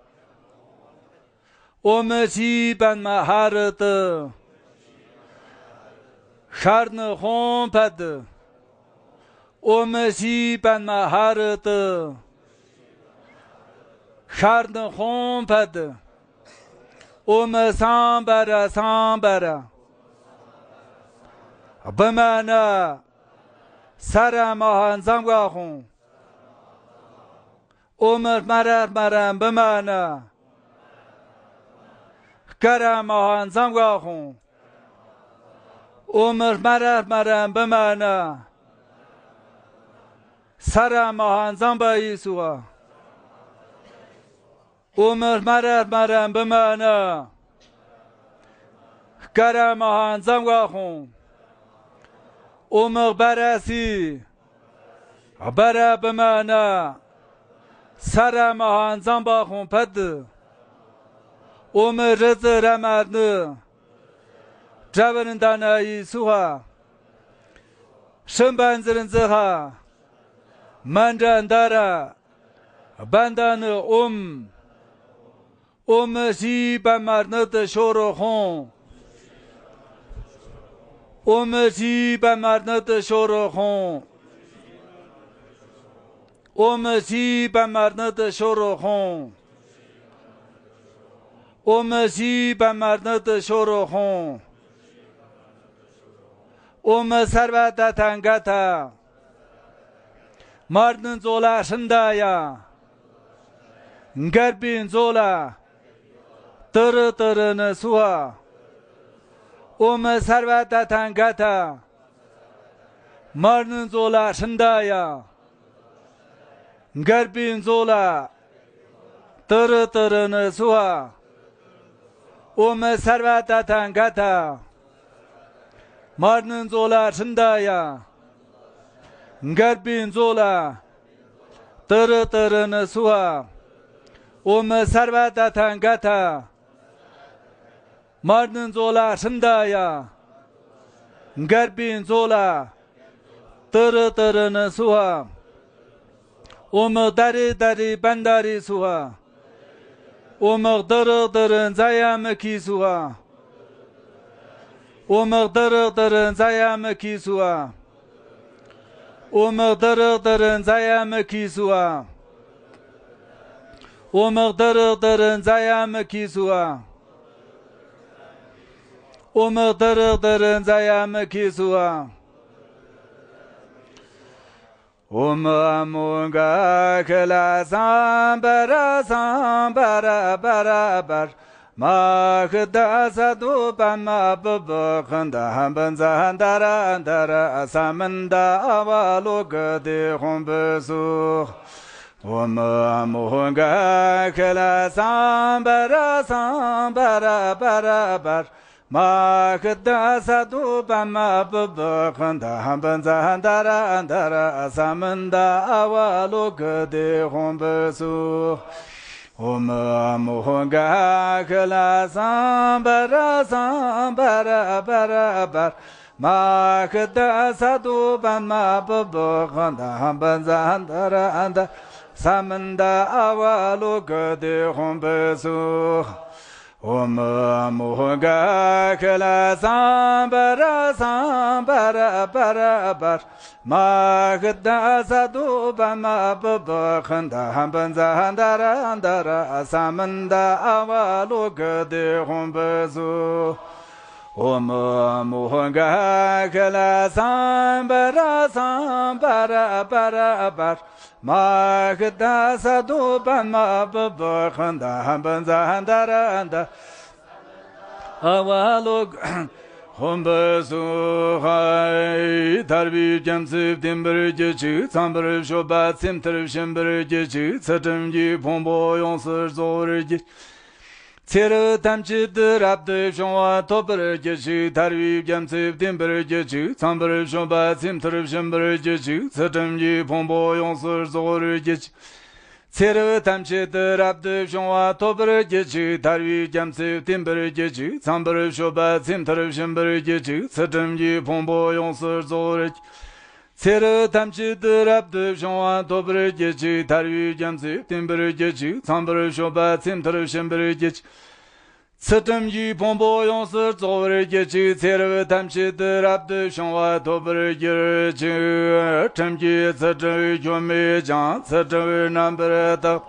ཨོཾ་ཧྲཱིཿ་པདྨ་ཧ་ར་ཏུ། ཤར་ནུབ་ཧཱུྃ་ཕཊ། ཨོཾ་ཧྲཱིཿ་པདྨ་ཧ་ར་ཏུ། ཤར་ནུབ་ཧཱུྃ་ཕཊ། ཨོཾ་སཾ་བྷ་ར་སཾ་བྷ་ར། བི་མ་ཎ། ས་ར་མ་ཧཱ་ཛཾ་ག་ཧཱུྃ། ཨོཾ་སྨ་ར་སྨ་ར་བི་མ་ཎ། ཀ་ར་མ་ཧཱ་ཛཾ་ག་ཧཱུྃ། ཨོཾ་སྨ་ར་སྨ་ར་བི་མ་ཎ། ས་ར་མ་ཧཱ་ཛཾ་བྷ་ཡེ་སྭཱ་ཧཱ། ཨོཾ་སྨ་ར་སྨ་ར་བི་མ་ཎ། ཀ་ར་མ་ཧཱ་ཛཾ་ག་ཧཱུྃ། ཨོཾ་སྦ་ར་སི། སྦ་ར་བི་མ་ཎ། ས་ར་མ་ཧཱ་ཛཾ་བྷ་ཧཱུྃ་ཕཊ། ཨོཾ་རི་ཛི་ར་མ་ཎི། ཏྲ་བི་ར་མ་ཎ་ཡེ་སྭཱ་ཧཱ། སྲིན་པོ་ཛིར་ཛི་ཧ། མནྡ་ཏ་ར། བནྡ་ནི་ཨོཾ། ཨོཾ་ཧྲཱིཿ་པདྨ་ཎི་ཏི་ཤྭ་ར་ཧཱུྃ། ཨོཾ་ཧྲཱིཿ་པདྨ་ཎི་ཏི་ཤྭ་ར་ཧཱུྃ། ཨོཾ་ཧྲཱིཿ་པདྨ་ཎི་ཏི་ཤྭ་ར་ཧཱུྃ། ཨོཾ་ཧྲཱིཿ་པདྨ་ཎི་ཏི་ཤྭ་ར་ཧཱུྃ། ཨོཾ་སརྦ་ཏ་ཐཱ་ག་ཐཱ། མ་ཎི་མཛོད་ལ་ཧྲྀན་ཏ་ཡ། གརྦྷེ་མཛོད་ལ། ཏུ་རུ་ཏུ་རུ་ཎི་སྭཱ་ཧཱ། ཨོཾ་སརྦ་ཏ་ཐཱ་ག་ཐཱ། མ་ཎི་མཛོད་ལ་ཧྲྀན་ཏ་ཡ། གརྦྷེ་མཛོད་ལ། ཏུ་རུ་ཏུ་རུ་ཎི་སྭཱ་ཧཱ། ཨོཾ་སརྦ་ཏ་ཐཱ་ག་ཐཱ། མ་ཎི་མཛོད་ལ་ཧྲྀན་ཏ་ཡ། གརྦྷེ་མཛོད་ལ། ཏུ་རུ་ཏུ་རུ་ཎི་སྭཱ་ཧཱ། ཨོཾ་སརྦ་ཏ་ཐཱ་ག་ཐཱ། མ་ཎི་མཛོད་ལ་ཧྲྀན་ཏ་ཡ། གརྦྷེ་མཛོད་ལ། ཏི་རི་ཏི་རི་ན་སྭཱ་ཧཱ། ཨོཾ་ཏཱ་རེ་ཏཱ་རེ་བན་དྷ་རེ་སྭཱ་ཧཱ། ཨོཾ་ཏི་རི་ཏི་རི་ཛ་ཡ་མུ་ཁེ་སྭཱ་ཧཱ། ཨོཾ་ཏི་རི་ཏི་རི་ཛ་ཡ་མུ་ཁེ་སྭཱ་ཧཱ། ཨོཾ་ཏི་རི་ཏི་རི་ཛ་ཡ་མུ་ཁེ་སྭཱ་ཧཱ། ཨོཾ་ཏི་རི་ཏི་རི་ཛ་ཡ་མུ་ཁེ་སྭཱ་ཧཱ། ཨོཾ་ཏི་རི་ཏི་རི་ཛ་ཡ་མུ་ཁེ་སྭཱ་ཧཱ། ཨོཾ་ཨ་མོ་གྷ་ཤ་ལ་སཾ་བྷ་ར་སཾ་བྷ་ར་བྷ་ར་བྷར། མ་ཤི་དྷ་ས་དྷོ་པདྨ་བི་བྷ་ཁ་ད་བཛྲ་དྷ་ར་དྷ་ར་ས་མནྟ་ཨ་བ་ལོ་ཀ་དྷེ་ཧཱུྃ་བྷཱུ་སྭཱ་ཧཱ། ཨོཾ་ཨ་མོ་གྷ་ཤ་ལ་སཾ་བྷ་ར་སཾ་བྷ་ར་བྷ་ར་བྷར། མ་ཤི་དྷ་ས་དྷོ་པདྨ་བི་བྷ་ཁ་ད་བཛྲ་དྷ་ར་དྷ་ར་ས་མནྟ་ཨ་བ་ལོ་ཀ་དྷེ་ཧཱུྃ་བྷཱུ་སྭཱ་ཧཱ། ཨོཾ་ཨ་མོ་གྷ་ཤ་ལ་སཾ་བྷ་ར་སཾ་བྷ་ར་བྷ་ར་བྷར། མ་ཤི་དྷ་ས་དྷོ་པདྨ་བི་བྷ་ཁ་ད་བཛྲ་དྷ་ར་དྷ་ར་ས་མནྟ་ཨ་བ་ལོ་ཀ་དྷེ་ཧཱུྃ་བྷཱུ་སྭཱ་ཧཱ། ཨོཾ་ཨ་མོ་གྷ་ཤ་ལ་སཾ་བྷ་ར་སཾ་བྷ་ར་བྷ་ར་བྷར། མ་ཤི་དྷ་ས་དྷོ་པདྨ་བི་བྷ་ཁ་ད་བཛྲ་དྷ་ར་དྷ་ར་ས་མནྟ་ཨ་བ་ལོ་ཀ་དྷེ་ཧཱུྃ་བྷཱུ་སྭཱ་ཧཱ། ཨོཾ་ཨ་མོ་གྷ་ཤ་ལ་སཾ་བྷ་ར་སཾ་བྷ་ར་བྷ་ར་བྷར། མ་ཤི་དྷ་ས་དྷོ་པདྨ་བི་བྷ་ཁ་ད་བཛྲ་དྷ་ར་དྷ་ར་ཨ་བ་ལོ་ཀ་དྷེ་ཧཱུྃ་བྷཱུ་སྭཱ་ཧཱ། ཐར་པའི་རྒྱ་མཚོའི་བསྟན་པར་གྱུར་ཅིག་ཚངས་པར་སྤྱོད་པ་ཚེ་མཐར་ཕྱིན་པར་གྱུར་ཅིག་ཚུལ་ཁྲིམས་ཀྱི་ཕུང་པོ་ཡོངས་སུ་རྫོགས་པར་གྱུར་ཅིག་ཚེ་རབས་ཐམས་ཅད་དུ་རབ་ཏུ་བྱུང་བ་ཐོབ་པར་གྱུར་ཅིག་ཐར་པའི་རྒྱ་མཚོའི་བསྟན་པར་གྱུར་ཅིག་ཚངས་པར་སྤྱོད་པ་ཚེ་མཐར་ཕྱིན་པར་གྱུར་ཅིག་ཚུལ་ཁྲིམས་ཀྱི་ཕུང་པོ་ཡོངས་སུ་རྫོགས་པར་གྱུར་ཅིག་ཚེ་རབས་ཐམས་ཅད་དུ་རབ་ཏུ་བྱུང་བ་ཐོབ་པར་གྱུར་ཅིག་ཐར་པའི་རྒྱ་མཚོའི་བསྟན་པར་གྱུར་ཅིག་ཚངས་པར་སྤྱོད་པ་ཚེ་མཐར་ཕྱིན་པར་གྱུར་ཅིག་ཚུལ་ཁྲིམས་ཀྱི་ཕུང་པོ་ཡོངས་སུ་རྫོགས་པར་གྱུར་ཅིག་ཚེ་རབས་ཐམས་ཅད་དུ་རབ་ཏུ་བྱུང་བ་ཐོབ་པར་གྱུར་ཅིག་ཐར་པའི་རྒྱ་མཚོའི་བསྟན་པར་གྱུར་ཅིག་ཚངས་པར་སྤྱོད་པ་ཚེ་མཐར་ཕྱིན་པར་གྱུར་ཅིག་ཚུལ་ཁྲིམས་ཀྱི་ཕུང་པོ་ཡོངས་སུ་རྫོགས་པར་གྱུར་ཅིག་ཚེ་རབས་ཐམས་ཅད་དུ་རབ་ཏུ་བྱུང་བ་ཐོབ་པར་གྱུར་ཅིག་ཁྲིམས་ཀྱི་ཚུལ་ཁྲིམས་ཁྱོད་མེད་ཀྱང་ཚུལ་ཁྲིམས་རྣམ་པར་དག་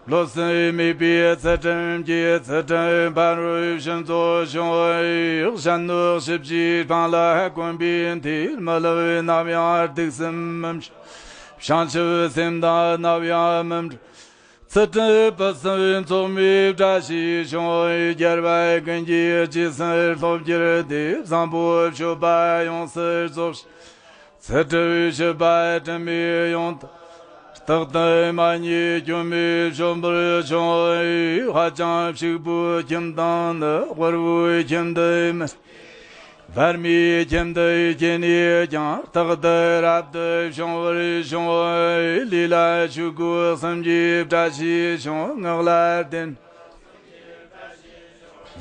བློ་སེམས་མེད་པའི་ཚུལ་ཁྲིམས་ཀྱི་ཚུལ་ཁྲིམས་ཕ་རོལ་ཕྱིན་ཚོགས་ཆུང་བའི་གཞན་ནི་ཞི་བྱེད་སྤང་བླ་བསྐོན་པའི་མཐུས་མི་ལུས་ནམ་ཡང་གདུག་སེམས་མི་འཆི། བྱང་ཆུབ་སེམས་དང་ནམ་ཡང་མི་འབྲལ། ཚུལ་ཁྲིམས་སྤུ་གསུམ་མཚོགས་མའི་བཀྲ་ཤིས་ཤོག་རྒྱལ་བ་ཀུན་གྱི་རྗེས་སུ་སློབ་གྱུར་ཏེ། བཟང་པོ་སྤྱོད་པ་ཡོངས་སུ་རྫོགས་ཤིང་། ཚུལ་ཁྲིམས་སྤྱོད་པ་དྲི་མེད་ཡོངས་དག་རྟག་ཏུ་མ་ཉམས་སྐྱོན་མེད་སྤྱོད་པར་ཤོག་ཧ་ཅང་ཕྱུག་པོའི་ཁྱིམ་དང་ནི། དཔའ་བོའི་ཁྱིམ་དུ་མི། བར་མའི་ཁྱིམ་དུ་སྐྱེས་ནས་ཀྱང་། རྟག་ཏུ་རབ་ཏུ་བྱུང་བར་ཤོག་ལས་ལ་ཆོས་སྐུ་གསུམ་གྱི་བཀྲ་ཤིས་ཤོག་ངག་ལ་བདེན།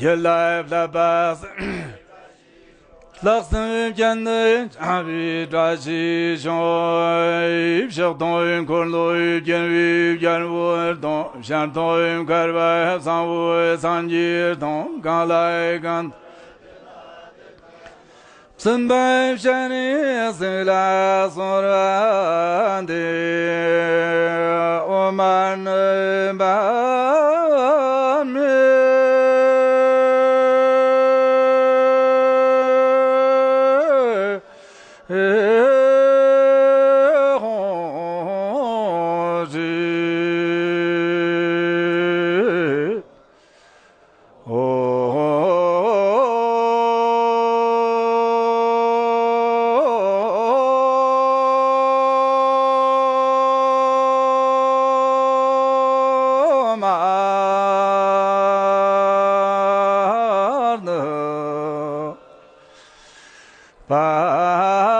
ཡིད་ལ་བསླབ་པ་གསུམ། ལྷག་བསམ་ཅན་དུ་སྦྱངས་པའི་བཀྲ་ཤིས་ཤོག་ཕྱག་དང་འཁོར་ལོ་རྒྱལ་བའི་རྒྱལ་པོ་དང་། ཞལ་དང་འཁར་བ་བཟང་པོ་སངས་རྒྱས་དང་། གང་ལ་གང་འདུལ། བཙུན་པ་ཤཱ་རིའི་སྲས་ལ་གསོལ་བ་འདེབས། ཨོཾ་མ་ཎི་པདྨེ་ཧཱུྃ་ཧྲཱིཿ